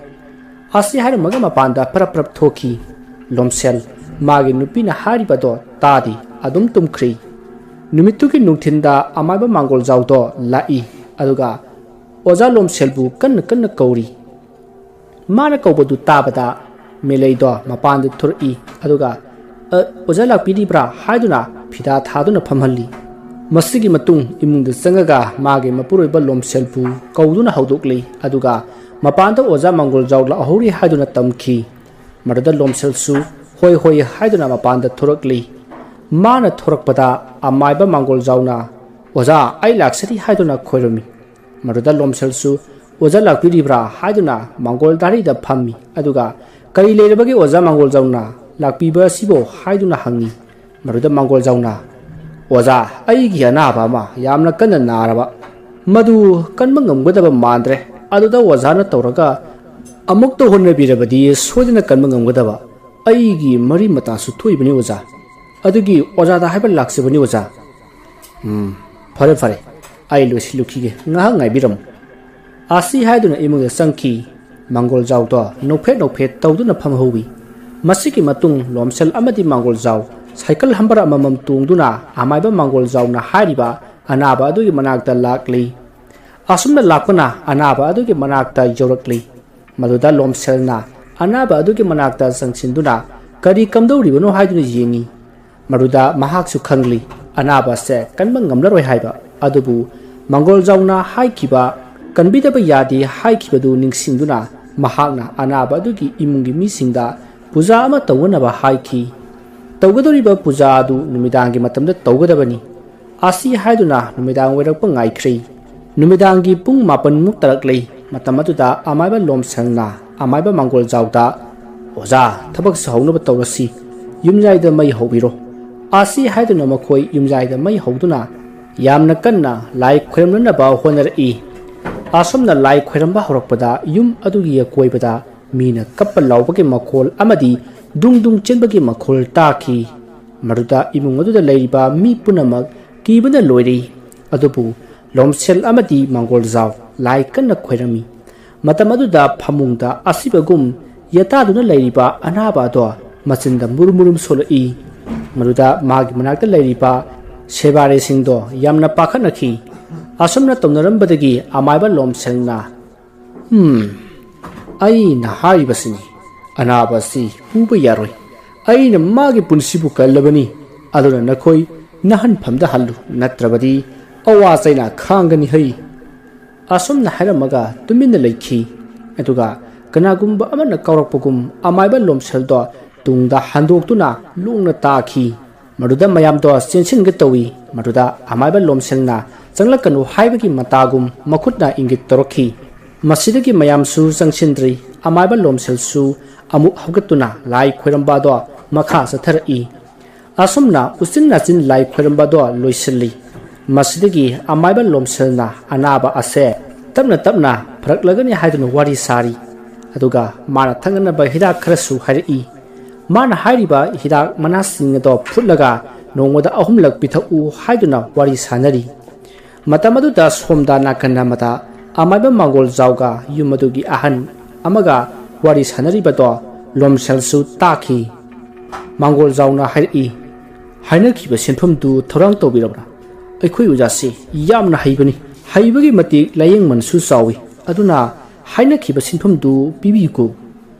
ꯑꯁꯤ ꯍꯥꯏꯔꯝꯃꯒ ꯃꯄꯥꯟꯗ ꯄꯔꯞ ꯄꯔꯞ ꯊꯣꯛꯈꯤ꯫ ꯂꯣꯝꯁꯦꯜ ꯃꯥꯒꯤ ꯅꯨꯄꯤꯅ ꯍꯥꯏꯔꯤꯕꯗꯣ ꯇꯥꯗꯦ, ꯑꯗꯨꯝ ꯇꯨꯝꯈ꯭ꯔꯤ꯫ ꯅꯨꯃꯤꯠꯇꯨꯒꯤ ꯅꯨꯡꯊꯤꯟꯗ ꯑꯃꯥꯏꯕ ꯃꯥꯡꯒꯣꯜꯖꯥꯎꯗꯣ ꯂꯥꯛꯏ, ꯑꯗꯨꯒ ꯑꯣꯖꯥ ꯂꯣꯝꯁꯦꯜꯕꯨ ꯀꯟꯅ ꯀꯟꯅ ꯀꯧꯔꯤ꯫ ꯃꯥꯅ ꯀꯧꯕꯗꯨ ꯇꯥꯕꯗ ꯃꯦꯂꯩꯗꯣ ꯃꯄꯥꯟꯗ ꯊꯣꯔꯛꯏ, ꯑꯗꯨꯒ, "ꯑ, ꯑꯣꯖꯥ ꯂꯥꯛꯄꯤꯔꯤꯕ꯭ꯔꯥ?" ꯍꯥꯏꯗꯨꯅ ꯐꯤꯗꯥ ꯊꯥꯗꯨꯅ ꯐꯝꯍꯜꯂꯤ꯫ ꯃꯁꯤꯒꯤ ꯃꯇꯨꯡ ꯏꯃꯨꯡꯗ ꯆꯪꯉꯒ ꯃꯥꯒꯤ ꯃꯄꯨꯔꯣꯏꯕ ꯂꯣꯝꯁꯦꯜꯕꯨ ꯀꯧꯗꯨꯅ ꯍꯧꯗꯣꯛꯂꯤ, ꯑꯗꯨꯒ ꯃꯄꯥꯟꯗ ꯑꯣꯖꯥ ꯃꯥꯡꯒꯣꯜꯖꯥꯎ ꯂꯥꯛꯍꯧꯔꯤ ꯍꯥꯏꯗꯨꯅ ꯇꯝꯈꯤ꯫ ꯃꯗꯨꯗ ꯂꯣꯝꯁꯦꯜꯁꯨ "ꯍꯣꯏ, ꯍꯣꯏ" ꯍꯥꯏꯗꯨꯅ ꯃꯄꯥꯟꯗ ꯊꯣꯔꯛꯂꯤ꯫ ꯃꯥꯅ ꯊꯣꯔꯛꯄꯗ ꯑꯃꯥꯏꯕ ꯃꯥꯡꯒꯣꯜꯖꯥꯎꯅ, "ꯑꯣꯖꯥ, ꯑꯩ ꯂꯥꯛꯆꯔꯤ" ꯍꯥꯏꯗꯨꯅ ꯈꯣꯏꯔꯝꯃꯤ꯫ ꯃꯗꯨꯗ ꯂꯣꯝꯁꯦꯜꯁꯨ "ꯑꯣꯖꯥ ꯂꯥꯛꯄꯤꯔꯤꯕ꯭ꯔꯥ?" ꯍꯥꯏꯗꯨꯅ ꯃꯥꯡꯒꯣꯜ ꯗꯥꯔꯤꯗ ꯐꯝꯃꯤ, ꯑꯗꯨꯒ "ꯀꯔꯤ ꯂꯩꯔꯕꯒꯦ ꯑꯣꯖꯥ ꯃꯥꯡꯒꯣꯜꯖꯥꯎꯅ ꯂꯥꯛꯄꯤꯕ ꯑꯁꯤꯕꯣ?" ꯍꯥꯏꯗꯨꯅ ꯍꯪꯉꯤ꯫ ꯃꯗꯨꯗ ꯃꯥꯡꯒꯣꯜꯖꯥꯎꯅ, "ꯑꯣꯖꯥ, ꯑꯩꯒꯤ ꯑꯅꯥꯕ ꯑꯃ ꯌꯥꯝꯅ ꯀꯟꯅ ꯅꯥꯔꯕ, ꯃꯗꯨ ꯀꯟꯕ ꯉꯝꯒꯗꯕ ꯃꯥꯟꯗ꯭ꯔꯦ꯫ ꯑꯗꯨꯗ ꯑꯣꯖꯥꯅ ꯇꯧꯔꯒ ꯑꯃꯨꯛꯇ ꯍꯣꯠꯅꯕꯤꯔꯕꯗꯤ ꯁꯣꯏꯗꯅ ꯀꯟꯕ ꯉꯝꯒꯗꯕ꯫ ꯑꯩꯒꯤ ꯃꯔꯤ ꯃꯇꯥꯁꯨ ꯊꯣꯛꯏꯕꯅꯤ ꯑꯣꯖꯥ, ꯑꯗꯨꯒꯤ ꯑꯣꯖꯥꯗ ꯍꯥꯏꯕ ꯂꯥꯛꯆꯕꯅꯤ ꯑꯣꯖꯥ"꯫ "ꯎꯝ, ꯐꯔꯦ ꯐꯔꯦ, ꯑꯩ ꯂꯣꯏꯁꯤꯜꯂꯨꯈꯤꯒꯦ, ꯉꯥꯏꯍꯥꯛ ꯉꯥꯏꯕꯤꯔꯝꯃꯨ"꯫ ꯑꯁꯤ ꯍꯥꯏꯗꯨꯅ ꯏꯃꯨꯡꯗ ꯆꯪꯈꯤ꯫ ꯃꯥꯡꯒꯣꯜꯖꯥꯎꯗꯣ ꯅꯣꯛꯐꯦꯠ ꯅꯣꯛꯐꯦꯠ ꯇꯧꯗꯨꯅ ꯐꯝꯍꯧꯏ꯫ ꯃꯁꯤꯒꯤ ꯃꯇꯨꯡ ꯂꯣꯝꯁꯦꯜ ꯑꯃꯗꯤ ꯃꯥꯡꯒꯣꯜꯖꯥꯎ ꯁꯥꯏꯀꯜ ꯍꯝꯕꯔ ꯑꯃꯃꯝ ꯇꯣꯡꯗꯨꯅ ꯑꯃꯥꯏꯕ ꯃꯥꯡꯒꯣꯜꯖꯥꯎꯅ ꯍꯥꯏꯔꯤꯕ ꯑꯅꯥꯕ ꯑꯗꯨꯒꯤ ꯃꯅꯥꯛꯇ ꯂꯥꯛꯂꯤ꯫ ꯑꯁꯨꯝꯅ ꯂꯥꯛꯄꯅ ꯑꯅꯥꯕ ꯑꯗꯨꯒꯤ ꯃꯅꯥꯛꯇ ꯌꯧꯔꯛꯂꯤ꯫ ꯃꯗꯨꯗ ꯂꯣꯝꯁꯦꯜꯅ ꯑꯅꯥꯕ ꯑꯗꯨꯒꯤ ꯃꯅꯥꯛꯇ ꯆꯪꯁꯤꯟꯗꯨꯅ ꯀꯔꯤ ꯀꯝꯗꯧꯔꯤꯕꯅꯣ ꯍꯥꯏꯗꯨꯅ ꯌꯦꯡꯉꯤ꯫ ꯃꯗꯨꯗ ꯃꯍꯥꯛꯁꯨ ꯈꯪꯂꯤ, ꯑꯅꯥꯕ ꯑꯁꯦ ꯀꯟꯕ ꯉꯝꯂꯔꯣꯏ ꯍꯥꯏꯕ꯫ ꯑꯗꯨꯕꯨ ꯃꯥꯡꯒꯣꯜꯖꯥꯎꯅ ꯍꯥꯏꯈꯤꯕ "ꯀꯟꯕꯤꯗꯕ ꯌꯥꯗꯦ" ꯍꯥꯏꯈꯤꯕꯗꯨ ꯅꯤꯡꯁꯤꯡꯗꯨꯅ ꯃꯍꯥꯛꯅ ꯑꯅꯥꯕ ꯑꯗꯨꯒꯤ ꯏꯃꯨꯡꯒꯤ ꯃꯤꯁꯤꯡꯗ ꯄꯨꯖꯥ ꯑꯃ ꯇꯧꯅꯅꯕ ꯍꯥꯏꯈꯤ꯫ ꯇꯧꯒꯗꯧꯔꯤꯕ ꯄꯨꯖꯥ ꯑꯗꯨ ꯅꯨꯃꯤꯗꯥꯡꯒꯤ ꯃꯇꯝꯗ ꯇꯧꯒꯗꯕꯅꯤ꯫ ꯑꯁꯤ ꯍꯥꯏꯗꯨꯅ ꯅꯨꯃꯤꯗꯥꯡ ꯑꯣꯏꯔꯛꯄ ꯉꯥꯏꯈ꯭ꯔꯦ꯫ ꯅꯨꯃꯤꯗꯥꯡꯒꯤ ꯄꯨꯡ ꯃꯥꯄꯟꯃꯨꯛ ꯇꯥꯔꯛꯂꯦ꯫ ꯃꯇꯝ ꯑꯗꯨꯗ ꯑꯃꯥꯏꯕ ꯂꯣꯝꯁꯦꯜꯅ ꯑꯃꯥꯏꯕ ꯃꯥꯡꯒꯣꯜꯖꯥꯎꯗ, "ꯑꯣꯖꯥ, ꯊꯕꯛꯁꯨ ꯍꯧꯅꯕ ꯇꯧꯔꯁꯤ, ꯌꯨꯝꯌꯥꯏꯗ ꯃꯩ ꯍꯧꯕꯤꯔꯣ" ꯑꯁꯤ ꯍꯥꯏꯗꯨꯅ ꯃꯈꯣꯏ ꯌꯨꯝꯌꯥꯏꯗ ꯃꯩ ꯍꯧꯗꯨꯅ ꯌꯥꯝꯅ ꯀꯟꯅ ꯂꯥꯏ ꯈꯣꯏꯔꯝꯅꯅꯕ ꯍꯣꯠꯅꯔꯛꯏ꯫ ꯑꯁꯨꯝꯅ ꯂꯥꯏ ꯈꯣꯏꯔꯝꯕ ꯍꯧꯔꯛꯄꯗ ꯌꯨꯝ ꯑꯗꯨꯒꯤ ꯑꯀꯣꯏꯕꯗ ꯃꯤꯅ ꯀꯞꯄ ꯂꯥꯎꯕꯒꯤ ꯃꯈꯣꯜ ꯑꯃꯗꯤ ꯗꯨꯡ ꯗꯨꯡ ꯆꯦꯟꯕꯒꯤ ꯃꯈꯣꯜ ꯇꯥꯈꯤ꯫ ꯃꯗꯨꯗ ꯏꯃꯨꯡ ꯑꯗꯨꯗ ꯂꯩꯔꯤꯕ ꯃꯤ ꯄꯨꯝꯅꯃꯛ ꯀꯤꯕꯅ ꯂꯣꯏꯔꯤ꯫ ꯑꯗꯨꯕꯨ ꯂꯣꯝꯁꯦꯜ ꯑꯃꯗꯤ ꯃꯥꯡꯒꯣꯜꯖꯥꯎ ꯂꯥꯏ ꯀꯟꯅ ꯈꯣꯏꯔꯝꯃꯤ꯫ ꯃꯇꯝ ꯑꯗꯨꯗ ꯐꯃꯨꯡꯗ ꯑꯁꯤꯕꯒꯨꯝ ꯌꯦꯇꯥꯗꯨꯅ ꯂꯩꯔꯤꯕ ꯑꯅꯥꯕ ꯑꯗꯣ ꯃꯆꯤꯟꯗ ꯃꯨꯔꯨꯝ ꯃꯨꯔꯨꯝ ꯁꯣꯜꯂꯛꯏ꯫ ꯃꯗꯨꯗ ꯃꯥꯒꯤ ꯃꯅꯥꯛꯇ ꯂꯩꯔꯤꯕ ꯁꯦꯕꯥꯔꯤꯁꯤꯡꯗꯣ ꯌꯥꯝꯅ ꯄꯥꯈꯠꯅꯈꯤ꯫ ꯑꯁꯨꯝꯅ ꯇꯧꯅꯔꯝꯕꯗꯒꯤ ꯑꯃꯥꯏꯕ ꯂꯣꯝꯁꯦꯜꯅ, "ꯍꯝ, ꯑꯩꯅ ꯍꯥꯏꯔꯤꯕꯁꯤꯅꯤ, ꯑꯅꯥꯕ ꯑꯁꯤ ꯍꯨꯕ ꯌꯥꯔꯣꯏ꯫ ꯑꯩꯅ ꯃꯥꯒꯤ ꯄꯨꯟꯁꯤꯕꯨ ꯀꯜꯂꯕꯅꯤ, ꯑꯗꯨꯅ ꯅꯈꯣꯏ ꯅꯥꯍꯟꯐꯝꯗ ꯍꯜꯂꯨ, ꯅꯠꯇ꯭ꯔꯕꯗꯤ ꯑꯋꯥ ꯆꯩꯅꯥ ꯈꯥꯡꯒꯅꯤ ꯍꯩ"꯫ ꯑꯁꯨꯝꯅ ꯍꯥꯏꯔꯝꯃꯒ ꯇꯨꯃꯤꯟꯅ ꯂꯩꯈꯤ꯫ ꯑꯗꯨꯒ ꯀꯅꯥꯒꯨꯝꯕ ꯑꯃꯅ ꯀꯧꯔꯛꯄꯒꯨꯝ ꯑꯃꯥꯏꯕ ꯂꯣꯝꯁꯦꯜꯗꯣ ꯇꯨꯡꯗ ꯍꯟꯗꯣꯛꯇꯨꯅ ꯂꯣꯡꯅ ꯇꯥꯈꯤ꯫ ꯃꯗꯨꯗ ꯃꯌꯥꯝꯗꯣ ꯆꯦꯟꯁꯤꯟꯒꯦ ꯇꯧꯏ꯫ ꯃꯗꯨꯗ ꯑꯃꯥꯏꯕ ꯂꯣꯝꯁꯦꯜꯅ ꯆꯪꯂꯛꯀꯅꯨ ꯍꯥꯏꯕꯒꯤ ꯃꯇꯥꯒꯨꯝ ꯃꯈꯨꯠꯅ ꯏꯪꯒꯤꯠ ꯇꯧꯔꯛꯈꯤ꯫ ꯃꯁꯤꯗꯒꯤ ꯃꯌꯥꯝꯁꯨ ꯆꯪꯁꯤꯟꯗ꯭ꯔꯤ꯫ ꯑꯃꯥꯏꯕ ꯂꯣꯝꯁꯦꯜꯁꯨ ꯑꯃꯨꯛ ꯍꯧꯒꯠꯇꯨꯅ ꯂꯥꯏ ꯈꯣꯏꯔꯝꯕ ꯑꯗꯣ ꯃꯈꯥ ꯆꯠꯊꯔꯛꯏ꯫ ꯑꯁꯨꯝꯅ ꯎꯆꯤꯟ ꯅꯥꯆꯤꯟ ꯂꯥꯏ ꯈꯣꯏꯔꯝꯕꯗꯣ ꯂꯣꯏꯁꯤꯜꯂꯤ꯫ ꯃꯁꯤꯗꯒꯤ ꯑꯃꯥꯏꯕ ꯂꯣꯝꯁꯦꯜꯅ ꯑꯅꯥꯕ ꯑꯁꯦ ꯇꯞꯅ ꯇꯞꯅ ꯐꯔꯛꯂꯒꯅꯤ ꯍꯥꯏꯗꯨꯅ ꯋꯥꯔꯤ ꯁꯥꯔꯤ꯫ ꯑꯗꯨꯒ ꯃꯥꯅ ꯊꯛꯅꯅꯕ ꯍꯤꯗꯥꯛ ꯈꯔꯁꯨ ꯍꯥꯏꯔꯛꯏ꯫ ꯃꯥꯅ ꯍꯥꯏꯔꯤꯕ ꯍꯤꯗꯥꯛ ꯃꯅꯥꯁꯤꯡ ꯑꯗꯣ ꯐꯨꯠꯂꯒ ꯅꯣꯡꯃꯗ ꯑꯍꯨꯝꯂꯛ ꯄꯤꯊꯛꯎ ꯍꯥꯏꯗꯨꯅ ꯋꯥꯔꯤ ꯁꯥꯅꯔꯤ꯫ ꯃꯇꯝ ꯑꯗꯨꯗ ꯁꯣꯝꯗ ꯅꯥꯀꯟ ꯑꯃꯗ ꯑꯃꯥꯏꯕ ꯃꯥꯡꯒꯣꯜ ꯖꯥꯎꯒ ꯌꯨꯝ ꯑꯗꯨꯒꯤ ꯑꯍꯟ ꯑꯃꯒ ꯋꯥꯔꯤ ꯁꯥꯅꯔꯤꯕꯗꯣ ꯂꯣꯝꯁꯦꯜꯁꯨ ꯇꯥꯈꯤ꯫ ꯃꯥꯡꯒꯣꯜ ꯖꯥꯎꯅ ꯍꯥꯏꯔꯛꯏ, "ꯍꯥꯏꯅꯈꯤꯕ ꯁꯦꯟꯐꯝꯗꯨ ꯊꯧꯔꯥꯡ ꯇꯧꯕꯤꯔꯕ꯭ꯔꯥ? ꯑꯩꯈꯣꯏ ꯑꯣꯖꯥꯁꯤ ꯌꯥꯝꯅ ꯍꯩꯕꯅꯤ꯫ ꯍꯩꯕꯒꯤ ꯃꯇꯤꯛ ꯂꯥꯏꯌꯦꯡꯃꯟꯁꯨ ꯆꯥꯎꯏ꯫ ꯑꯗꯨꯅ ꯍꯥꯏꯅꯈꯤꯕ ꯁꯦꯟꯐꯝꯗꯨ ꯄꯤꯕꯤꯌꯨꯀꯣ"꯫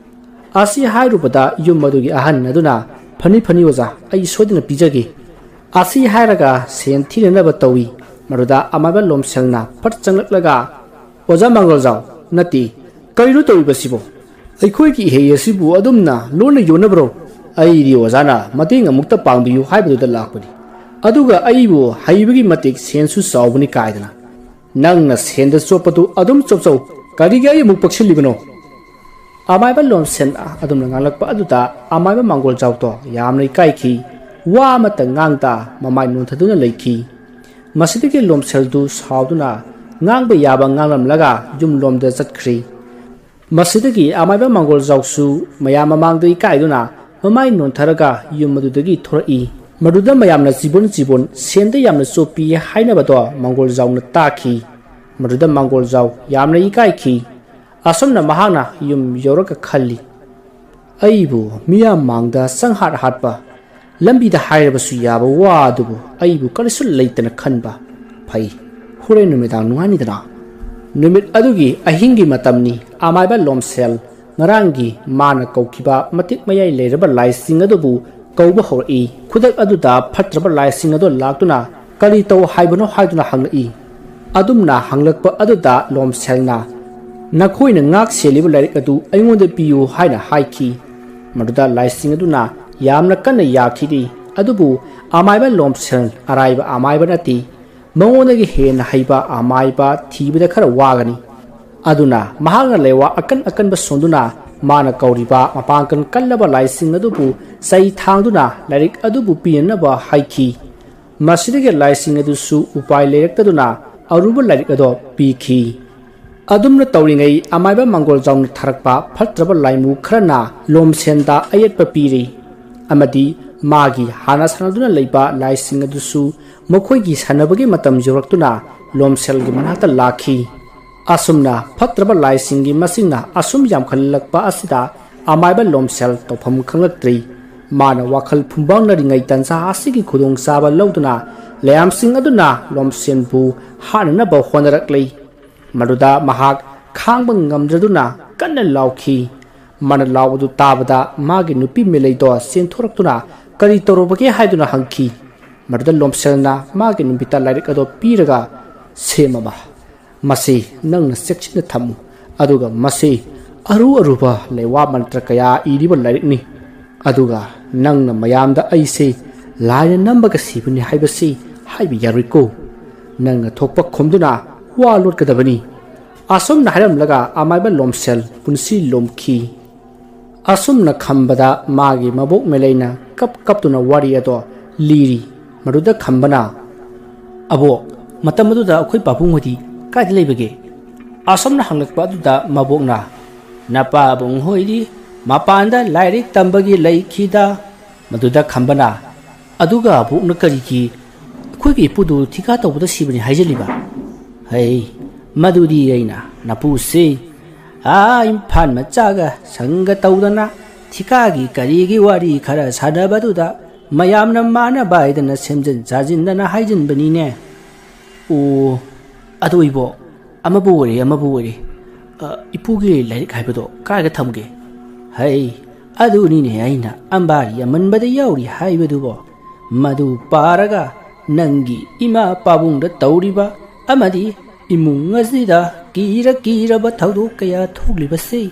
ꯑꯁꯤ ꯍꯥꯏꯔꯨꯕꯗ ꯌꯨꯝ ꯑꯗꯨꯒꯤ ꯑꯍꯟ ꯑꯗꯨꯅ, "ꯐꯅꯤ, ꯐꯅꯤ ꯑꯣꯖꯥ, ꯑꯩ ꯁꯣꯏꯗꯅ ꯄꯤꯖꯒꯦ"꯫ ꯑꯁꯤ ꯍꯥꯏꯔꯒ ꯁꯦꯟ ꯊꯤꯅꯅꯕ ꯇꯧꯏ꯫ ꯃꯗꯨꯗ ꯑꯃꯥꯏꯕ ꯂꯣꯝꯁꯦꯜꯅ ꯐꯠ ꯆꯪꯂꯛꯂꯒ, "ꯑꯣꯖꯥ ꯃꯥꯡꯒꯣꯜꯖꯥꯎ, ꯅꯠꯇꯦ, ꯀꯔꯤꯅꯣ ꯇꯧꯔꯤꯕꯁꯤꯕꯣ? ꯑꯩꯈꯣꯏꯒꯤ ꯏꯍꯩ ꯑꯁꯤꯕꯨ ꯑꯗꯨꯝꯅ ꯂꯣꯟꯅ ꯌꯣꯟꯅꯕ꯭ꯔꯣ? ꯑꯩꯗꯤ ꯑꯣꯖꯥꯅ ꯃꯇꯦꯡ ꯑꯃꯨꯛꯇ ꯄꯥꯡꯕꯤꯌꯨ ꯍꯥꯏꯕꯗꯨꯗ ꯂꯥꯛꯄꯅꯤ꯫ ꯑꯗꯨꯒ ꯑꯩꯕꯨ ꯍꯩꯕꯒꯤ ꯃꯇꯤꯛ ꯁꯦꯟꯁꯨ ꯆꯥꯎꯕꯅꯤ ꯀꯥꯏꯗꯅ꯫ ꯅꯪꯅ ꯁꯦꯟꯗ ꯆꯣꯞꯄꯗꯨ ꯑꯗꯨꯝ ꯆꯣꯞꯆꯧ, ꯀꯔꯤꯒꯤ ꯑꯩ ꯑꯃꯨꯛ ꯄꯛꯁꯤꯜꯂꯤꯕꯅꯣ?" ꯑꯃꯥꯏꯕ ꯂꯣꯝꯁꯦꯟ ꯑꯗꯨꯝꯅ ꯉꯥꯡꯂꯛꯄ ꯑꯗꯨꯗ ꯑꯃꯥꯏꯕ ꯃꯥꯡꯒꯣꯜꯖꯥꯎꯗꯣ ꯌꯥꯝꯅ ꯏꯀꯥꯏꯈꯤ꯫ ꯋꯥ ꯑꯃꯠꯇ ꯉꯥꯡꯗ ꯃꯃꯥꯏ ꯅꯣꯟꯊꯗꯨꯅ ꯂꯩꯈꯤ꯫ ꯃꯁꯤꯗꯒꯤ ꯂꯣꯝꯁꯦꯜꯗꯨ ꯁꯥꯎꯗꯨꯅ ꯉꯥꯡꯕ ꯌꯥꯕ ꯉꯥꯡꯂꯝꯂꯒ ꯌꯨꯝꯂꯣꯝꯗ ꯆꯠꯈ꯭ꯔꯤ꯫ ꯃꯁꯤꯗꯒꯤ ꯑꯃꯥꯏꯕ ꯃꯥꯡꯒꯣꯜꯖꯥꯎꯁꯨ ꯃꯌꯥꯝ ꯃꯃꯥꯡꯗ ꯏꯀꯥꯏꯗꯨꯅ ꯃꯃꯥꯏ ꯅꯣꯟꯊꯔꯒ ꯌꯨꯝ ꯑꯗꯨꯗꯒꯤ ꯊꯣꯔꯛꯏ꯫ ꯃꯗꯨꯗ ꯃꯌꯥꯝꯅ ꯆꯤꯕꯣꯟ ꯆꯤꯕꯣꯟ ꯁꯦꯟꯗ ꯌꯥꯝꯅ ꯆꯣꯞꯄꯤ ꯍꯥꯏꯅꯕꯗꯣ ꯃꯥꯡꯒꯣꯜꯖꯥꯎꯅ ꯇꯥꯈꯤ꯫ ꯃꯗꯨꯗ ꯃꯥꯡꯒꯣꯜꯖꯥꯎ ꯌꯥꯝꯅ ꯏꯀꯥꯏꯈꯤ꯫ ꯑꯁꯨꯝꯅ ꯃꯍꯥꯛꯅ ꯌꯨꯝ ꯌꯧꯔꯒ ꯈꯜꯂꯤ, "ꯑꯩꯕꯨ ꯃꯤꯌꯥꯝ ꯃꯥꯡꯗ ꯆꯪꯍꯥꯠ ꯍꯥꯠꯄ, ꯂꯝꯕꯤꯗ ꯍꯥꯏꯔꯕꯁꯨ ꯌꯥꯕ ꯋꯥ ꯑꯗꯨꯕꯨ ꯑꯩꯕꯨ ꯀꯔꯤꯁꯨ ꯂꯩꯇꯅ ꯈꯟꯕ ꯐꯩ꯫ ꯍꯣꯔꯦꯟ ꯅꯨꯃꯤꯗꯥꯡ ꯅꯨꯡꯉꯥꯏꯅꯤꯗꯅ?" ꯅꯨꯃꯤꯠ ꯑꯗꯨꯒꯤ ꯑꯍꯤꯡꯒꯤ ꯃꯇꯝꯅꯤ꯫ ꯑꯃꯥꯏꯕ ꯂꯣꯝꯁꯦꯜ ꯉꯔꯥꯡꯒꯤ ꯃꯥꯅ ꯀꯧꯈꯤꯕ ꯃꯇꯤꯛ ꯃꯌꯥꯏ ꯂꯩꯔꯕ ꯂꯥꯏꯁꯤꯡ ꯑꯗꯨꯕꯨ ꯀꯧꯕ ꯍꯧꯔꯛꯏ꯫ ꯈꯨꯗꯛ ꯑꯗꯨꯗ ꯐꯠꯇ꯭ꯔꯕ ꯂꯥꯏꯁꯤꯡ ꯑꯗꯨ ꯂꯥꯛꯇꯨꯅ "ꯀꯔꯤ ꯇꯧ ꯍꯥꯏꯕꯅꯣ?" ꯍꯥꯏꯗꯨꯅ ꯍꯪꯂꯛꯏ꯫ ꯑꯗꯨꯝꯅ ꯍꯪꯂꯛꯄ ꯑꯗꯨꯗ ꯂꯣꯝꯁꯦꯜꯅ, "ꯅꯈꯣꯏꯅ ꯉꯥꯛ ꯁꯦꯜꯂꯤꯕ ꯂꯥꯏꯔꯤꯛ ꯑꯗꯨ ꯑꯩꯉꯣꯟꯗ ꯄꯤꯌꯨ" ꯍꯥꯏꯅ ꯍꯥꯏꯈꯤ꯫ ꯃꯗꯨꯗ ꯂꯥꯏꯁꯤꯡ ꯑꯗꯨꯅ ꯌꯥꯝꯅ ꯀꯟꯅ ꯌꯥꯈꯤꯔꯤ꯫ ꯑꯗꯨꯕꯨ ꯑꯃꯥꯏꯕ ꯂꯣꯝꯁꯦꯜ ꯑꯔꯥꯏꯕ ꯑꯃꯥꯏꯕ ꯅꯠꯇꯦ꯫ ꯃꯉꯣꯟꯗꯒꯤ ꯍꯦꯟꯅ ꯍꯩꯕ ꯑꯃꯥꯏꯕ ꯊꯤꯕꯗ ꯈꯔ ꯋꯥꯒꯅꯤ꯫ ꯑꯗꯨꯅ ꯃꯍꯥꯛꯅ ꯂꯩꯋꯥ ꯑꯀꯟ ꯑꯀꯟꯕ ꯁꯣꯟꯗꯨꯅ ꯃꯥꯅ ꯀꯧꯔꯤꯕ ꯃꯄꯥꯡꯒꯜ ꯀꯜꯂꯕ ꯂꯥꯏꯁꯤꯡ ꯑꯗꯨꯕꯨ ꯆꯩ ꯊꯥꯡꯗꯨꯅ ꯂꯥꯏꯔꯤꯛ ꯑꯗꯨꯕꯨ ꯄꯤꯅꯅꯕ ꯍꯥꯏꯈꯤ꯫ ꯃꯁꯤꯗꯒꯤ ꯂꯥꯏꯁꯤꯡ ꯑꯗꯨꯁꯨ ꯎꯄꯥꯏ ꯂꯩꯔꯛꯇꯗꯨꯅ ꯑꯔꯨꯕ ꯂꯥꯏꯔꯤꯛ ꯑꯗꯣ ꯄꯤꯈꯤ꯫ ꯑꯗꯨꯝꯅ ꯇꯧꯔꯤꯉꯩ ꯑꯃꯥꯏꯕ ꯃꯥꯡꯒꯣꯜꯖꯥꯎꯅ ꯊꯥꯔꯛꯄ ꯐꯠꯇ꯭ꯔꯕ ꯂꯥꯏꯃꯨ ꯈꯔꯅ ꯂꯣꯝꯁꯦꯟꯗ ꯑꯌꯦꯠꯄ ꯄꯤꯔꯤ ꯑꯃꯗꯤ ꯃꯥꯒꯤ ꯍꯥꯟꯅ ꯁꯥꯟꯅꯗꯨꯅ ꯂꯩꯕ ꯂꯥꯏꯁꯤꯡ ꯑꯗꯨꯁꯨ ꯃꯈꯣꯏꯒꯤ ꯁꯥꯟꯅꯕꯒꯤ ꯃꯇꯝ ꯌꯧꯔꯛꯇꯨꯅ ꯂꯣꯝꯁꯦꯜꯒꯤ ꯃꯅꯥꯛꯇ ꯂꯥꯛꯈꯤ꯫ ꯑꯁꯨꯝꯅ ꯐꯠꯇ꯭ꯔꯕ ꯂꯥꯏꯁꯤꯡꯒꯤ ꯃꯁꯤꯡꯅ ꯑꯁꯨꯝ ꯌꯥꯝꯈꯠꯂꯛꯄ ꯑꯁꯤꯗ ꯑꯃꯥꯏꯕ ꯂꯣꯝꯁꯦꯜ ꯇꯧꯐꯝ ꯈꯪꯂꯛꯇ꯭ꯔꯤ꯫ ꯃꯥꯅ ꯋꯥꯈꯜ ꯐꯨꯝꯕꯥꯡꯅꯔꯤꯉꯩ ꯇꯟꯖꯥ ꯑꯁꯤꯒꯤ ꯈꯨꯗꯣꯡꯆꯥꯕ ꯂꯧꯗꯨꯅ ꯂꯌꯥꯝꯁꯤꯡ ꯑꯗꯨꯅ ꯂꯣꯝꯁꯦꯟꯕꯨ ꯍꯥꯠꯅꯅꯕ ꯍꯣꯠꯅꯔꯛꯂꯤ꯫ ꯃꯗꯨꯗ ꯃꯍꯥꯛ ꯈꯥꯡꯕ ꯉꯝꯗ꯭ꯔꯗꯨꯅ ꯀꯟꯅ ꯂꯥꯎꯈꯤ꯫ ꯃꯥꯅ ꯂꯥꯎꯕꯗꯨ ꯇꯥꯕꯗ ꯃꯥꯒꯤ ꯅꯨꯄꯤ ꯃꯦꯂꯩꯗꯣ ꯆꯦꯟꯊꯣꯔꯛꯇꯨꯅ ꯀꯔꯤ ꯇꯧꯔꯕꯒꯦ ꯍꯥꯏꯗꯨꯅ ꯍꯪꯈꯤ꯫ ꯃꯗꯨꯗ ꯂꯣꯝꯁꯦꯜꯅ ꯃꯥꯒꯤ ꯅꯨꯄꯤꯗ ꯂꯥꯏꯔꯤꯛ ꯑꯗꯣ ꯄꯤꯔꯒ, "ꯁꯦꯝꯃꯕ, ꯃꯁꯤ ꯅꯪꯅ ꯆꯦꯛꯁꯤꯟꯅ ꯊꯝꯃꯨ, ꯑꯗꯨꯒ ꯃꯁꯤ ꯑꯔꯨ ꯑꯔꯨꯕ ꯂꯩꯋꯥ ꯃꯟꯇ꯭ꯔ ꯀꯌꯥ ꯏꯔꯤꯕ ꯂꯥꯏꯔꯤꯛꯅꯤ꯫ ꯑꯗꯨꯒ ꯅꯪꯅ ꯃꯌꯥꯝꯗ ꯑꯩꯁꯦ ꯂꯥꯏꯅ ꯅꯝꯕꯒ ꯁꯤꯕꯅꯤ ꯍꯥꯏꯕꯁꯤ ꯍꯥꯏꯕ ꯌꯥꯔꯣꯏꯀꯣ꯫ ꯅꯪꯅ ꯊꯣꯛꯄ ꯈꯨꯝꯗꯨꯅ ꯋꯥ ꯂꯣꯠꯀꯗꯕꯅꯤ꯫ ꯑꯁꯨꯝꯅ ꯍꯥꯏꯔꯝꯂꯒ ꯑꯃꯥꯏꯕ ꯂꯣꯝꯁꯦꯜ ꯄꯨꯟꯁꯤ ꯂꯣꯝꯈꯤ꯫ ꯑꯁꯨꯝꯅ ꯈꯝꯕꯗ ꯃꯥꯒꯤ ꯃꯕꯣꯛ ꯃꯦꯂꯩꯅ ꯀꯞ ꯀꯞꯇꯨꯅ ꯋꯥꯔꯤ ꯑꯗꯣ ꯂꯤꯔꯤ꯫ ꯃꯗꯨꯗ ꯈꯝꯕꯅ, "ꯑꯕꯣꯛ, ꯃꯇꯝ ꯑꯗꯨꯗ ꯑꯩꯈꯣꯏ ꯄꯥꯕꯨꯡ ꯍꯣꯏꯗꯤ ꯀꯥꯏꯗ ꯂꯩꯕꯒꯦ?" ꯑꯁꯨꯝꯅ ꯍꯪꯂꯛꯄ ꯑꯗꯨꯗ ꯃꯕꯣꯛꯅ, "ꯅꯄꯥꯕꯨꯡ ꯍꯣꯏꯗꯤ ꯃꯄꯥꯟꯗ ꯂꯥꯏꯔꯤꯛ ꯇꯝꯕꯒꯤ ꯂꯩꯈꯤꯗ"꯫ ꯃꯗꯨꯗ ꯈꯝꯕꯅ, "ꯑꯗꯨꯒ ꯑꯕꯣꯛꯅ ꯀꯔꯤꯒꯤ ꯑꯩꯈꯣꯏꯒꯤ ꯏꯄꯨꯗꯨ ꯊꯤꯀꯥ ꯇꯧꯕꯗ ꯁꯤꯕꯅꯤ ꯍꯥꯏꯖꯜꯂꯤꯕ?" "ꯍꯩ, ꯃꯗꯨꯗꯤ ꯑꯩꯅ ꯅꯄꯨꯁꯤ ꯑꯥ ꯏꯝꯐꯥꯜ ꯃꯆꯥꯒ ꯁꯪꯒ ꯇꯧꯗꯅ ꯊꯤꯀꯥꯒꯤ ꯀꯔꯤꯒꯤ ꯋꯥꯔꯤ ꯈꯔ ꯁꯥꯟꯅꯕꯗꯨꯗ ꯃꯌꯥꯝꯅ ꯃꯥꯟꯅꯕ ꯍꯥꯏꯗꯅ ꯁꯦꯝꯖꯤꯟ ꯁꯥꯖꯤꯟꯗꯅ ꯍꯥꯏꯖꯤꯟꯕꯅꯤꯅꯦ"꯫ "ꯑꯣ, ꯑꯗꯨ ꯏꯕꯣ, ꯑꯃꯕꯨ ꯑꯣꯏꯔꯦ, ꯑꯃꯕꯨ ꯑꯣꯏꯔꯦ꯫ ꯑ, ꯏꯄꯨꯒꯤ ꯂꯥꯏꯔꯤꯛ ꯍꯥꯏꯕꯗꯣ ꯀꯥꯏꯗ ꯊꯝꯒꯦ?" "ꯍꯩ, ꯑꯗꯨꯅꯤꯅꯦ ꯑꯩꯅ ꯑꯝꯕꯥꯔꯤ ꯑꯃꯟꯕꯗ ꯌꯥꯎꯔꯤ ꯍꯥꯏꯕꯗꯨꯕꯣ꯫ ꯃꯗꯨ ꯄꯥꯔꯒ ꯅꯪꯒꯤ ꯏꯃꯥ ꯄꯥꯕꯨꯡꯗ ꯇꯧꯔꯤꯕ ꯑꯃꯗꯤ ꯏꯃꯨꯡ ꯑꯁꯤꯗ ꯀꯤꯔ ꯀꯤꯔꯕ ꯊꯧꯗꯣꯛ ꯀꯌꯥ ꯊꯣꯛꯂꯤꯕꯁꯤ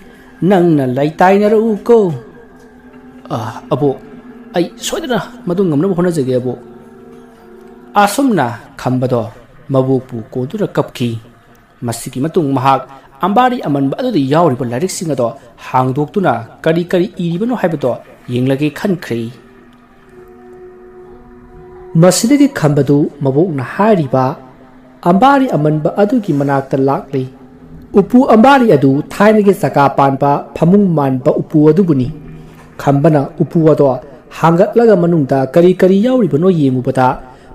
ꯅꯪꯅ ꯂꯩꯇꯥꯏꯅꯔꯛꯎꯀꯣ"꯫ "ꯑ, ꯑꯕꯣꯛ, ꯑꯩ ꯁꯣꯏꯗꯅ ꯃꯗꯨ ꯉꯝꯅꯕ ꯍꯣꯠꯅꯖꯒꯦ, ꯑꯕꯣꯛ"꯫ ꯑꯁꯨꯝꯅ ꯈꯝꯕꯗꯣ ꯃꯕꯣꯛꯄꯨ ꯀꯣꯟꯗꯨꯅ ꯀꯞꯈꯤ꯫ ꯃꯁꯤꯒꯤ ꯃꯇꯨꯡ ꯃꯍꯥꯛ ꯑꯝꯕꯥꯔꯤ ꯑꯃꯟꯕ ꯑꯗꯨꯗ ꯌꯥꯎꯔꯤꯕ ꯂꯥꯏꯔꯤꯛꯁꯤꯡ ꯑꯗꯣ ꯍꯥꯡꯗꯣꯛꯇꯨꯅ ꯀꯔꯤ ꯀꯔꯤ ꯏꯔꯤꯕꯅꯣ ꯍꯥꯏꯕꯗꯣ ꯌꯦꯡꯂꯒꯦ ꯈꯟꯈ꯭ꯔꯦ꯫ ꯃꯁꯤꯗꯒꯤ ꯈꯝꯕꯗꯨ ꯃꯕꯣꯛꯅ ꯍꯥꯏꯔꯤꯕ ꯑꯝꯕꯥꯔꯤ ꯑꯃꯟꯕ ꯑꯗꯨꯒꯤ ꯃꯅꯥꯛꯇ ꯂꯥꯛꯂꯤ꯫ ꯎꯄꯨ ꯑꯝꯕꯥꯔꯤ ꯑꯗꯨ ꯊꯥꯏꯅꯒꯤ ꯆꯀꯥ ꯄꯥꯟꯕ ꯐꯃꯨꯡ ꯃꯥꯟꯕ ꯎꯄꯨ ꯑꯗꯨꯕꯨꯅꯤ꯫ ꯈꯝꯕꯅ ꯎꯄꯨ ꯑꯗꯣ ꯍꯥꯡꯒꯠꯂꯒ ꯃꯅꯨꯡꯗ ꯀꯔꯤ ꯀꯔꯤ ꯌꯥꯎꯔꯤꯕꯅꯣ ꯌꯦꯡꯉꯨꯕꯗ,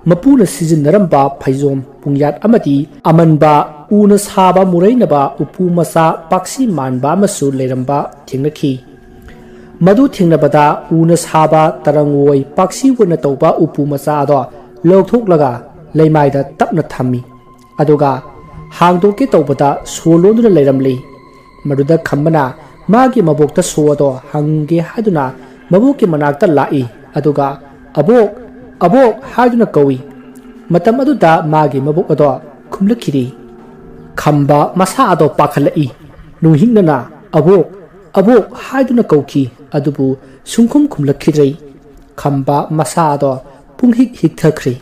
ꯃꯄꯨꯅ ꯁꯤꯖꯤꯟꯅꯔꯝꯕ ꯐꯩꯖꯣꯝ, ꯄꯨꯡꯌꯥꯠ ꯑꯃꯗꯤ ꯑꯃꯟꯕ ꯎꯅ ꯁꯥꯕ ꯃꯨꯔꯩꯅꯕ ꯎꯄꯨ ꯃꯆꯥ ꯄꯥꯛꯁꯤ ꯃꯥꯟꯕ ꯑꯃꯁꯨ ꯂꯩꯔꯝꯕ ꯊꯦꯡꯅꯈꯤ꯫ ꯃꯗꯨ ꯊꯦꯡꯅꯕꯗ ꯎꯅ ꯁꯥꯕ ꯇꯔꯪꯋꯣꯏ ꯄꯥꯛꯁꯤ ꯑꯣꯏꯅ ꯇꯧꯕ ꯎꯄꯨ ꯃꯆꯥ ꯑꯗꯣ ꯂꯧꯊꯣꯛꯂꯒ ꯂꯩꯃꯥꯏꯗ ꯇꯞꯅ ꯊꯝꯃꯤ꯫ ꯑꯗꯨꯒ ꯍꯥꯡꯗꯣꯛꯀꯦ ꯇꯧꯕꯗ ꯁꯣ ꯂꯣꯟꯗꯨꯅ ꯂꯩꯔꯝꯂꯤ꯫ ꯃꯗꯨꯗ ꯈꯝꯕꯅ ꯃꯥꯒꯤ ꯃꯕꯣꯛꯇ ꯁꯣ ꯑꯗꯣ ꯍꯪꯒꯦ ꯍꯥꯏꯗꯨꯅ ꯃꯕꯣꯛꯀꯤ ꯃꯅꯥꯛꯇ ꯂꯥꯛꯏ꯫ ꯑꯗꯨꯒ "ꯑꯕꯣꯛ, ꯑꯕꯣꯛ" ꯍꯥꯏꯗꯨꯅ ꯀꯧꯏ꯫ ꯃꯇꯝ ꯑꯗꯨꯗ ꯃꯥꯒꯤ ꯃꯕꯣꯛ ꯑꯗꯣ ꯈꯨꯝꯂꯛꯈꯤꯗꯦ꯫ ꯈꯝꯕ ꯃꯁꯥ ꯑꯗꯣ ꯄꯥꯈꯠꯂꯛꯏ꯫ ꯅꯨꯡꯍꯤꯛꯅꯅ "ꯑꯕꯣꯛ, ꯑꯕꯣꯛ" ꯍꯥꯏꯗꯨꯅ ꯀꯧꯈꯤ꯫ ꯑꯗꯨꯕꯨ ꯁꯨꯡꯈꯨꯝ ꯈꯨꯝꯂꯛꯈꯤꯗ꯭ꯔꯦ꯫ ꯈꯝꯕ ꯃꯁꯥ ꯑꯗꯣ ꯄꯨꯡꯍꯤꯛ ꯍꯤꯛꯊꯈ꯭ꯔꯦ꯫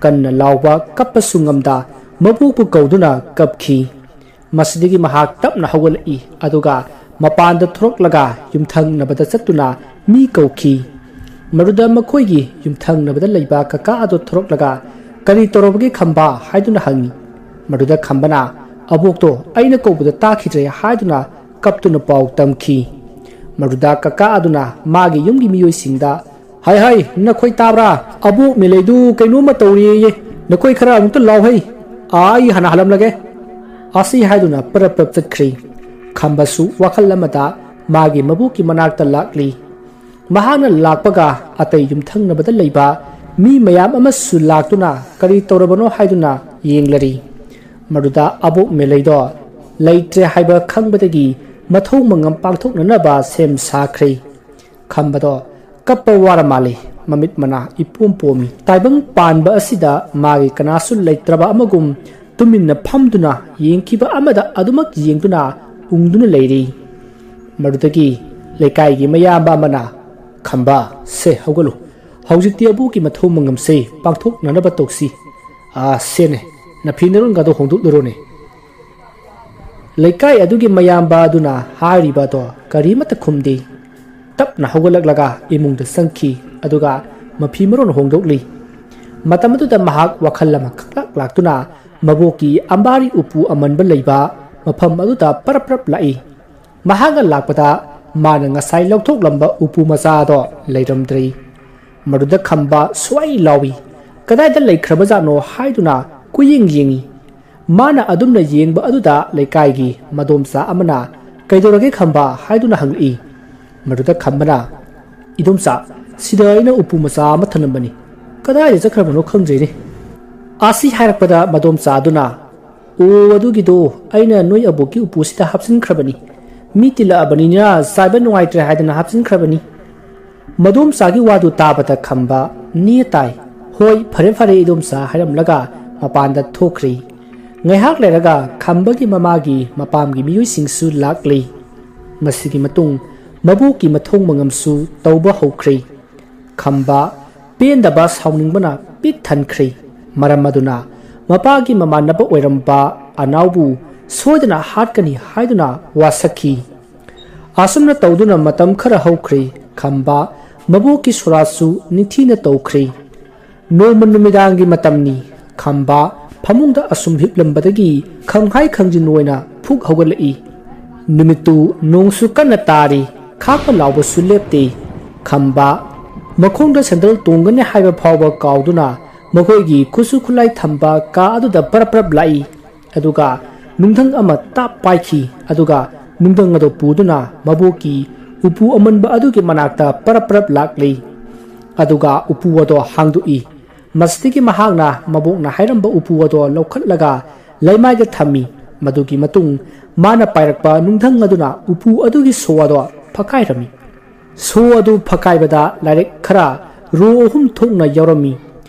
ꯀꯟꯅ ꯂꯥꯎꯕ ꯀꯞꯄꯁꯨ ꯉꯝꯗ ꯃꯕꯣꯛꯄꯨ ꯀꯧꯗꯨꯅ ꯀꯞꯈꯤ꯫ ꯃꯁꯤꯗꯒꯤ ꯃꯍꯥꯛ ꯇꯞꯅ ꯍꯧꯒꯠꯂꯛꯏ, ꯑꯗꯨꯒ ꯃꯄꯥꯟꯗ ꯊꯣꯔꯛꯂꯒ ꯌꯨꯝꯊꯪꯅꯕꯗ ꯆꯠꯇꯨꯅ ꯃꯤ ꯀꯧꯈꯤ꯫ ꯃꯗꯨꯗ ꯃꯈꯣꯏꯒꯤ ꯌꯨꯝꯊꯪꯅꯕꯗ ꯂꯩꯕ ꯀꯀꯥ ꯑꯗꯨ ꯊꯣꯔꯛꯂꯒ, "ꯀꯔꯤ ꯇꯧꯔꯕꯒꯦ ꯈꯝꯕ?" ꯍꯥꯏꯗꯨꯅ ꯍꯪꯉꯤ꯫ ꯃꯗꯨꯗ ꯈꯝꯕꯅ, "ꯑꯕꯣꯛꯇꯣ ꯑꯩꯅ ꯀꯧꯕꯗ ꯇꯥꯈꯤꯗ꯭ꯔꯦ" ꯍꯥꯏꯗꯨꯅ ꯀꯞꯇꯨꯅ ꯄꯥꯎ ꯇꯝꯈꯤ꯫ ꯃꯗꯨꯗ ꯀꯀꯥ ꯑꯗꯨꯅ ꯃꯥꯒꯤ ꯌꯨꯝꯒꯤ ꯃꯤꯑꯣꯏꯁꯤꯡꯗ, "ꯍꯥꯏ ꯍꯥꯏ, ꯅꯈꯣꯏ ꯇꯥꯕ꯭ꯔꯥ? ꯑꯕꯣꯛ ꯃꯦꯂꯩꯗꯨ ꯀꯩꯅꯣꯝꯃ ꯇꯧꯔꯦꯌꯦ꯫ ꯅꯈꯣꯏ ꯈꯔ ꯑꯃꯨꯛꯇ ꯂꯥꯎ ꯍꯩ꯫ ꯑꯥ, ꯑꯩ ꯍꯥꯟꯅ ꯍꯜꯂꯝꯂꯒꯦ" ꯑꯁꯤ ꯍꯥꯏꯗꯨꯅ ꯄꯔꯞ ꯄꯔꯞ ꯆꯠꯈ꯭ꯔꯦ꯫ ꯈꯝꯕꯁꯨ ꯋꯥꯈꯜ ꯑꯃꯗ ꯃꯥꯒꯤ ꯃꯕꯣꯛꯀꯤ ꯃꯅꯥꯛꯇ ꯂꯥꯛꯂꯤ꯫ ꯃꯍꯥꯛꯅ ꯂꯥꯛꯄꯒ ꯑꯇꯩ ꯌꯨꯝꯊꯪꯅꯕꯗ ꯂꯩꯕ ꯃꯤ ꯃꯌꯥꯝ ꯑꯃꯁꯨ ꯂꯥꯛꯇꯨꯅ ꯀꯔꯤ ꯇꯧꯔꯕꯅꯣ ꯍꯥꯏꯗꯨꯅ ꯌꯦꯡꯂꯔꯤ꯫ ꯃꯗꯨꯗ ꯑꯕꯣꯛ ꯃꯦꯂꯩꯗꯣ ꯂꯩꯇ꯭ꯔꯦ ꯍꯥꯏꯕ ꯈꯪꯕꯗꯒꯤ ꯃꯊꯧ ꯃꯉꯝ ꯄꯥꯡꯊꯣꯛꯅꯅꯕ ꯁꯦꯝ ꯁꯥꯈ꯭ꯔꯦ꯫ ꯈꯝꯕꯗꯣ ꯀꯞꯄ ꯋꯥꯔ ꯃꯥꯜꯂꯤ꯫ ꯃꯃꯤꯠ ꯃꯅꯥ ꯏꯄꯣꯝ ꯄꯣꯝꯃꯤ꯫ ꯇꯥꯏꯕꯪ ꯄꯥꯟꯕ ꯑꯁꯤꯗ ꯃꯥꯒꯤ ꯀꯅꯥꯁꯨ ꯂꯩꯇ꯭ꯔꯕ ꯑꯃꯒꯨꯝ ꯇꯨꯃꯤꯟꯅ ꯐꯝꯗꯨꯅ ꯌꯦꯡꯈꯤꯕ ꯑꯃꯗ ꯑꯗꯨꯃꯛ ꯌꯦꯡꯗꯨꯅ ꯎꯪꯗꯨꯅ ꯂꯩꯔꯤ꯫ ꯃꯗꯨꯗꯒꯤ ꯂꯩꯀꯥꯏꯒꯤ ꯃꯌꯥꯝꯕ ꯑꯃꯅ, "ꯈꯝꯕ, ꯁꯦ ꯍꯧꯒꯠꯂꯨ, ꯍꯧꯖꯤꯛꯇꯤ ꯑꯕꯣꯛꯀꯤ ꯃꯊꯧ ꯃꯉꯝꯁꯦ ꯄꯥꯡꯊꯣꯛꯅꯅꯕ ꯇꯧꯁꯤ꯫ ꯑꯥ, ꯁꯦꯅꯦ, ꯅꯐꯤ ꯅꯔꯣꯟꯒꯗꯣ ꯍꯣꯡꯗꯣꯛꯂꯨꯔꯣꯅꯦ"꯫ ꯂꯩꯀꯥꯏ ꯑꯗꯨꯒꯤ ꯃꯌꯥꯝꯕ ꯑꯗꯨꯅ ꯍꯥꯏꯔꯤꯕ ꯑꯗꯣ ꯀꯔꯤꯃꯠꯇ ꯈꯨꯝꯗꯦ꯫ ꯇꯞꯅ ꯍꯧꯒꯠꯂꯛꯂꯒ ꯏꯃꯨꯡꯗ ꯆꯪꯈꯤ, ꯑꯗꯨꯒ ꯃꯐꯤ ꯃꯔꯣꯟ ꯍꯣꯡꯗꯣꯛꯂꯤ꯫ ꯃꯇꯝ ꯑꯗꯨꯗ ꯃꯍꯥꯛ ꯋꯥꯈꯜ ꯑꯃ ꯈꯪꯂꯥꯛ ꯂꯥꯛꯇꯨꯅ ꯃꯕꯣꯛꯀꯤ ꯑꯝꯕꯥꯔꯤ ꯎꯄꯨ ꯑꯃꯟꯕ ꯂꯩꯕ ꯃꯐꯝ ꯑꯗꯨꯗ ꯄꯔꯞ ꯄꯔꯞ ꯂꯥꯛꯏ꯫ ꯃꯍꯥꯛꯅ ꯂꯥꯛꯄꯗ ꯃꯥꯅ ꯉꯁꯥꯏ ꯂꯧꯊꯣꯛꯂꯝꯕ ꯎꯄꯨ ꯃꯆꯥ ꯑꯗꯣ ꯂꯩꯔꯝꯗ꯭ꯔꯦ꯫ ꯃꯗꯨꯗ ꯈꯝꯕ ꯁ꯭ꯋꯥꯏ ꯂꯥꯎꯏ, "ꯀꯗꯥꯏꯗ ꯂꯩꯈ꯭ꯔꯕꯖꯥꯠꯅꯣ?" ꯍꯥꯏꯗꯨꯅ ꯀꯨꯌꯦꯡ ꯌꯦꯡꯏ꯫ ꯃꯥꯅ ꯑꯗꯨꯝꯅ ꯌꯦꯡꯕ ꯑꯗꯨꯗ ꯂꯩꯀꯥꯏꯒꯤ ꯃꯗꯣꯝꯆꯥ ꯑꯃꯅ, "ꯀꯩꯗꯧꯔꯒꯦ ꯈꯝꯕ?" ꯍꯥꯏꯗꯨꯅ ꯍꯪꯂꯛꯏ꯫ ꯃꯗꯨꯗ ꯈꯝꯕꯅ, "ꯏꯗꯣꯝꯆꯥ, ꯁꯤꯗ ꯑꯩꯅ ꯎꯄꯨ ꯃꯆꯥ ꯑꯃ ꯊꯝꯂꯝꯕꯅꯤ, ꯀꯗꯥꯏꯗ ꯆꯠꯈ꯭ꯔꯕꯅꯣ ꯈꯪꯗ꯭ꯔꯦꯅꯦ"꯫ ꯑꯁꯤ ꯍꯥꯏꯔꯛꯄꯗ ꯃꯗꯣꯝꯆꯥ ꯑꯗꯨꯅ, "ꯑꯣ, ꯑꯗꯨꯒꯤꯗꯣ ꯑꯩꯅ ꯅꯣꯏ ꯑꯕꯣꯛꯀꯤ ꯎꯄꯨꯁꯤꯗ ꯍꯥꯞꯆꯤꯟꯈ꯭ꯔꯕꯅꯤ꯫ ꯃꯤ ꯇꯤꯜꯂꯛꯑꯕꯅꯤꯅ ꯆꯥꯏꯕ ꯅꯨꯡꯉꯥꯏꯇ꯭ꯔꯦ ꯍꯥꯏꯗꯅ ꯍꯥꯞꯆꯤꯟꯈ꯭ꯔꯕꯅꯤ"꯫ ꯃꯗꯣꯝꯆꯥꯒꯤ ꯋꯥꯗꯨ ꯇꯥꯕꯗ ꯈꯝꯕ ꯅꯦ ꯇꯥꯏ꯫ "ꯍꯣꯏ, ꯐꯔꯦ ꯐꯔꯦ ꯏꯗꯣꯝꯆꯥ" ꯍꯥꯏꯔꯝꯂꯒ ꯃꯄꯥꯟꯗ ꯊꯣꯛꯈ꯭ꯔꯦ꯫ ꯉꯥꯏꯍꯥꯛ ꯂꯩꯔꯒ ꯈꯝꯕꯒꯤ ꯃꯃꯥꯒꯤ ꯃꯄꯥꯝꯒꯤ ꯃꯤꯑꯣꯏꯁꯤꯡꯁꯨ ꯂꯥꯛꯂꯦ꯫ ꯃꯁꯤꯒꯤ ꯃꯇꯨꯡ ꯃꯕꯣꯛꯀꯤ ꯃꯊꯧ ꯃꯉꯝꯁꯨ ꯇꯧꯕ ꯍꯧꯈ꯭ꯔꯦ꯫ ꯈꯝꯕ ꯄꯦꯟꯗꯕ ꯁꯥꯎꯅꯤꯡꯕꯅ ꯄꯤꯛ ꯊꯟꯈ꯭ꯔꯦ꯫ ꯃꯔꯝ ꯑꯗꯨꯅ ꯃꯄꯥꯒꯤ ꯃꯃꯥꯟꯅꯕ ꯑꯣꯏꯔꯝꯕ ꯑꯅꯥꯎꯕꯨ ꯁꯣꯏꯗꯅ ꯍꯥꯠꯀꯅꯤ ꯍꯥꯏꯗꯨꯅ ꯋꯥꯁꯛꯈꯤ꯫ ꯑꯁꯨꯝꯅ ꯇꯧꯗꯨꯅ ꯃꯇꯝ ꯈꯔ ꯍꯧꯈ꯭ꯔꯦ꯫ ꯈꯝꯕ ꯃꯕꯣꯛꯀꯤ ꯁꯣꯔꯥꯠꯁꯨ ꯅꯤꯡꯊꯤꯅ ꯇꯧꯈ꯭ꯔꯦ꯫ ꯅꯣꯡꯃ ꯅꯨꯃꯤꯗꯥꯡꯒꯤ ꯃꯇꯝꯅꯤ꯫ ꯈꯝꯕ ꯐꯃꯨꯡꯗ ꯑꯁꯨꯝ ꯍꯤꯞꯂꯝꯕꯗꯒꯤ ꯈꯪꯍꯥꯏ ꯈꯪꯖꯤꯟ ꯑꯣꯏꯅ ꯐꯨꯛ ꯍꯧꯒꯠꯂꯛꯏ꯫ ꯅꯨꯃꯤꯠꯇꯨ ꯅꯣꯡꯁꯨ ꯀꯟꯅ ꯇꯥꯔꯤ꯫ ꯈꯥꯛꯄ ꯂꯥꯎꯕꯁꯨ ꯂꯦꯞꯇꯦ꯫ ꯈꯝꯕ ꯃꯈꯣꯡꯗ ꯁꯦꯟꯗꯜ ꯇꯣꯡꯒꯅꯤ ꯍꯥꯏꯕ ꯐꯥꯎꯕ ꯀꯥꯎꯗꯨꯅ ꯃꯈꯣꯏꯒꯤ ꯈꯨꯠꯁꯨ ꯈꯨꯠꯂꯥꯏ ꯊꯝꯕ ꯀꯥ ꯑꯗꯨꯗ ꯄꯔꯞ ꯄꯔꯞ ꯂꯥꯛꯏ꯫ ꯑꯗꯨꯒ ꯅꯨꯡꯊꯪ ꯑꯃ ꯇꯥꯞ ꯄꯥꯏꯈꯤ꯫ ꯑꯗꯨꯒ ꯅꯨꯡꯊꯪ ꯑꯗꯨ ꯄꯨꯗꯨꯅ ꯃꯕꯣꯛꯀꯤ ꯎꯄꯨ ꯑꯃꯟꯕ ꯑꯗꯨꯒꯤ ꯃꯅꯥꯛꯇ ꯄꯔꯞ ꯄꯔꯞ ꯂꯥꯛꯂꯤ꯫ ꯑꯗꯨꯒ ꯎꯄꯨ ꯑꯗꯣ ꯍꯥꯡꯗꯣꯛꯏ꯫ ꯃꯁꯤꯗꯒꯤ ꯃꯍꯥꯛꯅ ꯃꯕꯣꯛꯅ ꯍꯥꯏꯔꯝꯕ ꯎꯄꯨ ꯑꯗꯣ ꯂꯧꯈꯠꯂꯒ ꯂꯩꯃꯥꯏꯗ ꯊꯝꯃꯤ꯫ ꯃꯗꯨꯒꯤ ꯃꯇꯨꯡ ꯃꯥꯅ ꯄꯥꯏꯔꯛꯄ ꯅꯨꯡꯊꯪ ꯑꯗꯨꯅ ꯎꯄꯨ ꯑꯗꯨꯒꯤ ꯁꯣ ꯑꯗꯣ ꯐꯛꯀꯥꯏꯔꯝꯃꯤ꯫ ꯁꯣ ꯑꯗꯨ ꯐꯛꯀꯥꯏꯕꯗ ꯂꯥꯏꯔꯤꯛ ꯈꯔ ꯔꯣ ꯑꯍꯨꯝ ꯊꯣꯛꯅ ꯌꯥꯎꯔꯝꯃꯤ꯫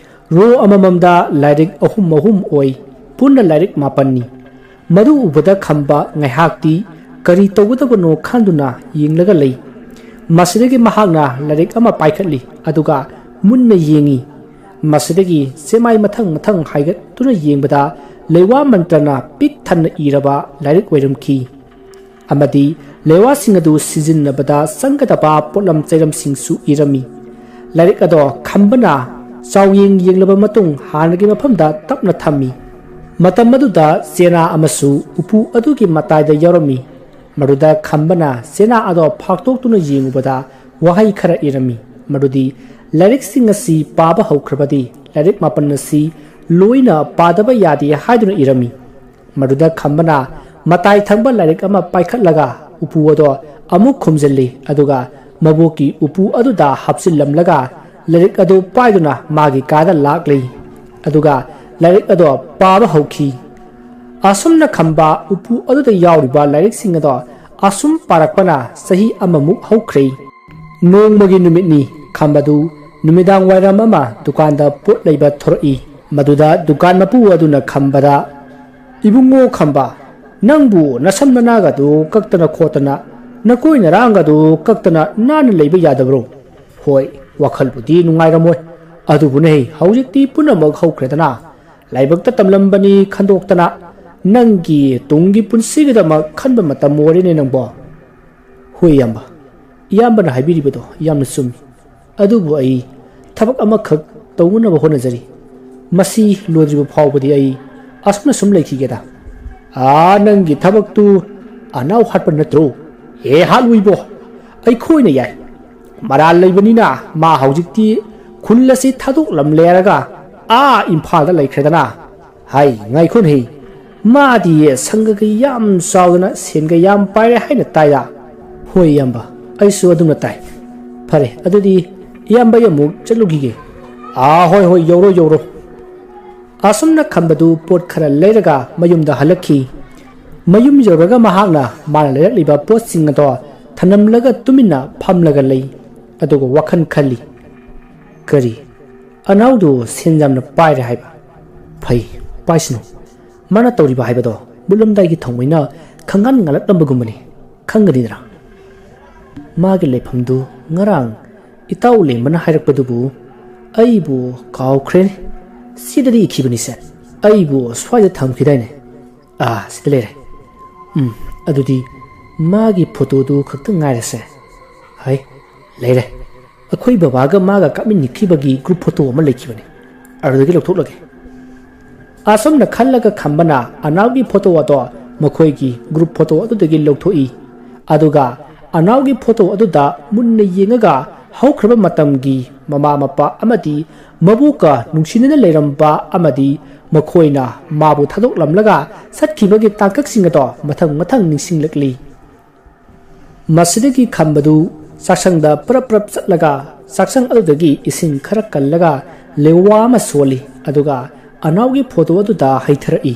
ꯔꯣ ꯑꯃꯃꯝꯗ ꯂꯥꯏꯔꯤꯛ ꯑꯍꯨꯝ ꯑꯍꯨꯝ ꯑꯣꯏ꯫ ꯄꯨꯟꯅ ꯂꯥꯏꯔꯤꯛ ꯃꯥꯄꯟꯅꯤ꯫ ꯃꯗꯨ ꯎꯕꯗ ꯈꯝꯕ ꯉꯥꯏꯍꯥꯛꯇꯤ ꯀꯔꯤ ꯇꯧꯒꯗꯕꯅꯣ ꯈꯟꯗꯨꯅ ꯌꯦꯡꯂꯒ ꯂꯩ꯫ ꯃꯁꯤꯗꯒꯤ ꯃꯍꯥꯛꯅ ꯂꯥꯏꯔꯤꯛ ꯑꯃ ꯄꯥꯏꯈꯠꯂꯤ꯫ ꯑꯗꯨꯒ ꯃꯨꯟꯅ ꯌꯦꯡꯉꯤ꯫ ꯃꯁꯤꯗꯒꯤ ꯆꯦꯃꯥꯏ ꯃꯊꯪ ꯃꯊꯪ ꯍꯥꯏꯒꯠꯇꯨꯅ ꯌꯦꯡꯕꯗ ꯂꯩꯋꯥ ꯃꯟꯇ꯭ꯔꯅ ꯄꯤꯛ ꯊꯟꯅ ꯏꯔꯕ ꯂꯥꯏꯔꯤꯛ ꯑꯣꯏꯔꯝꯈꯤ꯫ ꯑꯃꯗꯤ ꯂꯩꯋꯥꯁꯤꯡ ꯑꯗꯨ ꯁꯤꯖꯤꯟꯅꯕꯗ ꯆꯪꯒꯗꯕ ꯄꯣꯠꯂꯝ ꯆꯩꯔꯝꯁꯤꯡꯁꯨ ꯏꯔꯝꯃꯤ꯫ ꯂꯥꯏꯔꯤꯛ ꯑꯗꯣ ꯈꯝꯕꯅ ꯆꯥꯎꯌꯦꯡ ꯌꯦꯡꯂꯕ ꯃꯇꯨꯡ ꯍꯥꯟꯅꯒꯤ ꯃꯐꯝꯗ ꯇꯞꯅ ꯊꯝꯃꯤ꯫ ꯃꯇꯝ ꯑꯗꯨꯗ ꯆꯦꯅꯥ ꯑꯃꯁꯨ ꯎꯄꯨ ꯑꯗꯨꯒꯤ ꯃꯇꯥꯏꯗ ꯌꯥꯎꯔꯝꯃꯤ꯫ ꯃꯗꯨꯗ ꯈꯝꯕꯅ ꯆꯦꯅꯥ ꯑꯗꯣ ꯐꯥꯛꯇꯣꯛꯇꯨꯅ ꯌꯦꯡꯉꯨꯕꯗ ꯋꯥꯍꯩ ꯈꯔ ꯏꯔꯝꯃꯤ꯫ ꯃꯗꯨꯗꯤ, "ꯂꯥꯏꯔꯤꯛꯁꯤꯡ ꯑꯁꯤ ꯄꯥꯕ ꯍꯧꯈ꯭ꯔꯕꯗꯤ ꯂꯥꯏꯔꯤꯛ ꯃꯥꯄꯟ ꯑꯁꯤ ꯂꯣꯏꯅ ꯄꯥꯗꯕ ꯌꯥꯗꯦ" ꯍꯥꯏꯗꯨꯅ ꯏꯔꯝꯃꯤ꯫ ꯃꯗꯨꯗ ꯈꯝꯕꯅ ꯃꯇꯥꯏ ꯊꯪꯕ ꯂꯥꯏꯔꯤꯛ ꯑꯃ ꯄꯥꯏꯈꯠꯂꯒ ꯎꯄꯨ ꯑꯗꯣ ꯑꯃꯨꯛ ꯈꯨꯝꯖꯤꯜꯂꯤ꯫ ꯑꯗꯨꯒ ꯃꯕꯣꯛꯀꯤ ꯎꯄꯨ ꯑꯗꯨꯗ ꯍꯥꯞꯆꯤꯜꯂꯝꯂꯒ ꯂꯥꯏꯔꯤꯛ ꯑꯗꯨ ꯄꯥꯏꯗꯨꯅ ꯃꯥꯒꯤ ꯀꯥꯗ ꯂꯥꯛꯂꯤ꯫ ꯑꯗꯨꯒ ꯂꯥꯏꯔꯤꯛ ꯑꯗꯣ ꯄꯥꯕ ꯍꯧꯈꯤ꯫ ꯑꯁꯨꯝꯅ ꯈꯝꯕ ꯎꯄꯨ ꯑꯗꯨꯗ ꯌꯥꯎꯔꯤꯕ ꯂꯥꯏꯔꯤꯛꯁꯤꯡ ꯑꯗꯣ ꯑꯁꯨꯝ ꯄꯥꯔꯛꯄꯅ ꯆꯍꯤ ꯑꯃꯃꯨꯛ ꯍꯧꯈ꯭ꯔꯦ꯫ ꯅꯣꯡꯃꯒꯤ ꯅꯨꯃꯤꯠꯅꯤ꯫ ꯈꯝꯕꯗꯨ ꯅꯨꯃꯤꯗꯥꯡ ꯋꯥꯏꯔꯝ ꯑꯃ ꯗꯨꯀꯥꯟꯗ ꯄꯣꯠ ꯂꯩꯕ ꯊꯣꯔꯛꯏ꯫ ꯃꯗꯨꯗ ꯗꯨꯀꯥꯟ ꯃꯄꯨ ꯑꯗꯨꯅ ꯈꯝꯕꯗ, "ꯏꯕꯨꯡꯉꯣ ꯈꯝꯕ, ꯅꯪꯕꯨ ꯅꯁꯝ ꯅꯅꯥꯒꯗꯨ ꯀꯛꯇꯅ ꯈꯣꯠꯇꯅ, ꯅꯀꯣꯏ ꯅꯔꯥꯡꯒꯗꯨ ꯀꯛꯇꯅ ꯅꯥꯟꯅ ꯂꯩꯕ ꯌꯥꯗꯕ꯭ꯔꯣ? ꯍꯣꯏ, ꯋꯥꯈꯜꯕꯨꯗꯤ ꯅꯨꯡꯉꯥꯏꯔꯝꯃꯣꯏ, ꯑꯗꯨꯕꯨꯅꯦ, ꯍꯧꯖꯤꯛꯇꯤ ꯄꯨꯝꯅꯃꯛ ꯍꯧꯈ꯭ꯔꯦꯗꯅ꯫ ꯂꯥꯏꯕꯛꯇ ꯇꯝꯂꯝꯕꯅꯤ ꯈꯟꯗꯣꯛꯇꯅ, ꯅꯪꯒꯤ ꯇꯨꯡꯒꯤ ꯄꯨꯟꯁꯤꯒꯤꯗꯃꯛ ꯈꯟꯕ ꯃꯇꯝ ꯑꯣꯏꯔꯦꯅꯦ ꯅꯪꯕꯣ꯫ ꯍꯣꯏ ꯏꯌꯥꯝꯕ, ꯏꯌꯥꯝꯕꯅ ꯍꯥꯏꯕꯤꯔꯤꯕꯗꯣ ꯌꯥꯝꯅ ꯆꯨꯝꯃꯤ꯫ ꯑꯗꯨꯕꯨ ꯑꯩ ꯊꯕꯛ ꯑꯃꯈꯛ ꯇꯧꯅꯅꯕ ꯍꯣꯠꯅꯖꯔꯤ꯫ ꯃꯁꯤ ꯂꯣꯏꯗ꯭ꯔꯤꯕ ꯐꯥꯎꯕꯗꯤ ꯑꯩ ꯑꯁꯨꯝꯅ ꯁꯨꯝ ꯂꯩꯈꯤꯒꯦꯗ꯫ ꯑꯥ, ꯅꯪꯒꯤ ꯊꯕꯛꯇꯨ ꯑꯅꯥꯎ ꯍꯥꯠꯄ ꯅꯠꯇ꯭ꯔꯣ? ꯑꯦ, ꯍꯥꯠꯂꯨꯏꯕꯣ, ꯑꯩꯈꯣꯏꯅ ꯌꯥꯏ꯫ ꯃꯔꯥꯜ ꯂꯩꯕꯅꯤꯅ ꯃꯥ ꯍꯧꯖꯤꯛꯇꯤ ꯈꯨꯜ ꯑꯁꯤ ꯊꯥꯗꯣꯛꯂꯝꯂꯦꯔꯒ ꯑꯥ ꯏꯝꯐꯥꯜꯗ ꯂꯩꯈ꯭ꯔꯦꯗꯅ꯫ ꯍꯥꯏ, ꯉꯥꯏꯈꯣꯅꯦꯍꯦ, ꯃꯥꯗꯤ ꯁꯪꯒꯒ ꯌꯥꯝ ꯆꯥꯎꯗꯅ ꯁꯦꯟꯒ ꯌꯥꯝ ꯄꯥꯏꯔꯦ ꯍꯥꯏꯅ ꯇꯥꯏꯗ꯫ ꯍꯣꯏ ꯏꯌꯥꯝꯕ, ꯑꯩꯁꯨ ꯑꯗꯨꯝꯅ ꯇꯥꯏ꯫ ꯐꯔꯦ, ꯑꯗꯨꯗꯤ ꯏꯌꯥꯝꯕ ꯑꯩ ꯑꯃꯨꯛ ꯆꯠꯂꯨꯈꯤꯒꯦ꯫ ꯑꯥ, ꯍꯣꯏ ꯍꯣꯏ, ꯌꯧꯔꯣ ꯌꯧꯔꯣ꯫ ꯑꯁꯨꯝꯅ ꯈꯟꯕꯗꯨ ꯄꯣꯠ ꯈꯔ ꯂꯩꯔꯒ ꯃꯌꯨꯝꯗ ꯍꯜꯂꯛꯈꯤ꯫ ꯃꯌꯨꯝ ꯌꯧꯔꯒ ꯃꯍꯥꯛꯅ ꯃꯥꯅ ꯂꯩꯔꯛꯂꯤꯕ ꯄꯣꯠꯁꯤꯡ ꯑꯗꯣ ꯊꯅꯝꯂꯒ ꯇꯨꯃꯤꯟꯅ ꯐꯝꯂꯒ ꯂꯩ꯫ ꯑꯗꯨꯒ ꯋꯥꯈꯜ ꯈꯜꯂꯤ, "ꯀꯔꯤ? ꯑꯅꯥꯎꯗꯨ ꯁꯦꯟ ꯌꯥꯝꯅ ꯄꯥꯏꯔꯦ ꯍꯥꯏꯕ? ꯐꯩ, ꯄꯥꯏꯁꯅꯨ꯫ ꯃꯥꯅ ꯇꯧꯔꯤꯕ ꯍꯥꯏꯕꯗꯣ ꯃꯨꯠꯂꯝꯗꯥꯏꯒꯤ ꯊꯥꯎꯃꯩꯅ ꯈꯪꯍꯟ ꯉꯜꯂꯛꯂꯝꯕꯒꯨꯝꯕꯅꯤ꯫ ꯈꯪꯒꯅꯤꯗ꯭ꯔꯥ? ꯃꯥꯒꯤ ꯂꯩꯐꯝꯗꯨ ꯉꯔꯥꯡ ꯏꯇꯥꯎ ꯂꯦꯝꯕꯅ ꯍꯥꯏꯔꯛꯄꯗꯨꯕꯨ ꯑꯩꯕꯨ ꯀꯥꯎꯈ꯭ꯔꯦꯅꯦ꯫ ꯁꯤꯗꯗꯤ ꯏꯈꯤꯕꯅꯤꯁꯦ꯫ ꯑꯩꯕꯨ ꯁ꯭ꯋꯥꯏꯗ ꯊꯝꯈꯤꯗꯥꯏꯅꯦ? ꯑꯥ, ꯁꯤꯗ ꯂꯩꯔꯦ꯫ ꯎꯝ, ꯑꯗꯨꯗꯤ ꯃꯥꯒꯤ ꯐꯣꯇꯣꯗꯨ ꯈꯛꯇ ꯉꯥꯏꯔꯁꯦ꯫ ꯍꯩ, ꯂꯩꯔꯦ꯫ ꯑꯩꯈꯣꯏ ꯕꯕꯥꯒ ꯃꯥꯒ ꯀꯥꯞꯃꯤꯟꯅꯈꯤꯕꯒꯤ ꯒ꯭ꯔꯨꯞ ꯐꯣꯇꯣ ꯑꯃ ꯂꯩꯈꯤꯕꯅꯤ꯫ ꯑꯗꯨꯗꯒꯤ ꯂꯧꯊꯣꯛꯂꯒꯦ꯫" ꯑꯁꯨꯝꯅ ꯈꯜꯂꯒ ꯈꯝꯕꯅ ꯑꯅꯥꯎꯒꯤ ꯐꯣꯇꯣ ꯑꯗꯣ ꯃꯈꯣꯏꯒꯤ ꯒ꯭ꯔꯨꯞ ꯐꯣꯇꯣ ꯑꯗꯨꯗꯒꯤ ꯂꯧꯊꯣꯛꯏ꯫ ꯑꯗꯨꯒ ꯑꯅꯥꯎꯒꯤ ꯐꯣꯇꯣ ꯑꯗꯨꯗ ꯃꯨꯟꯅ ꯌꯦꯡꯉꯒ ꯍꯧꯈ꯭ꯔꯕ ꯃꯇꯝꯒꯤ ꯃꯃꯥ ꯃꯄꯥ ꯑꯃꯗꯤ ꯃꯕꯨꯀ ꯅꯨꯡꯁꯤꯅꯅ ꯂꯩꯔꯝꯕ ꯑꯃꯗꯤ ꯃꯈꯣꯏꯅ ꯃꯥꯕꯨ ꯊꯥꯗꯣꯛꯂꯝꯂꯒ ꯆꯠꯈꯤꯕꯒꯤ ꯇꯥꯡꯀꯛꯁꯤꯡ ꯑꯗꯣ ꯃꯊꯪ ꯃꯊꯪ ꯅꯤꯡꯁꯤꯡꯂꯛꯂꯤ꯫ ꯃꯁꯤꯗꯒꯤ ꯈꯝꯕꯗꯨ ꯆꯥꯛꯁꯪꯗ ꯄ꯭ꯔꯞ ꯄ꯭ꯔꯞ ꯆꯠꯂꯒ ꯆꯥꯛꯁꯪ ꯑꯗꯨꯗꯒꯤ ꯏꯁꯤꯡ ꯈꯔ ꯀꯜꯂꯒ ꯂꯦꯋꯥ ꯑꯃ ꯁꯣꯜꯂꯤ, ꯑꯗꯨꯒ ꯑꯅꯥꯎꯒꯤ ꯐꯣꯇꯣ ꯑꯗꯨꯗ ꯍꯩꯊꯔꯛꯏ꯫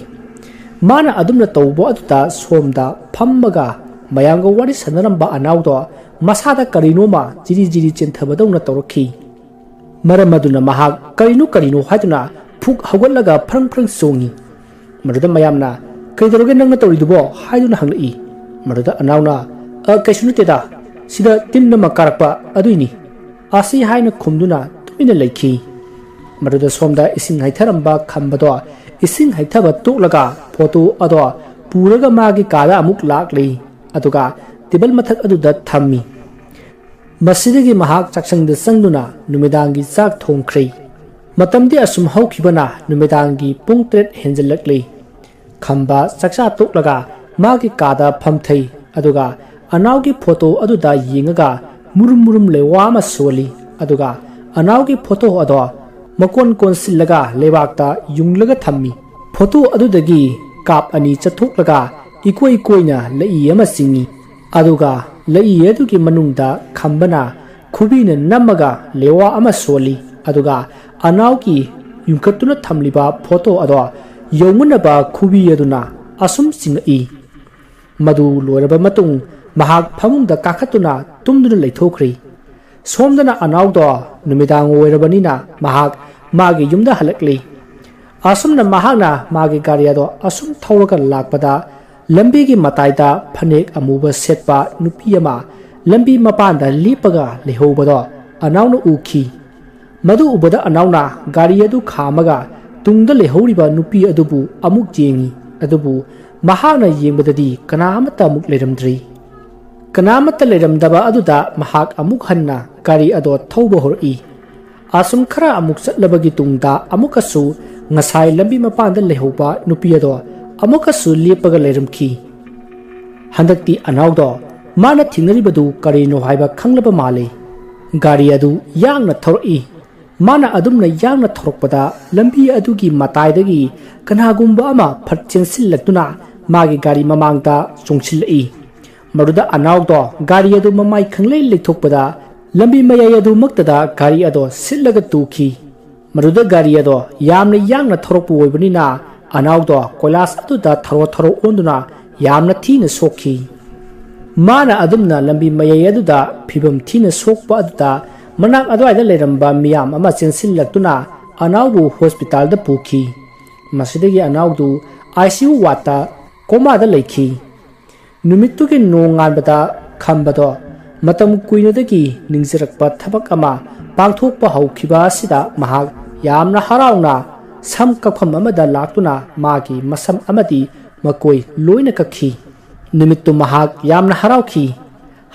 ꯃꯥꯅ ꯑꯗꯨꯝꯅ ꯇꯧꯕ ꯑꯗꯨꯗ ꯁꯣꯝꯗ ꯐꯝꯃꯒ ꯃꯌꯥꯝꯒ ꯋꯥꯔꯤ ꯁꯥꯟꯅꯔꯝꯕ ꯑꯅꯥꯎꯗꯣ ꯃꯁꯥꯗ ꯀꯔꯤꯅꯣꯃ ꯖꯤꯔꯤ ꯖꯤꯔꯤ ꯆꯦꯟꯊꯕꯗꯧꯅ ꯇꯧꯔꯛꯈꯤ꯫ ꯃꯔꯝ ꯑꯗꯨꯅ ꯃꯍꯥꯛ ꯀꯔꯤꯅꯣ ꯀꯔꯤꯅꯣ ꯍꯥꯏꯗꯨꯅ ꯐꯨꯛ ꯍꯧꯒꯠꯂꯒ ꯐ꯭ꯔꯪ ꯐ꯭ꯔꯪ ꯆꯣꯡꯉꯤ꯫ ꯃꯗꯨꯗ ꯃꯌꯥꯝꯅ, "ꯀꯩꯗꯧꯔꯒꯦ ꯅꯪꯅ ꯇꯧꯔꯤꯗꯨꯕꯣ?" ꯍꯥꯏꯗꯨꯅ ꯍꯪꯂꯛꯏ꯫ ꯃꯗꯨꯗ ꯑꯅꯥꯎꯅ, "ꯑ, ꯀꯩꯁꯨ ꯅꯠꯇꯦꯗ, ꯁꯤꯗ ꯇꯤꯟ ꯑꯃ ꯀꯥꯔꯛꯄ ꯑꯗꯨꯏꯅꯤ" ꯑꯁꯤ ꯍꯥꯏꯅ ꯈꯨꯝꯗꯨꯅ ꯇꯨꯃꯤꯟꯅ ꯂꯩꯈꯤ꯫ ꯃꯗꯨꯗ ꯁꯣꯝꯗ ꯏꯁꯤꯡ ꯍꯩꯊꯔꯝꯕ ꯈꯝꯕꯗꯣ ꯏꯁꯤꯡ ꯍꯩꯊꯕ ꯇꯣꯛꯂꯒ ꯐꯣꯇꯣ ꯑꯗꯣ ꯄꯨꯔꯒ ꯃꯥꯒꯤ ꯀꯥꯗ ꯑꯃꯨꯛ ꯂꯥꯛꯂꯤ꯫ ꯑꯗꯨꯒ ꯇꯦꯕꯜ ꯃꯊꯛ ꯑꯗꯨꯗ ꯊꯝꯃꯤ꯫ ꯃꯁꯤꯗꯒꯤ ꯃꯍꯥꯛ ꯆꯥꯛꯁꯪꯗ ꯆꯪꯗꯨꯅ ꯅꯨꯃꯤꯗꯥꯡꯒꯤ ꯆꯥꯛ ꯊꯣꯡꯈ꯭ꯔꯦ꯫ ꯃꯇꯝꯗꯤ ꯑꯁꯨꯝ ꯍꯧꯈꯤꯕꯅ ꯅꯨꯃꯤꯗꯥꯡꯒꯤ ꯄꯨꯡ ꯇꯔꯦꯠ ꯍꯦꯟꯖꯜꯂꯛꯂꯤ꯫ ꯈꯝꯕ ꯆꯥꯛꯆꯥ ꯇꯣꯛꯂꯒ ꯃꯥꯒꯤ ꯀꯥꯗ ꯐꯝꯊꯩ꯫ ꯑꯗꯨꯒ ꯑꯅꯥꯎꯒꯤ ꯐꯣꯇꯣ ꯑꯗꯨꯗ ꯌꯦꯡꯉꯒ ꯃꯨꯔꯨꯝ ꯃꯨꯔꯨꯝ ꯂꯩꯋꯥ ꯑꯃ ꯁꯣꯜꯂꯤ꯫ ꯑꯗꯨꯒ ꯑꯅꯥꯎꯒꯤ ꯐꯣꯇꯣ ꯑꯗꯣ ꯃꯀꯣꯟ ꯀꯣꯟꯁꯤꯜꯂꯒ ꯂꯩꯕꯥꯛꯇ ꯌꯨꯡꯂꯒ ꯊꯝꯃꯤ꯫ ꯐꯣꯇꯣ ꯑꯗꯨꯗꯒꯤ ꯀꯥꯞ ꯑꯅꯤ ꯆꯠꯊꯣꯛꯂꯒ ꯏꯀꯣꯏ ꯀꯣꯏꯅ ꯂꯩꯏ ꯑꯃ ꯆꯤꯡꯏ꯫ ꯑꯗꯨꯒ ꯂꯩꯏ ꯑꯗꯨꯒꯤ ꯃꯅꯨꯡꯗ ꯈꯝꯕꯅ ꯈꯨꯕꯤꯅ ꯅꯝꯃꯒ ꯂꯦꯋꯥ ꯑꯃ ꯁꯣꯜꯂꯤ꯫ ꯑꯗꯨꯒ ꯑꯅꯥꯎꯒꯤ ꯌꯨꯡꯈꯠꯇꯨꯅ ꯊꯝꯂꯤꯕ ꯐꯣꯇꯣ ꯑꯗꯣ ꯌꯧꯃꯨꯟꯅꯕ ꯈꯨꯕꯤ ꯑꯗꯨꯅ ꯑꯁꯨꯝ ꯆꯤꯡꯉꯛꯏ꯫ ꯃꯗꯨ ꯂꯣꯏꯔꯕ ꯃꯇꯨꯡ ꯃꯍꯥꯛ ꯐꯃꯨꯡꯗ ꯀꯥꯈꯠꯇꯨꯅ ꯇꯨꯝꯗꯨꯅ ꯂꯩꯊꯣꯛꯈ꯭ꯔꯤ꯫ ꯁꯣꯝꯗꯅ ꯑꯅꯥꯎꯗꯣ ꯅꯨꯃꯤꯗꯥꯡ ꯑꯣꯏꯔꯕꯅꯤꯅ ꯃꯍꯥꯛ ꯃꯥꯒꯤ ꯌꯨꯝꯗ ꯍꯜꯂꯛꯂꯤ꯫ ꯑꯁꯨꯝꯅ ꯃꯍꯥꯛꯅ ꯃꯥꯒꯤ ꯒꯥꯔꯤ ꯑꯗꯣ ꯑꯁꯨꯝ ꯊꯧꯔꯒ ꯂꯥꯛꯄꯗ ꯂꯝꯕꯤꯒꯤ ꯃꯇꯥꯏꯗ ꯐꯅꯦꯛ ꯑꯃꯨꯕ ꯁꯦꯠꯄ ꯅꯨꯄꯤ ꯑꯃ ꯂꯝꯕꯤ ꯃꯄꯥꯟꯗ ꯂꯦꯞꯄꯒ ꯂꯩꯍꯧꯕꯗꯣ ꯑꯅꯥꯎꯅ ꯎꯈꯤ꯫ ꯃꯗꯨ ꯎꯕꯗ ꯑꯅꯥꯎꯅ ꯒꯥꯔꯤ ꯑꯗꯨ ꯈꯥꯝꯃꯒ ꯇꯨꯡꯗ ꯂꯩꯍꯧꯔꯤꯕ ꯅꯨꯄꯤ ꯑꯗꯨꯕꯨ ꯑꯃꯨꯛ ꯌꯦꯡꯉꯤ꯫ ꯑꯗꯨꯕꯨ ꯃꯍꯥꯛꯅ ꯌꯦꯡꯕꯗꯗꯤ ꯀꯅꯥ ꯑꯃꯠꯇ ꯑꯃꯨꯛ ꯂꯩꯔꯝꯗ꯭ꯔꯤ꯫ ꯀꯅꯥ ꯑꯃꯠꯇ ꯂꯩꯔꯝꯗꯕ ꯑꯗꯨꯗ ꯃꯍꯥꯛ ꯑꯃꯨꯛ ꯍꯟꯅ ꯒꯥꯔꯤ ꯑꯗꯣ ꯊꯧꯕ ꯍꯧꯔꯛꯏ꯫ ꯑꯁꯨꯝ ꯈꯔ ꯑꯃꯨꯛ ꯆꯠꯂꯕꯒꯤ ꯇꯨꯡꯗ ꯑꯃꯨꯛꯀꯁꯨ ꯉꯁꯥꯏ ꯂꯝꯕꯤ ꯃꯄꯥꯟꯗ ꯂꯩꯍꯧꯕ ꯅꯨꯄꯤ ꯑꯗꯣ ꯑꯃꯨꯛꯀꯁꯨ ꯂꯦꯞꯄꯒ ꯂꯩꯔꯝꯈꯤ꯫ ꯍꯟꯗꯛꯇꯤ ꯑꯅꯥꯎꯗꯣ ꯃꯥꯅ ꯊꯦꯡꯅꯔꯤꯕꯗꯨ ꯀꯔꯤꯅꯣ ꯍꯥꯏꯕ ꯈꯪꯂꯕ ꯃꯥꯜꯂꯤ꯫ ꯒꯥꯔꯤ ꯑꯗꯨ ꯌꯥꯡꯅ ꯊꯧꯔꯛꯏ꯫ ꯃꯥꯅ ꯑꯗꯨꯝꯅ ꯌꯥꯡꯅ ꯊꯧꯔꯛꯄꯗ ꯂꯝꯕꯤ ꯑꯗꯨꯒꯤ ꯃꯇꯥꯏꯗꯒꯤ ꯀꯅꯥꯒꯨꯝꯕ ꯑꯃ ꯐꯠ ꯆꯦꯟꯁꯤꯜꯂꯛꯇꯨꯅ ꯃꯥꯒꯤ ꯒꯥꯔꯤ ꯃꯃꯥꯡꯗ ꯆꯣꯡꯁꯤꯜꯂꯛꯏ꯫ ꯃꯗꯨꯗ ꯑꯅꯥꯎꯗꯣ ꯒꯥꯔꯤ ꯑꯗꯨ ꯃꯃꯥꯏ ꯈꯪꯂꯩ ꯂꯩꯊꯣꯛꯄꯗ ꯂꯝꯕꯤ ꯃꯌꯥꯏ ꯑꯗꯨꯃꯛꯇꯗ ꯒꯥꯔꯤ ꯑꯗꯣ ꯁꯤꯠꯂꯒ ꯇꯨꯈꯤ꯫ ꯃꯗꯨꯗ ꯒꯥꯔꯤ ꯑꯗꯣ ꯌꯥꯝꯅ ꯌꯥꯡꯅ ꯊꯧꯔꯛꯄ ꯑꯣꯏꯕꯅꯤꯅ ꯑꯅꯥꯎꯗꯣ ꯀꯣꯏꯂꯥꯁ ꯑꯗꯨꯗ ꯊꯔꯣ ꯊꯔꯣ ꯑꯣꯟꯗꯨꯅ ꯌꯥꯝꯅ ꯊꯤꯅ ꯁꯣꯛꯈꯤ꯫ ꯃꯥꯅ ꯑꯗꯨꯝꯅ ꯂꯝꯕꯤ ꯃꯌꯥꯏ ꯑꯗꯨꯗ ꯐꯤꯕꯝ ꯊꯤꯅ ꯁꯣꯛꯄ ꯑꯗꯨꯗ ꯃꯅꯥꯛ ꯑꯗꯨꯋꯥꯏꯗ ꯂꯩꯔꯝꯕ ꯃꯤꯌꯥꯝ ꯑꯃ ꯆꯦꯟꯁꯤꯜꯂꯛꯇꯨꯅ ꯑꯅꯥꯎꯕꯨ ꯍꯣꯁꯄꯤꯇꯥꯜꯗ ꯄꯨꯈꯤ꯫ ꯃꯁꯤꯗꯒꯤ ꯑꯅꯥꯎꯗꯨ ICU ꯋꯥꯔꯗꯇ ꯀꯣꯃꯥꯗ ꯂꯩꯈꯤ꯫ ꯅꯨꯃꯤꯠꯇꯨꯒꯤ ꯅꯣꯡꯉꯥꯟꯕꯗ ꯈꯝꯕꯗꯣ ꯃꯇꯝ ꯀꯨꯏꯅꯗꯒꯤ ꯅꯤꯡꯖꯔꯛꯄ ꯊꯕꯛ ꯑꯃ ꯄꯥꯡꯊꯣꯛꯄ ꯍꯧꯈꯤꯕ ꯑꯁꯤꯗ ꯃꯍꯥꯛ ꯌꯥꯝꯅ ꯍꯔꯥꯎꯅ ꯁꯝ ꯀꯛꯐꯝ ꯑꯃꯗ ꯂꯥꯛꯇꯨꯅ ꯃꯥꯒꯤ ꯃꯁꯝ ꯑꯃꯗꯤ ꯃꯀꯣꯏ ꯂꯣꯏꯅ ꯀꯛꯈꯤ꯫ ꯅꯨꯃꯤꯠꯇꯨ ꯃꯍꯥꯛ ꯌꯥꯝꯅ ꯍꯔꯥꯎꯈꯤ꯫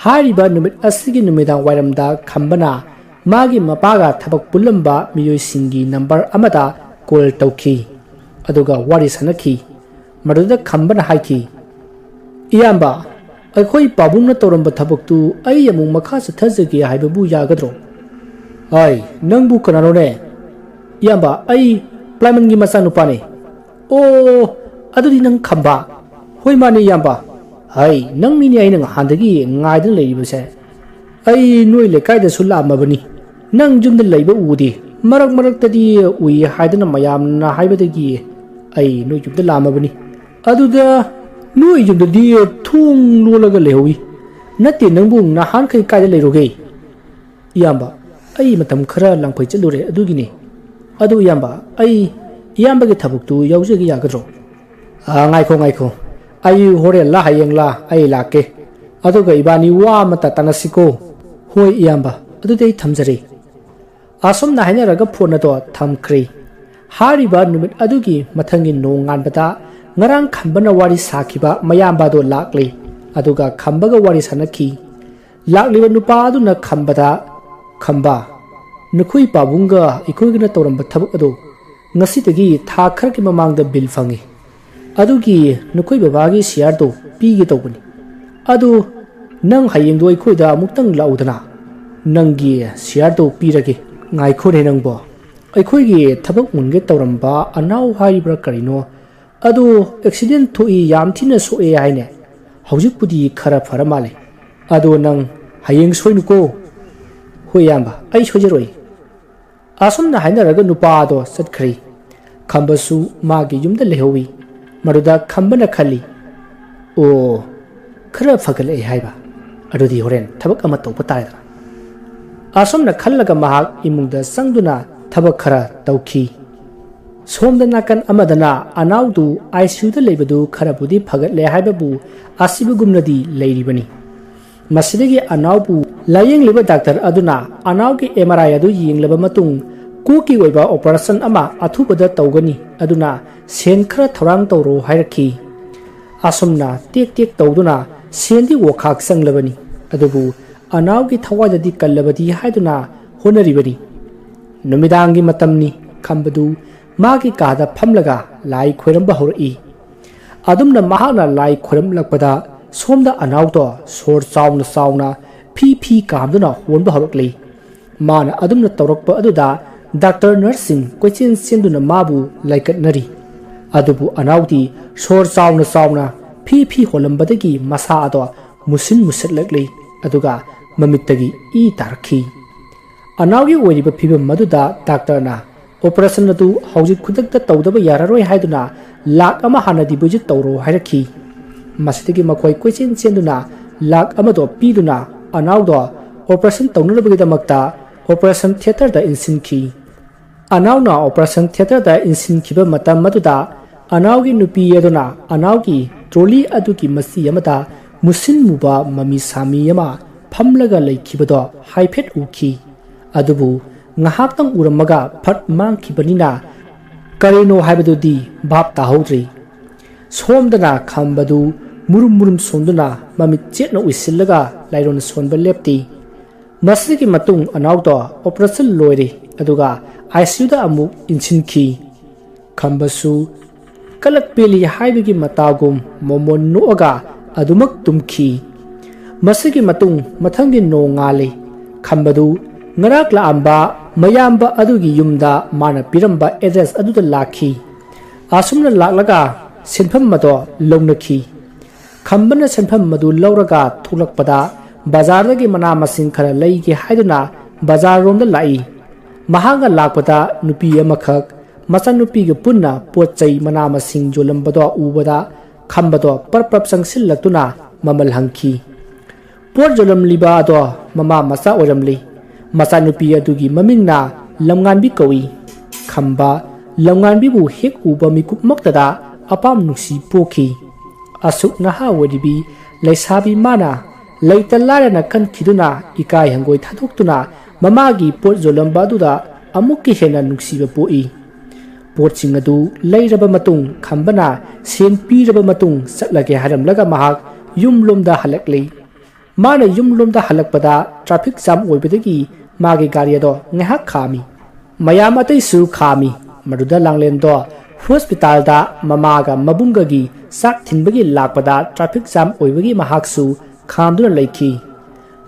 ꯍꯥꯏꯔꯤꯕ ꯅꯨꯃꯤꯠ ꯑꯁꯤꯒꯤ ꯅꯨꯃꯤꯗꯥꯡ ꯋꯥꯏꯔꯝꯗ ꯈꯝꯕꯅ ꯃꯥꯒꯤ ꯃꯄꯥꯒ ꯊꯕꯛ ꯄꯨꯜꯂꯝꯕ ꯃꯤꯑꯣꯏꯁꯤꯡꯒꯤ ꯅꯝꯕꯔ ꯑꯃꯗ ꯀꯣꯜ ꯇꯧꯈꯤ, ꯑꯗꯨꯒ ꯋꯥꯔꯤ ꯁꯥꯟꯅꯈꯤ꯫ ꯃꯗꯨꯗ ꯈꯝꯕꯅ ꯍꯥꯏꯈꯤ, "ꯏꯌꯥꯝꯕ, ꯑꯩꯈꯣꯏ ꯄꯥꯕꯨꯡꯅ ꯇꯧꯔꯝꯕ ꯊꯕꯛꯇꯨ ꯑꯩ ꯑꯃꯨꯛ ꯃꯈꯥ ꯆꯠꯊꯖꯒꯦ ꯍꯥꯏꯕꯕꯨ ꯌꯥꯒꯗ꯭ꯔꯣ?" "ꯑꯩ, ꯅꯪꯕꯨ ꯀꯅꯥꯅꯣꯅꯦ?" "ꯏꯌꯥꯝꯕ, ꯑꯩ ꯄ꯭ꯂꯥꯏꯃꯟꯒꯤ ꯃꯆꯥꯅꯨꯄꯥꯅꯦ꯫" "ꯑꯣ, ꯑꯗꯨꯗꯤ ꯅꯪ ꯈꯝꯕ?" "ꯍꯣꯏ, ꯃꯥꯅꯦ, ꯏꯌꯥꯝꯕ꯫" "ꯍꯩ, ꯅꯪꯅꯤꯅꯦ ꯑꯩꯅ ꯅꯍꯥꯟꯗꯒꯤ ꯉꯥꯏꯗꯨꯅ ꯂꯩꯔꯤꯕꯁꯦ꯫ ꯑꯩ ꯅꯣꯏ ꯂꯩꯀꯥꯏꯗꯁꯨ ꯂꯥꯛꯑꯝꯃꯕꯅꯤ꯫ ꯅꯪ ꯌꯨꯝꯗ ꯂꯩꯕ ꯎꯗꯦ꯫ ꯃꯔꯛ ꯃꯔꯛꯇꯗꯤ ꯎꯏ ꯍꯥꯏꯗꯅ ꯃꯌꯥꯝꯅ ꯍꯥꯏꯕꯗꯒꯤ ꯑꯩ ꯅꯣꯏ ꯌꯨꯝꯗ ꯂꯥꯛꯑꯝꯃꯕꯅꯤ꯫ ꯑꯗꯨꯗ ꯅꯣꯏ ꯌꯨꯝꯗꯗꯤ ꯊꯣꯡ ꯂꯣꯜꯂꯒ ꯂꯩꯍꯧꯏ꯫ ꯅꯠꯇꯦ, ꯅꯪꯕꯨ ꯅꯍꯥꯟꯈꯩ ꯀꯥꯏꯗ ꯂꯩꯔꯨꯒꯦ?" "ꯏꯌꯥꯝꯕ, ꯑꯩ ꯃꯇꯝ ꯈꯔ ꯂꯥꯡꯐꯩ ꯆꯠꯂꯨꯔꯦ, ꯑꯗꯨꯒꯤꯅꯤ꯫ ꯑꯗꯨ ꯏꯌꯥꯝꯕ, ꯑꯩ ꯏꯌꯥꯝꯕꯒꯤ ꯊꯕꯛꯇꯨ ꯌꯥꯎꯖꯒꯦ ꯌꯥꯒꯗ꯭ꯔꯣ?" "ꯑ, ꯉꯥꯏꯈꯣ, ꯉꯥꯏꯈꯣ꯫ ꯑꯩ ꯍꯣꯔꯦꯟꯂ ꯍꯌꯦꯡꯂ ꯑꯩ ꯂꯥꯛꯀꯦ꯫ ꯑꯗꯨꯒ ꯏꯕꯥꯅꯤ ꯋꯥ ꯑꯃꯇ ꯇꯥꯟꯅꯁꯤꯀꯣ꯫" "ꯍꯣꯏ ꯏꯌꯥꯝꯕ, ꯑꯗꯨꯗꯤ ꯑꯩ ꯊꯝꯖꯔꯦ꯫" ꯑꯁꯨꯝꯅ ꯍꯥꯏꯅꯔꯒ ꯐꯣꯟ ꯑꯗꯣ ꯊꯝꯈ꯭ꯔꯦ꯫ ꯍꯥꯏꯔꯤꯕ ꯅꯨꯃꯤꯠ ꯑꯗꯨꯒꯤ ꯃꯊꯪꯒꯤ ꯅꯣꯡꯉꯥꯟꯕꯗ ꯉꯔꯥꯡ ꯈꯝꯕꯅ ꯋꯥꯔꯤ ꯁꯥꯈꯤꯕ ꯃꯌꯥꯝꯕ ꯑꯗꯣ ꯂꯥꯛꯂꯦ꯫ ꯑꯗꯨꯒ ꯈꯝꯕꯒ ꯋꯥꯔꯤ ꯁꯥꯟꯅꯈꯤ꯫ ꯂꯥꯛꯂꯤꯕ ꯅꯨꯄꯥ ꯑꯗꯨꯅ ꯈꯝꯕꯗ, "ꯈꯝꯕ, ꯅꯈꯣꯏ ꯄꯥꯕꯨꯡꯒ ꯑꯩꯈꯣꯏꯒꯅ ꯇꯧꯔꯝꯕ ꯊꯕꯛ ꯑꯗꯨ ꯉꯁꯤꯗꯒꯤ ꯊꯥ ꯈꯔꯒꯤ ꯃꯃꯥꯡꯗ ꯕꯤꯜ ꯐꯪꯉꯤ꯫ ꯑꯗꯨꯒꯤ ꯅꯈꯣꯏ ꯕꯕꯥꯒꯤ ꯁꯤꯌꯥꯔꯗꯨ ꯄꯤꯒꯦ ꯇꯧꯕꯅꯤ꯫ ꯑꯗꯨ ꯅꯪ ꯍꯌꯦꯡꯗꯣ ꯑꯩꯈꯣꯏꯗ ꯑꯃꯨꯛꯇꯪ ꯂꯥꯛꯎꯗꯅ꯫ ꯅꯪꯒꯤ ꯁꯤꯌꯥꯔꯗꯨ ꯄꯤꯔꯒꯦ꯫" "ꯉꯥꯏꯈꯣꯅꯦ ꯅꯪꯕꯣ꯫ ꯑꯩꯈꯣꯏꯒꯤ ꯊꯕꯛ ꯃꯨꯟꯒꯦ ꯇꯧꯔꯝꯕ ꯑꯅꯥꯎ ꯍꯥꯏꯔꯤꯕ꯭ꯔꯥ ꯀꯔꯤꯅꯣ, ꯑꯗꯨ ꯑꯦꯛꯁꯤꯗꯦꯟ ꯊꯣꯛꯏ, ꯌꯥꯝ ꯊꯤꯅ ꯁꯣꯛꯑꯦ ꯍꯥꯏꯅꯦ꯫ ꯍꯧꯖꯤꯛꯄꯨꯗꯤ ꯈꯔ ꯐꯔ ꯃꯥꯜꯂꯦ꯫ ꯑꯗꯣ ꯅꯪ ꯍꯌꯦꯡ ꯁꯣꯏꯅꯨꯀꯣ꯫" "ꯍꯣꯏ ꯏꯌꯥꯝꯕ, ꯑꯩ ꯁꯣꯏꯖꯔꯣꯏ꯫" ꯑꯁꯨꯝꯅ ꯍꯥꯏꯅꯔꯒ ꯅꯨꯄꯥ ꯑꯗꯣ ꯆꯠꯈ꯭ꯔꯦ꯫ ꯈꯝꯕꯁꯨ ꯃꯥꯒꯤ ꯌꯨꯝꯗ ꯂꯩꯍꯧꯏ꯫ ꯃꯗꯨꯗ ꯈꯝꯕꯅ ꯈꯜꯂꯤ, "ꯑꯣ, ꯈꯔ ꯐꯒꯠꯂꯛꯑꯦ ꯍꯥꯏꯕ꯫ ꯑꯗꯨꯗꯤ ꯍꯣꯔꯦꯟ ꯊꯕꯛ ꯑꯃ ꯇꯧꯕ ꯇꯥꯔꯦꯗꯅ꯫" ꯑꯁꯨꯝꯅ ꯈꯜꯂꯒ ꯃꯍꯥꯛ ꯏꯃꯨꯡꯗ ꯆꯪꯗꯨꯅ ꯊꯕꯛ ꯈꯔ ꯇꯧꯈꯤ꯫ ꯁꯣꯝꯗ ꯅꯥꯀꯟ ꯑꯃꯗꯅ ꯑꯅꯥꯎꯗꯨ ICUꯗ ꯂꯩꯕꯗꯨ ꯈꯔꯕꯨꯗꯤ ꯐꯒꯠꯂꯦ ꯍꯥꯏꯕꯕꯨ ꯑꯁꯤꯕꯒꯨꯝꯅꯗꯤ ꯂꯩꯔꯤꯕꯅꯤ꯫ ꯃꯁꯤꯗꯒꯤ ꯑꯅꯥꯎꯕꯨ ꯂꯥꯌꯦꯡꯂꯤꯕ ꯗꯥꯛꯇꯔ ꯑꯗꯨꯅ ꯑꯅꯥꯎꯒꯤ MRI ꯑꯗꯨ ꯌꯦꯡꯂꯕ ꯃꯇꯨꯡ, ꯀꯣꯛꯀꯤ ꯑꯣꯏꯕ ꯑꯣꯄꯔꯦꯁꯟ ꯑꯃ ꯑꯊꯨꯕꯗ ꯇꯧꯒꯅꯤ, ꯑꯗꯨꯅ ꯁꯦꯟ ꯈꯔ ꯊꯧꯔꯥꯡ ꯇꯧꯔꯣ ꯍꯥꯏꯔꯛꯈꯤ꯫ ꯑꯁꯨꯝꯅ ꯇꯦꯛ ꯇꯦꯛ ꯇꯧꯗꯨꯅ ꯁꯦꯟꯗꯤ ꯋꯥꯈꯥꯛ ꯆꯪꯂꯕꯅꯤ, ꯑꯗꯨꯕꯨ ꯑꯅꯥꯎꯒꯤ ꯊꯋꯥꯏꯗꯗꯤ ꯀꯜꯂꯕꯗꯤ ꯍꯥꯏꯗꯨꯅ ꯍꯣꯠꯅꯔꯤꯕꯅꯤ꯫ ꯅꯨꯃꯤꯗꯥꯡꯒꯤ ꯃꯇꯝꯅꯤ꯫ ꯈꯝꯕꯗꯨ ꯃꯥꯒꯤ ꯀꯥꯗ ꯐꯝꯂꯒ ꯂꯥꯏ ꯈꯣꯏꯔꯝꯕ ꯍꯧꯔꯛꯏ꯫ ꯑꯗꯨꯝꯅ ꯃꯍꯥꯛꯅ ꯂꯥꯏ ꯈꯣꯏꯔꯝꯂꯛꯄꯗ ꯁꯣꯝꯗ ꯑꯅꯥꯎꯗꯣ ꯁꯣꯔ ꯆꯥꯎꯅ ꯆꯥꯎꯅ ꯐꯤ ꯐꯤ ꯀꯥꯝꯗꯨꯅ ꯍꯣꯟꯕ ꯍꯧꯔꯛꯂꯤ꯫ ꯃꯥꯅ ꯑꯗꯨꯝꯅ ꯇꯧꯔꯛꯄ ꯑꯗꯨꯗ ꯗꯥꯛꯇꯔ ꯅꯔꯁꯁꯤꯡ ꯀꯣꯏꯆꯦꯟ ꯆꯦꯟꯗꯨꯅ ꯃꯥꯕꯨ ꯂꯥꯏꯀꯠꯅꯔꯤ꯫ ꯑꯗꯨꯕꯨ ꯑꯅꯥꯎꯗꯤ ꯁꯣꯔ ꯆꯥꯎꯅ ꯆꯥꯎꯅ ꯐꯤ ꯐꯤ ꯍꯣꯜꯂꯝꯕꯗꯒꯤ ꯃꯁꯥ ꯑꯗꯣ ꯃꯨꯁꯤꯟ ꯃꯨꯁꯤꯠꯂꯛꯂꯤ, ꯑꯗꯨꯒ ꯃꯃꯤꯠꯇꯒꯤ ꯏ ꯇꯥꯔꯛꯈꯤ꯫ ꯑꯅꯥꯎꯒꯤ ꯑꯣꯏꯔꯤꯕ ꯐꯤꯕꯝ ꯑꯗꯨꯗ ꯗꯥꯛꯇꯔꯅ ꯑꯣꯄꯔꯦꯁꯟ ꯑꯗꯨ ꯍꯧꯖꯤꯛ ꯈꯨꯗꯛꯇ ꯇꯧꯗꯕ ꯌꯥꯔꯔꯣꯏ ꯍꯥꯏꯗꯨꯅ ꯂꯥꯛ ꯑꯃ ꯍꯥꯟꯅ ꯗꯤꯄꯣꯖꯤꯠ ꯇꯧꯔꯣ ꯍꯥꯏꯔꯛꯈꯤ꯫ ꯃꯁꯤꯗꯒꯤ ꯃꯈꯣꯏ ꯀꯣꯏꯆꯦꯟ ꯆꯦꯟꯗꯨꯅ ꯂꯥꯛ ꯑꯃꯗꯣ ꯄꯤꯗꯨꯅ ꯑꯅꯥꯎꯗꯣ ꯑꯣꯄꯔꯦꯁꯟ ꯇꯧꯅꯅꯕꯒꯤꯗꯃꯛꯇ ꯑꯣꯄꯔꯦꯁꯟ ꯊꯤꯌꯦꯇꯔꯗ ꯏꯟꯁꯤꯟꯈꯤ꯫ ꯑꯅꯥꯎꯅ ꯑꯣꯄꯔꯦꯁꯟ ꯊꯤꯌꯦꯇꯔꯗ ꯏꯟꯁꯤꯟꯈꯤꯕ ꯃꯇꯝ ꯑꯗꯨꯗ ꯑꯅꯥꯎꯒꯤ ꯅꯨꯄꯤ ꯑꯗꯨꯅ ꯑꯅꯥꯎꯒꯤ ꯇ꯭ꯔꯣꯂꯤ ꯑꯗꯨꯒꯤ ꯃꯆꯤ ꯑꯃꯗ ꯃꯨꯁꯤꯟ ꯃꯨꯕ ꯃꯃꯤ ꯁꯥꯃꯤ ꯑꯃ ꯐꯝꯂꯒ ꯂꯩꯈꯤꯕꯗꯣ ꯍꯥꯏꯐꯦꯠ ꯎꯈꯤ꯫ ꯑꯗꯨꯕꯨ ꯉꯥꯏꯍꯥꯛꯇꯪ ꯎꯔꯝꯃꯒ ꯐꯠ ꯃꯥꯡꯈꯤꯕꯅꯤꯅ ꯀꯔꯤꯅꯣ ꯍꯥꯏꯕꯗꯨꯗꯤ ꯚꯥꯞ ꯇꯥꯍꯧꯗ꯭ꯔꯤ꯫ ꯁꯣꯝꯗꯅ ꯈꯝꯕꯗꯨ ꯃꯨꯔꯨꯝ ꯃꯨꯔꯨꯝ ꯁꯣꯟꯗꯨꯅ ꯃꯃꯤꯠ ꯆꯦꯠꯅ ꯎꯏꯁꯤꯜꯂꯒ ꯂꯥꯏꯔꯣꯟ ꯁꯣꯟꯕ ꯂꯦꯞꯇꯦ꯫ ꯃꯁꯤꯒꯤ ꯃꯇꯨꯡ ꯑꯅꯥꯎꯗꯣ ꯑꯣꯄꯔꯦꯁꯟ ꯂꯣꯏꯔꯦ, ꯑꯗꯨꯒ ꯑꯥꯏ ꯁꯤ ꯌꯨꯗ ꯑꯃꯨꯛ ꯏꯟꯁꯤꯟꯈꯤ꯫ ꯈꯝꯕꯁꯨ ꯀꯂꯛ ꯄꯦꯜꯂꯤ ꯍꯥꯏꯕꯒꯤ ꯃꯇꯥꯒꯨꯝ ꯃꯣꯃꯣꯟ ꯅꯣꯛꯑꯒ ꯑꯗꯨꯃꯛ ꯇꯨꯝꯈꯤ꯫ ꯃꯁꯤꯒꯤ ꯃꯇꯨꯡ ꯃꯊꯪꯒꯤ ꯅꯣꯡꯉꯥꯜꯂꯤ꯫ ꯈꯝꯕꯗꯨ ꯉꯔꯥꯛ ꯂꯥꯛꯑꯝꯕ ꯃꯌꯥꯝꯕ ꯑꯗꯨꯒꯤ ꯌꯨꯝꯗ ꯃꯥꯅ ꯄꯤꯔꯝꯕ ꯑꯦꯗ꯭ꯔꯦꯁ ꯑꯗꯨꯗ ꯂꯥꯛꯈꯤ꯫ ꯑꯁꯨꯝꯅ ꯂꯥꯛꯂꯒ ꯁꯦꯟꯐꯝ ꯑꯗꯣ ꯂꯧꯅꯈꯤ꯫ ꯈꯝꯕꯅ ꯁꯦꯟꯐꯝ ꯑꯗꯨ ꯂꯧꯔꯒ ꯊꯣꯛꯂꯛꯄꯗ ꯕꯖꯥꯔꯗꯒꯤ ꯃꯅꯥ ꯃꯁꯤꯡ ꯈꯔ ꯂꯩꯒꯦ ꯍꯥꯏꯗꯨꯅ ꯕꯖꯥꯔꯔꯣꯝꯗ ꯂꯥꯛꯏ꯫ ꯃꯍꯥꯛꯅ ꯂꯥꯛꯄꯗ ꯅꯨꯄꯤ ꯑꯃꯈꯛ ꯃꯆꯥꯅꯨꯄꯤꯒ ꯄꯨꯟꯅ ꯄꯣꯠ ꯆꯩ ꯃꯅꯥ ꯃꯁꯤꯡ ꯌꯣꯜꯂꯝꯕꯗꯣ ꯎꯕꯗ ꯈꯝꯕꯗꯣ ꯄꯔꯞ ꯄꯔꯞ ꯆꯪꯁꯤꯜꯂꯛꯇꯨꯅ ꯃꯃꯜ ꯍꯪꯈꯤ꯫ ꯄꯣꯠ ꯌꯣꯜꯂꯝꯂꯤꯕ ꯑꯗꯣ ꯃꯃꯥ ꯃꯆꯥ ꯑꯣꯏꯔꯝꯂꯤ꯫ ꯃꯆꯥꯅꯨꯄꯤ ꯑꯗꯨꯒꯤ ꯃꯃꯤꯡꯅ ꯂꯝꯉꯥꯟꯕꯤ ꯀꯧꯏ꯫ ꯈꯝꯕ ꯂꯝꯉꯥꯟꯕꯤꯕꯨ ꯍꯦꯛ ꯎꯕ ꯃꯤꯀꯨꯞꯃꯛꯇꯗ ꯑꯄꯥꯝ ꯅꯨꯡꯁꯤ ꯄꯣꯛꯈꯤ꯫ ꯑꯁꯨꯛ ꯅꯍꯥ ꯑꯣꯏꯔꯤꯕꯤ ꯂꯩꯁꯥꯕꯤ ꯃꯥꯅ ꯂꯩꯇ ꯂꯥꯏꯔꯅ ꯀꯟꯈꯤꯗꯨꯅ ꯏꯀꯥꯏ ꯍꯪꯒꯣꯏ ꯊꯥꯗꯣꯛꯇꯨꯅ ꯃꯃꯥꯒꯤ ꯄꯣꯠ ꯌꯣꯜꯂꯝꯕ ꯑꯗꯨꯗ ꯑꯃꯨꯛꯀ ꯍꯦꯟꯅ ꯅꯨꯡꯁꯤꯕ ꯄꯣꯛꯏ꯫ ꯄꯣꯠꯁꯤꯡ ꯑꯗꯨ ꯂꯩꯔꯕ ꯃꯇꯨꯡ ꯈꯝꯕꯅ ꯁꯦꯟ ꯄꯤꯔꯕ ꯃꯇꯨꯡ ꯆꯠꯂꯒꯦ ꯍꯥꯏꯔꯝꯂꯒ ꯃꯍꯥꯛ ꯌꯨꯝꯂꯣꯝꯗ ꯍꯜꯂꯛꯂꯤ꯫ ꯃꯥꯅ ꯌꯨꯝꯂꯣꯝꯗ ꯍꯜꯂꯛꯄꯗ traffic jam ꯑꯣꯏꯕꯗꯒꯤ ꯃꯥꯒꯤ ꯒꯥꯔꯤ ꯑꯗꯣ ꯉꯥꯏꯍꯥꯛ ꯈꯥꯝꯃꯤ꯫ ꯃꯌꯥꯝ ꯑꯇꯩꯁꯨ ꯈꯥꯝꯃꯤ꯫ ꯃꯗꯨꯗ ꯂꯥꯡꯂꯦꯟꯗꯣ hospitalꯗ ꯃꯃꯥꯒ ꯃꯕꯨꯡꯒꯒꯤ ꯆꯥꯛ ꯊꯤꯟꯕꯒꯤ ꯂꯥꯛꯄꯗ traffic jam ꯑꯣꯏꯕꯒꯤ ꯃꯍꯥꯛꯁꯨ ꯈꯥꯝꯗꯨꯅ ꯂꯩꯈꯤ꯫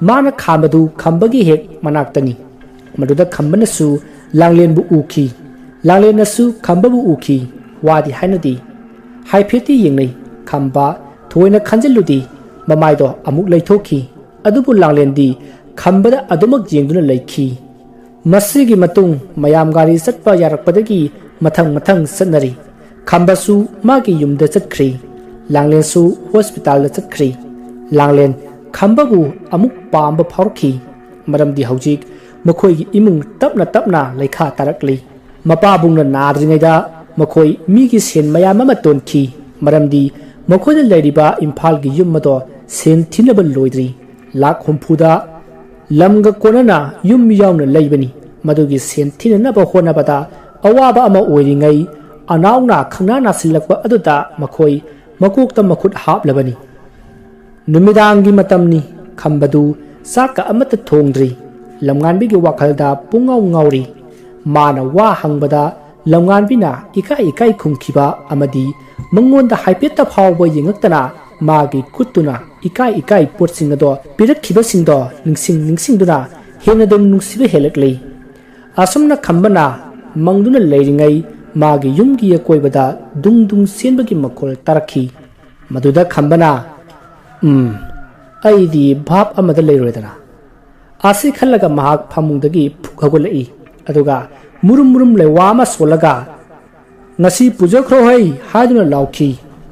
ꯃꯥꯅ ꯈꯥꯝꯕꯗꯨ ꯈꯝꯕꯒꯤ ꯍꯦꯛ ꯃꯅꯥꯛꯇꯅꯤ꯫ ꯃꯗꯨꯗ ꯈꯝꯕꯅꯁꯨ ꯂꯥꯡꯂꯦꯟꯕꯨ ꯎꯈꯤ꯫ ꯂꯥꯡꯂꯦꯟꯅꯁꯨ ꯈꯝꯕꯕꯨ ꯎꯈꯤ꯫ ꯋꯥꯗꯤ ꯍꯥꯏꯅꯗꯦ꯫ ꯍꯥꯏꯐꯦꯠꯇꯤ ꯌꯦꯡꯅꯩ꯫ ꯈꯝꯕ ꯊꯣꯏꯅ ꯈꯟꯖꯤꯜꯂꯨꯗꯦ꯫ ꯃꯃꯥꯏꯗꯣ ꯑꯃꯨꯛ ꯂꯩꯊꯣꯛꯈꯤ꯫ ꯑꯗꯨꯕꯨ ꯂꯥꯡꯂꯦꯟꯗꯤ ꯈꯝꯕꯗ ꯑꯗꯨꯃꯛ ꯌꯦꯡꯗꯨꯅ ꯂꯩꯈꯤ꯫ ꯃꯁꯤꯒꯤ ꯃꯇꯨꯡ ꯃꯌꯥꯝ ꯒꯥꯔꯤ ꯆꯠꯄ ꯌꯥꯔꯛꯄꯗꯒꯤ ꯃꯊꯪ ꯃꯊꯪ ꯆꯠꯅꯔꯤ꯫ ꯈꯝꯕꯁꯨ ꯃꯥꯒꯤ ꯌꯨꯝꯗ ꯆꯠꯈ꯭ꯔꯦ꯫ ꯂꯥꯡꯂꯦꯟꯁꯨ hospitalꯗ ꯆꯠꯈ꯭ꯔꯦ꯫ ꯂꯥꯡꯂꯦꯟ ꯈꯝꯕꯕꯨ ꯑꯃꯨꯛ ꯄꯥꯝꯕ ꯐꯥꯎꯔꯛꯈꯤ꯫ ꯃꯔꯝꯗꯤ ꯍꯧꯖꯤꯛ ꯃꯈꯣꯏꯒꯤ ꯏꯃꯨꯡ ꯇꯞꯅ ꯇꯞꯅ ꯂꯩꯈꯥ ꯇꯥꯔꯛꯂꯤ꯫ ꯃꯄꯥꯕꯨꯡꯅ ꯅꯥꯗ꯭ꯔꯤꯉꯩꯗ ꯃꯈꯣꯏ ꯃꯤꯒꯤ ꯁꯦꯟ ꯃꯌꯥꯝ ꯑꯃ ꯇꯣꯟꯈꯤ꯫ ꯃꯔꯝꯗꯤ ꯃꯈꯣꯏꯅ ꯂꯩꯔꯤꯕ ꯏꯝꯐꯥꯜꯒꯤ ꯌꯨꯝ ꯑꯗꯣ ꯁꯦꯟ ꯊꯤꯅꯕ ꯂꯣꯏꯗ꯭ꯔꯤ꯫ ꯂꯥꯈ ꯍꯨꯝꯐꯨꯗ ꯂꯝꯒ ꯀꯣꯟꯅꯅ ꯌꯨꯝ ꯌꯥꯎꯅ ꯂꯩꯕꯅꯤ꯫ ꯃꯗꯨꯒꯤ ꯁꯦꯟ ꯊꯤꯅꯅꯕ ꯍꯣꯠꯅꯕꯗ ꯑꯋꯥꯕ ꯑꯃ ꯑꯣꯏꯔꯤꯉꯩ ꯑꯅꯥꯎꯅ ꯈꯪꯅꯥ ꯅꯥꯁꯤꯜꯂꯛꯄ ꯑꯗꯨꯗ ꯃꯈꯣꯏ ꯃꯀꯣꯛꯇ ꯃꯈꯨꯠ ꯍꯥꯞꯂꯕꯅꯤ꯫ ꯅꯨꯃꯤꯗꯥꯡꯒꯤ ꯃꯇꯝꯅꯤ꯫ ꯈꯝꯕꯗꯨ ꯆꯥꯛꯀ ꯑꯃꯠꯇ ꯊꯣꯡꯗ꯭ꯔꯤ꯫ ꯂꯝꯉꯥꯟꯕꯤꯒꯤ ꯋꯥꯈꯜꯗ ꯄꯨꯡꯉꯥꯎ ꯉꯥꯎꯔꯤ꯫ ꯃꯥꯅ ꯋꯥ ꯍꯪꯕꯗ ꯂꯝꯉꯥꯟꯕꯤꯅ ꯏꯀꯥꯏ ꯏꯀꯥꯏ ꯈꯨꯝꯈꯤꯕ ꯑꯃꯗꯤ ꯃꯉꯣꯟꯗ ꯍꯥꯏꯐꯦꯠꯇ ꯐꯥꯎꯕ ꯌꯦꯡꯉꯛꯇꯅ ꯃꯥꯒꯤ ꯈꯨꯠꯇꯨꯅ ꯏꯀꯥꯏ ꯏꯀꯥꯏ ꯄꯣꯠꯁꯤꯡ ꯑꯗꯣ ꯄꯤꯔꯛꯈꯤꯕꯁꯤꯡꯗꯣ ꯅꯤꯡꯁꯤꯡ ꯅꯤꯡꯁꯤꯡꯗꯨꯅ ꯍꯦꯟꯅ ꯑꯗꯨꯝ ꯅꯨꯡꯁꯤꯕ ꯍꯦꯜꯂꯛꯂꯤ꯫ ꯑꯁꯨꯝꯅ ꯈꯝꯕꯅ ꯃꯪꯗꯨꯅ ꯂꯩꯔꯤꯉꯩ ꯃꯥꯒꯤ ꯌꯨꯝꯒꯤ ꯑꯀꯣꯏꯕꯗ ꯗꯨꯡ ꯗꯨꯡ ꯆꯦꯟꯕꯒꯤ ꯃꯈꯣꯜ ꯇꯥꯔꯛꯈꯤ꯫ ꯃꯗꯨꯗ ꯈꯝꯕꯅ, "ꯎꯝ, ꯑꯩꯗꯤ ꯚꯥꯞ ꯑꯃꯗ ꯂꯩꯔꯨꯔꯦꯗꯅ"꯫ ꯑꯁꯤ ꯈꯜꯂꯒ ꯃꯍꯥꯛ ꯐꯃꯨꯡꯗꯒꯤ ꯐꯨꯛ ꯍꯧꯒꯠꯂꯛꯏ꯫ ꯑꯗꯨꯒ ꯃꯨꯔꯨꯝ ꯃꯨꯔꯨꯝ ꯂꯩꯋꯥ ꯑꯃ ꯁꯣꯜꯂꯒ, "ꯉꯁꯤ ꯄꯨꯖꯈ꯭ꯔꯣ ꯍꯩ" ꯍꯥꯏꯗꯨꯅ ꯂꯥꯎꯈꯤ꯫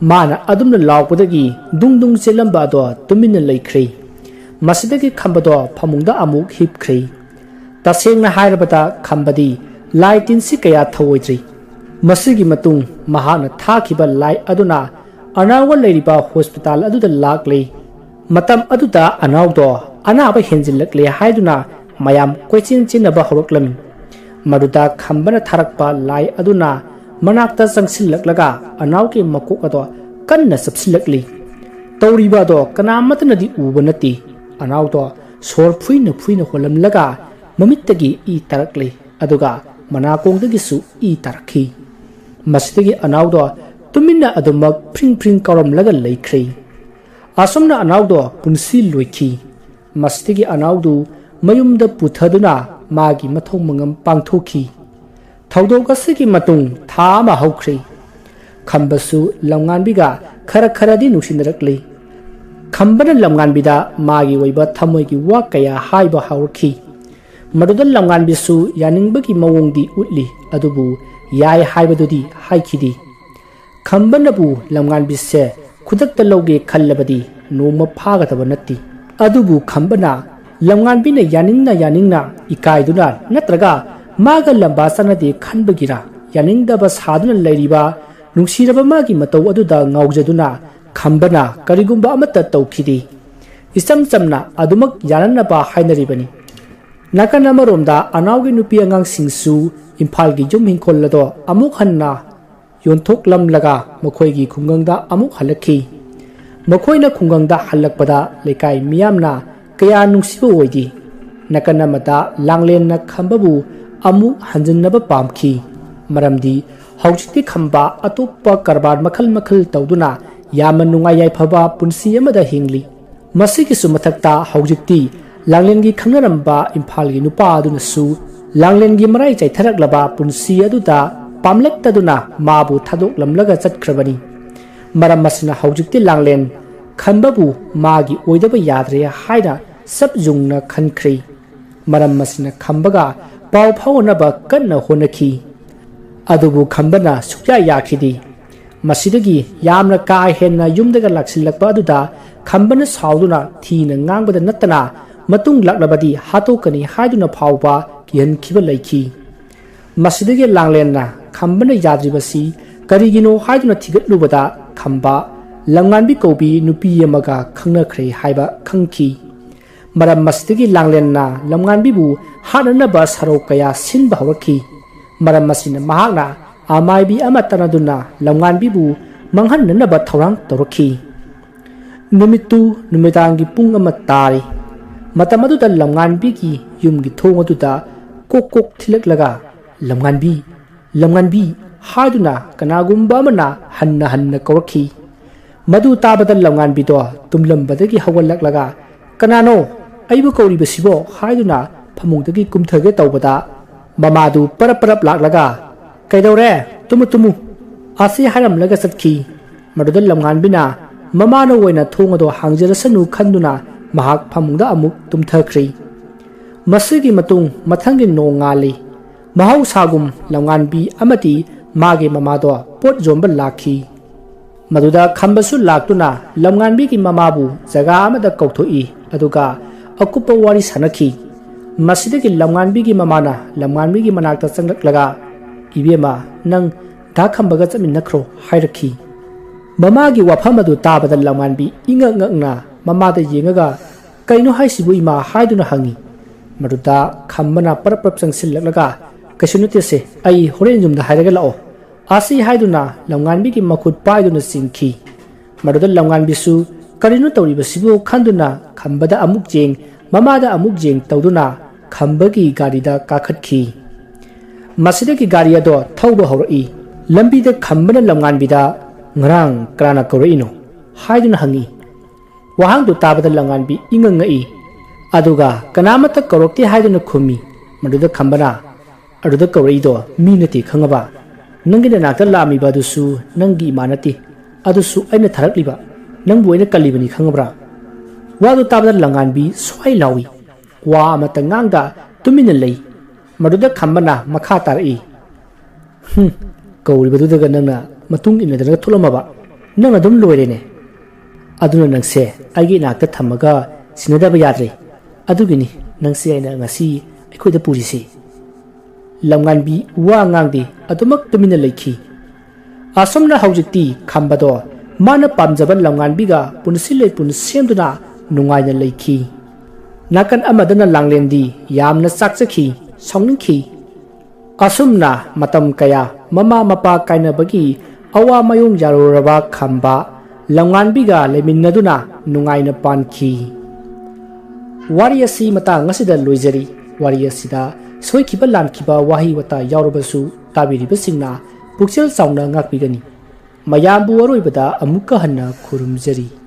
ꯃꯥꯅ ꯑꯗꯨꯝꯅ ꯂꯥꯎꯕꯗꯒꯤ ꯗꯨꯡ ꯗꯨꯡ ꯆꯦꯜꯂꯝꯕ ꯑꯗꯣ ꯇꯨꯃꯤꯟꯅ ꯂꯩꯈ꯭ꯔꯦ꯫ ꯃꯁꯤꯗꯒꯤ ꯈꯝꯕꯗꯣ ꯐꯃꯨꯡꯗ ꯑꯃꯨꯛ ꯍꯤꯞꯈ꯭ꯔꯦ꯫ ꯇꯁꯦꯡꯅ ꯍꯥꯏꯔꯕꯗ ꯈꯝꯕꯗꯤ ꯂꯥꯏ ꯇꯤꯟꯁꯤ ꯀꯌꯥ ꯊꯧꯑꯣꯏꯗ꯭ꯔꯤ꯫ ꯃꯁꯤꯒꯤ ꯃꯇꯨꯡ ꯃꯍꯥꯛꯅ ꯊꯥꯈꯤꯕ ꯂꯥꯏ ꯑꯗꯨꯅ ꯑꯅꯥꯎꯒ ꯂꯩꯔꯤꯕ ꯍꯣꯁꯄꯤꯇꯥꯜ ꯑꯗꯨꯗ ꯂꯥꯛꯂꯦ꯫ ꯃꯇꯝ ꯑꯗꯨꯗ ꯑꯅꯥꯎꯗꯣ ꯑꯅꯥꯕ ꯍꯦꯟꯖꯤꯜꯂꯛꯂꯦ ꯍꯥꯏꯗꯨꯅ ꯃꯌꯥꯝ ꯀꯣꯏꯆꯦꯟ ꯆꯦꯟꯅꯕ ꯍꯧꯔꯛꯂꯝꯃꯤ꯫ ꯃꯗꯨꯗ ꯈꯝꯕꯅ ꯊꯥꯔꯛꯄ ꯂꯥꯏ ꯑꯗꯨꯅ ꯃꯅꯥꯛꯇ ꯆꯪꯁꯤꯜꯂꯛꯂꯒ ꯑꯅꯥꯎꯒꯤ ꯃꯀꯣꯛ ꯑꯗꯣ ꯀꯟꯅ ꯆꯞꯁꯤꯜꯂꯛꯂꯤ꯫ ꯇꯧꯔꯤꯕ ꯑꯗꯣ ꯀꯅꯥꯃꯠꯇꯅꯗꯤ ꯎꯕ ꯅꯠꯇꯦ꯫ ꯑꯅꯥꯎꯗꯣ ꯁꯣꯔ ꯐꯨꯏꯅ ꯐꯨꯏꯅ ꯍꯣꯜꯂꯝꯂꯒ ꯃꯃꯤꯠꯇꯒꯤ ꯏ ꯇꯥꯔꯛꯂꯤ, ꯑꯗꯨꯒ ꯃꯅꯥꯀꯣꯡꯗꯒꯤꯁꯨ ꯏ ꯇꯥꯔꯛꯈꯤ꯫ ꯃꯁꯤꯗꯒꯤ ꯑꯅꯥꯎꯗꯣ ꯇꯨꯃꯤꯟꯅ ꯑꯗꯨꯃꯛ ꯐ꯭ꯔꯤꯡ ꯐ꯭ꯔꯤꯡ ꯀꯥꯎꯔꯝꯂꯒ ꯂꯩꯈ꯭ꯔꯦ꯫ ꯑꯁꯨꯝꯅ ꯑꯅꯥꯎꯗꯣ ꯄꯨꯟꯁꯤ ꯂꯣꯏꯈꯤ꯫ ꯃꯁꯤꯗꯒꯤ ꯑꯅꯥꯎꯗꯨ ꯃꯌꯨꯝꯗ ꯄꯨꯊꯗꯨꯅ ꯃꯥꯒꯤ ꯃꯊꯧ ꯃꯉꯝ ꯄꯥꯡꯊꯣꯛꯈꯤ꯫ ꯊꯧꯗꯣꯛ ꯑꯁꯤꯒꯤ ꯃꯇꯨꯡ ꯊꯥ ꯑꯃ ꯍꯧꯈ꯭ꯔꯦ꯫ ꯈꯝꯕꯁꯨ ꯂꯝꯉꯥꯟꯕꯤꯒ ꯈꯔ ꯈꯔꯗꯤ ꯅꯨꯡꯁꯤꯅꯔꯛꯂꯤ꯫ ꯈꯝꯕꯅ ꯂꯝꯉꯥꯟꯕꯤꯗ ꯃꯥꯒꯤ ꯑꯣꯏꯕ ꯊꯃꯣꯏꯒꯤ ꯋꯥ ꯀꯌꯥ ꯍꯥꯏꯕ ꯍꯧꯔꯛꯈꯤ꯫ ꯃꯗꯨꯗ ꯂꯝꯉꯥꯟꯕꯤꯁꯨ ꯌꯥꯅꯤꯡꯕꯒꯤ ꯃꯑꯣꯡꯗꯤ ꯎꯠꯂꯤ, ꯑꯗꯨꯕꯨ ꯌꯥꯏ ꯍꯥꯏꯕꯗꯨꯗꯤ ꯍꯥꯏꯈꯤꯗꯦ꯫ ꯈꯝꯕꯅꯕꯨ ꯂꯝꯉꯥꯟꯕꯤꯁꯦ ꯈꯨꯗꯛꯇ ꯂꯧꯒꯦ ꯈꯜꯂꯕꯗꯤ ꯅꯣꯡꯃ ꯐꯥꯒꯗꯕ ꯅꯠꯇꯦ꯫ ꯑꯗꯨꯕꯨ ꯈꯝꯕꯅ ꯂꯝꯉꯥꯟꯕꯤꯅ ꯌꯥꯅꯤꯡꯅ ꯌꯥꯅꯤꯡꯅ ꯏꯀꯥꯏꯗꯨꯅ ꯅꯠꯇ꯭ꯔꯒ ꯃꯥꯒ ꯂꯝꯕꯥ ꯆꯥꯅꯗꯦ ꯈꯟꯕꯒꯤꯔ ꯌꯥꯅꯤꯡꯗꯕ ꯁꯥꯗꯨꯅ ꯂꯩꯔꯤꯕ ꯅꯨꯡꯁꯤꯔꯕ ꯃꯥꯒꯤ ꯃꯇꯧ ꯑꯗꯨꯗ ꯉꯥꯎꯖꯗꯨꯅ ꯈꯝꯕꯅ ꯀꯔꯤꯒꯨꯝꯕ ꯑꯃꯠꯇ ꯇꯧꯈꯤꯗꯦ꯫ ꯏꯆꯝ ꯆꯝꯅ ꯑꯗꯨꯃꯛ ꯌꯥꯅꯅꯕ ꯍꯥꯏꯅꯔꯤꯕꯅꯤ꯫ ꯅꯥꯀꯟ ꯑꯃꯔꯣꯝꯗ ꯑꯅꯥꯎꯒꯤ ꯅꯨꯄꯤ ꯑꯉꯥꯡꯁꯤꯡꯁꯨ ꯏꯝꯐꯥꯜꯒꯤ ꯌꯨꯝ ꯏꯪꯈꯣꯜ ꯑꯗꯣ ꯑꯃꯨꯛ ꯍꯟꯅ ꯌꯣꯟꯊꯣꯛꯂꯝꯂꯒ ꯃꯈꯣꯏꯒꯤ ꯈꯨꯡꯒꯪꯗ ꯑꯃꯨꯛ ꯍꯜꯂꯛꯈꯤ꯫ ꯃꯈꯣꯏꯅ ꯈꯨꯡꯒꯪꯗ ꯍꯜꯂꯛꯄꯗ ꯂꯩꯀꯥꯏ ꯃꯤꯌꯥꯝꯅ ꯀꯌꯥ ꯅꯨꯡꯁꯤꯕ ꯑꯣꯏꯗꯦ꯫ ꯅꯥꯀꯟ ꯑꯃꯗ ꯂꯥꯡꯂꯦꯟꯅ ꯈꯝꯕꯕꯨ ꯑꯃꯨꯛ ꯍꯟꯖꯤꯟꯅꯕ ꯄꯥꯝꯈꯤ꯫ ꯃꯔꯝꯗꯤ ꯍꯧꯖꯤꯛꯇꯤ ꯈꯝꯕ ꯑꯇꯣꯞꯄ ꯀꯔꯕꯥꯔ ꯃꯈꯜ ꯃꯈꯜ ꯇꯧꯗꯨꯅ ꯌꯥꯝꯅ ꯅꯨꯡꯉꯥꯏ ꯌꯥꯏꯐꯕ ꯄꯨꯟꯁꯤ ꯑꯃꯗ ꯍꯤꯡꯂꯤ꯫ ꯃꯁꯤꯒꯤꯁꯨ ꯃꯊꯛꯇ ꯍꯧꯖꯤꯛꯇꯤ ꯂꯥꯡꯂꯦꯟꯒꯤ ꯈꯪꯅꯔꯝꯕ ꯏꯝꯐꯥꯜꯒꯤ ꯅꯨꯄꯥ ꯑꯗꯨꯅꯁꯨ ꯂꯥꯡꯂꯦꯟꯒꯤ ꯃꯔꯥꯏ ꯆꯥꯏꯊꯔꯛꯂꯕ ꯄꯨꯟꯁꯤ ꯑꯗꯨꯗ ꯄꯥꯝꯂꯛꯇꯗꯨꯅ ꯃꯥꯕꯨ ꯊꯥꯗꯣꯛꯂꯝꯂꯒ ꯆꯠꯈ꯭ꯔꯕꯅꯤ꯫ ꯃꯔꯝ ꯑꯁꯤꯅ ꯍꯧꯖꯤꯛꯇꯤ ꯂꯥꯡꯂꯦꯟ ꯈꯝꯕꯕꯨ ꯃꯥꯒꯤ ꯑꯣꯏꯗꯕ ꯌꯥꯗ꯭ꯔꯦ ꯍꯥꯏꯅ ꯆꯞ ꯌꯨꯡꯅ ꯈꯟꯈ꯭ꯔꯦ꯫ ꯃꯔꯝ ꯑꯁꯤꯅ ꯈꯝꯕꯒ ꯄꯥꯎ ꯐꯥꯎꯅꯅꯕ ꯀꯟꯅ ꯍꯣꯠꯅꯈꯤ꯫ ꯑꯗꯨꯕꯨ ꯈꯝꯕꯅ ꯁꯨꯛꯌꯥ ꯌꯥꯈꯤꯗꯦ꯫ ꯃꯁꯤꯗꯒꯤ ꯌꯥꯝꯅ ꯀꯥ ꯍꯦꯟꯅ ꯌꯨꯝꯗꯒ ꯂꯥꯛꯁꯤꯜꯂꯛꯄ ꯑꯗꯨꯗ ꯈꯝꯕꯅ ꯁꯥꯎꯗꯨꯅ ꯊꯤꯅ ꯉꯥꯡꯕꯗ ꯅꯠꯇꯅ ꯃꯇꯨꯡ ꯂꯥꯛꯂꯕꯗꯤ ꯍꯥꯠꯇꯣꯛꯀꯅꯤ ꯍꯥꯏꯗꯨꯅ ꯐꯥꯎꯕ ꯀꯤꯍꯟꯈꯤꯕ ꯂꯩꯈꯤ꯫ ꯃꯁꯤꯗꯒꯤ ꯂꯥꯡꯂꯦꯟꯅ ꯈꯝꯕꯅ ꯌꯥꯗ꯭ꯔꯤꯕꯁꯤ ꯀꯔꯤꯒꯤꯅꯣ ꯍꯥꯏꯗꯨꯅ ꯊꯤꯒꯠꯂꯨꯕꯗ ꯈꯝꯕ ꯂꯝꯉꯥꯟꯕꯤ ꯀꯧꯕꯤ ꯅꯨꯄꯤ ꯑꯃꯒ ꯈꯪꯅꯈ꯭ꯔꯦ ꯍꯥꯏꯕ ꯈꯪꯈꯤ꯫ ꯃꯔꯝ ꯑꯁꯤꯗꯒꯤ ꯂꯥꯡꯂꯦꯟꯅ ꯂꯝꯉꯥꯟꯕꯤꯕꯨ ꯍꯥꯠꯅꯅꯕ ꯁꯔꯧ ꯀꯌꯥ ꯁꯤꯟꯕ ꯍꯧꯔꯛꯈꯤ꯫ ꯃꯔꯝ ꯑꯁꯤꯅ ꯃꯍꯥꯛꯅ ꯑꯃꯥꯏꯕꯤ ꯑꯃ ꯇꯥꯟꯅꯗꯨꯅ ꯂꯝꯉꯥꯟꯕꯤꯕꯨ ꯃꯥꯡꯍꯟꯅꯅꯕ ꯊꯧꯔꯥꯡ ꯇꯧꯔꯛꯈꯤ꯫ ꯅꯨꯃꯤꯠꯇꯨ ꯅꯨꯃꯤꯗꯥꯡꯒꯤ ꯄꯨꯡ ꯑꯃ ꯇꯥꯔꯤ꯫ ꯃꯇꯝ ꯑꯗꯨꯗ ꯂꯝꯉꯥꯟꯕꯤꯒꯤ ꯌꯨꯝꯒꯤ ꯊꯣꯡ ꯑꯗꯨꯗ ꯀꯣꯛ ꯀꯣꯛ ꯊꯤꯜꯂꯛꯂꯒ, "ꯂꯝꯉꯥꯟꯕꯤ, ꯂꯝꯉꯥꯟꯕꯤ" ꯍꯥꯏꯗꯨꯅ ꯀꯅꯥꯒꯨꯝꯕ ꯑꯃꯅ ꯍꯟꯅ ꯍꯟꯅ ꯀꯧꯔꯛꯈꯤ꯫ ꯃꯗꯨ ꯇꯥꯕꯗ ꯂꯝꯉꯥꯟꯕꯤꯗꯣ ꯇꯨꯝꯂꯝꯕꯗꯒꯤ ꯍꯧꯒꯠꯂꯛꯂꯒ, "ꯀꯅꯥꯅꯣ ꯑꯩꯕꯨ ꯀꯧꯔꯤꯕꯁꯤꯕꯣ?" ꯍꯥꯏꯗꯨꯅ ꯐꯃꯨꯡꯗꯒꯤ ꯀꯨꯝꯊꯒꯦ ꯇꯧꯕꯗ, ꯃꯃꯥꯗꯨ ꯄꯔꯞ ꯄꯔꯞ ꯂꯥꯛꯂꯒ, "ꯀꯩꯗꯧꯔꯦ? ꯇꯨꯝꯃꯨ, ꯇꯨꯝꯃꯨ" ꯑꯁꯤ ꯍꯥꯏꯔꯝꯂꯒ ꯆꯠꯈꯤ꯫ ꯃꯗꯨꯗ ꯂꯝꯉꯥꯟꯕꯤꯅ ꯃꯃꯥꯅ ꯑꯣꯏꯅ ꯊꯣꯡ ꯑꯗꯨ ꯍꯥꯡꯖꯔꯁꯅꯨ ꯈꯟꯗꯨꯅ ꯃꯍꯥꯛ ꯐꯃꯨꯡꯗ ꯑꯃꯨꯛ ꯇꯨꯝꯊꯈ꯭ꯔꯤ꯫ ꯃꯁꯤꯒꯤ ꯃꯇꯨꯡ ꯃꯊꯪꯒꯤ ꯅꯣꯡꯉꯥꯜꯂꯤ꯫ ꯃꯍꯧꯁꯥꯒꯨꯝ ꯂꯝꯉꯥꯟꯕꯤ ꯑꯃꯗꯤ ꯃꯥꯒꯤ ꯃꯃꯥꯗꯣ ꯄꯣꯠ ꯌꯣꯟꯕ ꯂꯥꯛꯈꯤ꯫ ꯃꯗꯨꯗ ꯈꯝꯕꯁꯨ ꯂꯥꯛꯇꯨꯅ ꯂꯝꯉꯥꯟꯕꯤꯒꯤ ꯃꯃꯥꯕꯨ ꯖꯒꯥ ꯑꯃꯗ ꯀꯧꯊꯣꯛꯏ, ꯑꯗꯨꯒ ꯑꯀꯨꯞꯄ ꯋꯥꯔꯤ ꯁꯥꯟꯅꯈꯤ꯫ ꯃꯁꯤꯗꯒꯤ ꯂꯝꯉꯥꯟꯕꯤꯒꯤ ꯃꯃꯥꯅ ꯂꯝꯉꯥꯟꯕꯤꯒꯤ ꯃꯅꯥꯛꯇ ꯆꯪꯂꯛꯂꯒ, "ꯏꯕꯦꯝꯃ, ꯅꯪ ꯗꯥ ꯈꯝꯕꯒ ꯆꯠꯃꯤꯟꯅꯈ꯭ꯔꯣ" ꯍꯥꯏꯔꯛꯈꯤ꯫ ꯃꯃꯥꯒꯤ ꯋꯥꯐꯝ ꯑꯗꯨ ꯇꯥꯕꯗ ꯂꯝꯉꯥꯟꯕꯤ ꯏꯉꯛ ꯉꯛꯅ ꯃꯃꯥꯗ ꯌꯦꯡꯉꯒ, "ꯀꯩꯅꯣ ꯍꯥꯏꯁꯤꯕꯨ ꯏꯃꯥ?" ꯍꯥꯏꯗꯨꯅ ꯍꯪꯉꯤ꯫ ꯃꯗꯨꯗ ꯈꯝꯕꯅ ꯄꯔꯞ ꯄꯔꯞ ꯆꯪꯁꯤꯜꯂꯛꯂꯒ, "ꯀꯩꯁꯨ ꯅꯠꯇꯦꯁꯦ, ꯑꯩ ꯍꯣꯔꯦꯟ ꯌꯨꯝꯗ ꯍꯥꯏꯔꯒ ꯂꯥꯛꯑꯣ" ꯑꯁꯤ ꯍꯥꯏꯗꯨꯅ ꯂꯝꯉꯥꯟꯕꯤꯒꯤ ꯃꯈꯨꯠ ꯄꯥꯏꯗꯨꯅ ꯆꯦꯟꯈꯤ꯫ ꯃꯗꯨꯗ ꯂꯝꯉꯥꯟꯕꯤꯁꯨ ꯀꯔꯤꯅꯣ ꯇꯧꯔꯤꯕꯁꯤꯕꯨ ꯈꯟꯗꯨꯅ ꯈꯝꯕꯗ ꯑꯃꯨꯛ ꯌꯦꯡ, ꯃꯃꯥꯗ ꯑꯃꯨꯛ ꯌꯦꯡ ꯇꯧꯗꯨꯅ ꯈꯝꯕꯒꯤ ꯒꯥꯔꯤꯗ ꯀꯥꯈꯠꯈꯤ꯫ ꯃꯁꯤꯗꯒꯤ ꯒꯥꯔꯤ ꯑꯗꯣ ꯊꯧꯕ ꯍꯧꯔꯛꯏ꯫ ꯂꯝꯕꯤꯗ ꯈꯝꯕꯅ ꯂꯝꯉꯥꯟꯕꯤꯗ, "ꯉꯔꯥꯡ ꯀꯅꯥꯅ ꯀꯧꯔꯛꯏꯅꯣ?" ꯍꯥꯏꯗꯨꯅ ꯍꯪꯉꯤ꯫ ꯋꯥꯍꯪꯗꯨ ꯇꯥꯕꯗ ꯂꯝꯉꯥꯟꯕꯤ ꯏꯉꯛ ꯉꯛꯏ꯫ ꯑꯗꯨꯒ ꯀꯅꯥꯃꯠꯇ ꯀꯧꯔꯛꯇꯦ ꯍꯥꯏꯗꯨꯅ ꯈꯨꯝꯃꯤ꯫ ꯃꯗꯨꯗ ꯈꯝꯕꯅ, "ꯑꯗꯨꯗ ꯀꯧꯔꯛꯏꯗꯣ ꯃꯤ ꯅꯠꯇꯦ ꯈꯪꯉꯕ? ꯅꯪꯒꯤ ꯅꯅꯥꯛꯇ ꯂꯥꯛꯑꯝꯃꯤꯕ ꯑꯗꯨꯁꯨ ꯅꯪꯒꯤ ꯏꯃꯥ ꯅꯠꯇꯦ, ꯑꯗꯨꯁꯨ ꯑꯩꯅ ꯊꯥꯔꯛꯂꯤꯕ, ꯅꯪꯕꯨ ꯑꯩꯅ ꯀꯜꯂꯤꯕꯅꯤ ꯈꯪꯉꯕ꯭ꯔꯥ?" ꯋꯥꯗꯨ ꯇꯥꯕꯗ ꯂꯝꯉꯥꯟꯕꯤ ꯁ꯭ꯋꯥꯏ ꯂꯥꯎꯏ꯫ ꯋꯥ ꯑꯃꯠꯇ ꯉꯥꯡꯗ ꯇꯨꯃꯤꯟꯅ ꯂꯩ꯫ ꯃꯗꯨꯗ ꯈꯝꯕꯅ ꯃꯈꯥ ꯇꯥꯔꯛꯏ, "ꯍꯨꯝ, ꯀꯧꯔꯤꯕꯗꯨꯗꯒ ꯅꯪꯅ ꯃꯇꯨꯡ ꯏꯟꯅꯗꯅꯒ ꯊꯣꯛꯂꯝꯃꯕ? ꯅꯪ ꯑꯗꯨꯝ ꯂꯣꯏꯔꯦꯅꯦ꯫ ꯑꯗꯨꯅ ꯅꯪꯁꯦ ꯑꯩꯒꯤ ꯏꯅꯥꯛꯇ ꯊꯝꯃꯒ ꯁꯤꯟꯅꯗꯕ ꯌꯥꯗ꯭ꯔꯦ꯫ ꯑꯗꯨꯒꯤꯅꯤ ꯅꯪꯁꯦ ꯑꯩꯅ ꯉꯁꯤ ꯑꯩꯈꯣꯏꯗ ꯄꯨꯔꯤꯁꯤ꯫" ꯂꯝꯉꯥꯟꯕꯤ ꯋꯥ ꯉꯥꯡꯗꯦ, ꯑꯗꯨꯃꯛ ꯇꯨꯃꯤꯟꯅ ꯂꯩꯈꯤ꯫ ꯑꯁꯨꯝꯅ ꯍꯧꯖꯤꯛꯇꯤ ꯈꯝꯕꯗꯣ ꯃꯥꯅ ꯄꯥꯝꯖꯕ ꯂꯝꯉꯥꯟꯕꯤꯒ ꯄꯨꯟꯁꯤ ꯂꯩꯄꯨꯟ ꯁꯦꯝꯗꯨꯅ ꯅꯨꯡꯉꯥꯏꯅ ꯂꯩꯈꯤ꯫ ꯅꯥꯀꯟ ꯑꯃꯗꯅ ꯂꯥꯡꯂꯦꯟꯗꯤ ꯌꯥꯝꯅ ꯆꯥꯛꯆꯈꯤ, ꯁꯥꯎꯅꯤꯡꯈꯤ꯫ ꯑꯁꯨꯝꯅ ꯃꯇꯝ ꯀꯌꯥ ꯃꯃꯥ ꯃꯄꯥ ꯀꯥꯏꯅꯕꯒꯤ ꯑꯋꯥ ꯃꯌꯣꯡ ꯌꯥꯔꯨꯔꯕ ꯈꯝꯕ ꯂꯝꯉꯥꯟꯕꯤꯒ ꯂꯩꯃꯤꯟꯅꯗꯨꯅ ꯅꯨꯡꯉꯥꯏꯅ ꯄꯥꯟꯈꯤ꯫ ꯋꯥꯔꯤ ꯑꯁꯤ ꯃꯇꯥꯡ ꯑꯁꯤꯗ ꯂꯣꯏꯖꯔꯤ꯫ ꯋꯥꯔꯤ ꯑꯁꯤꯗ ꯁꯣꯏꯈꯤꯕ ꯂꯥꯟꯈꯤꯕ ꯋꯥꯍꯩ ꯋꯥꯇꯥ ꯌꯥꯎꯔꯕꯁꯨ ꯇꯥꯕꯤꯔꯤꯕꯁꯤꯡꯅ ꯄꯨꯛꯆꯦꯜ ꯆꯥꯎꯅ ꯉꯥꯛꯄꯤꯒꯅꯤ꯫ ꯃꯌꯥꯝꯕꯨ ꯑꯔꯣꯏꯕꯗ ꯑꯃꯨꯛꯀ ꯍꯟꯅ ꯈꯨꯔꯨꯝꯖꯔꯤ꯫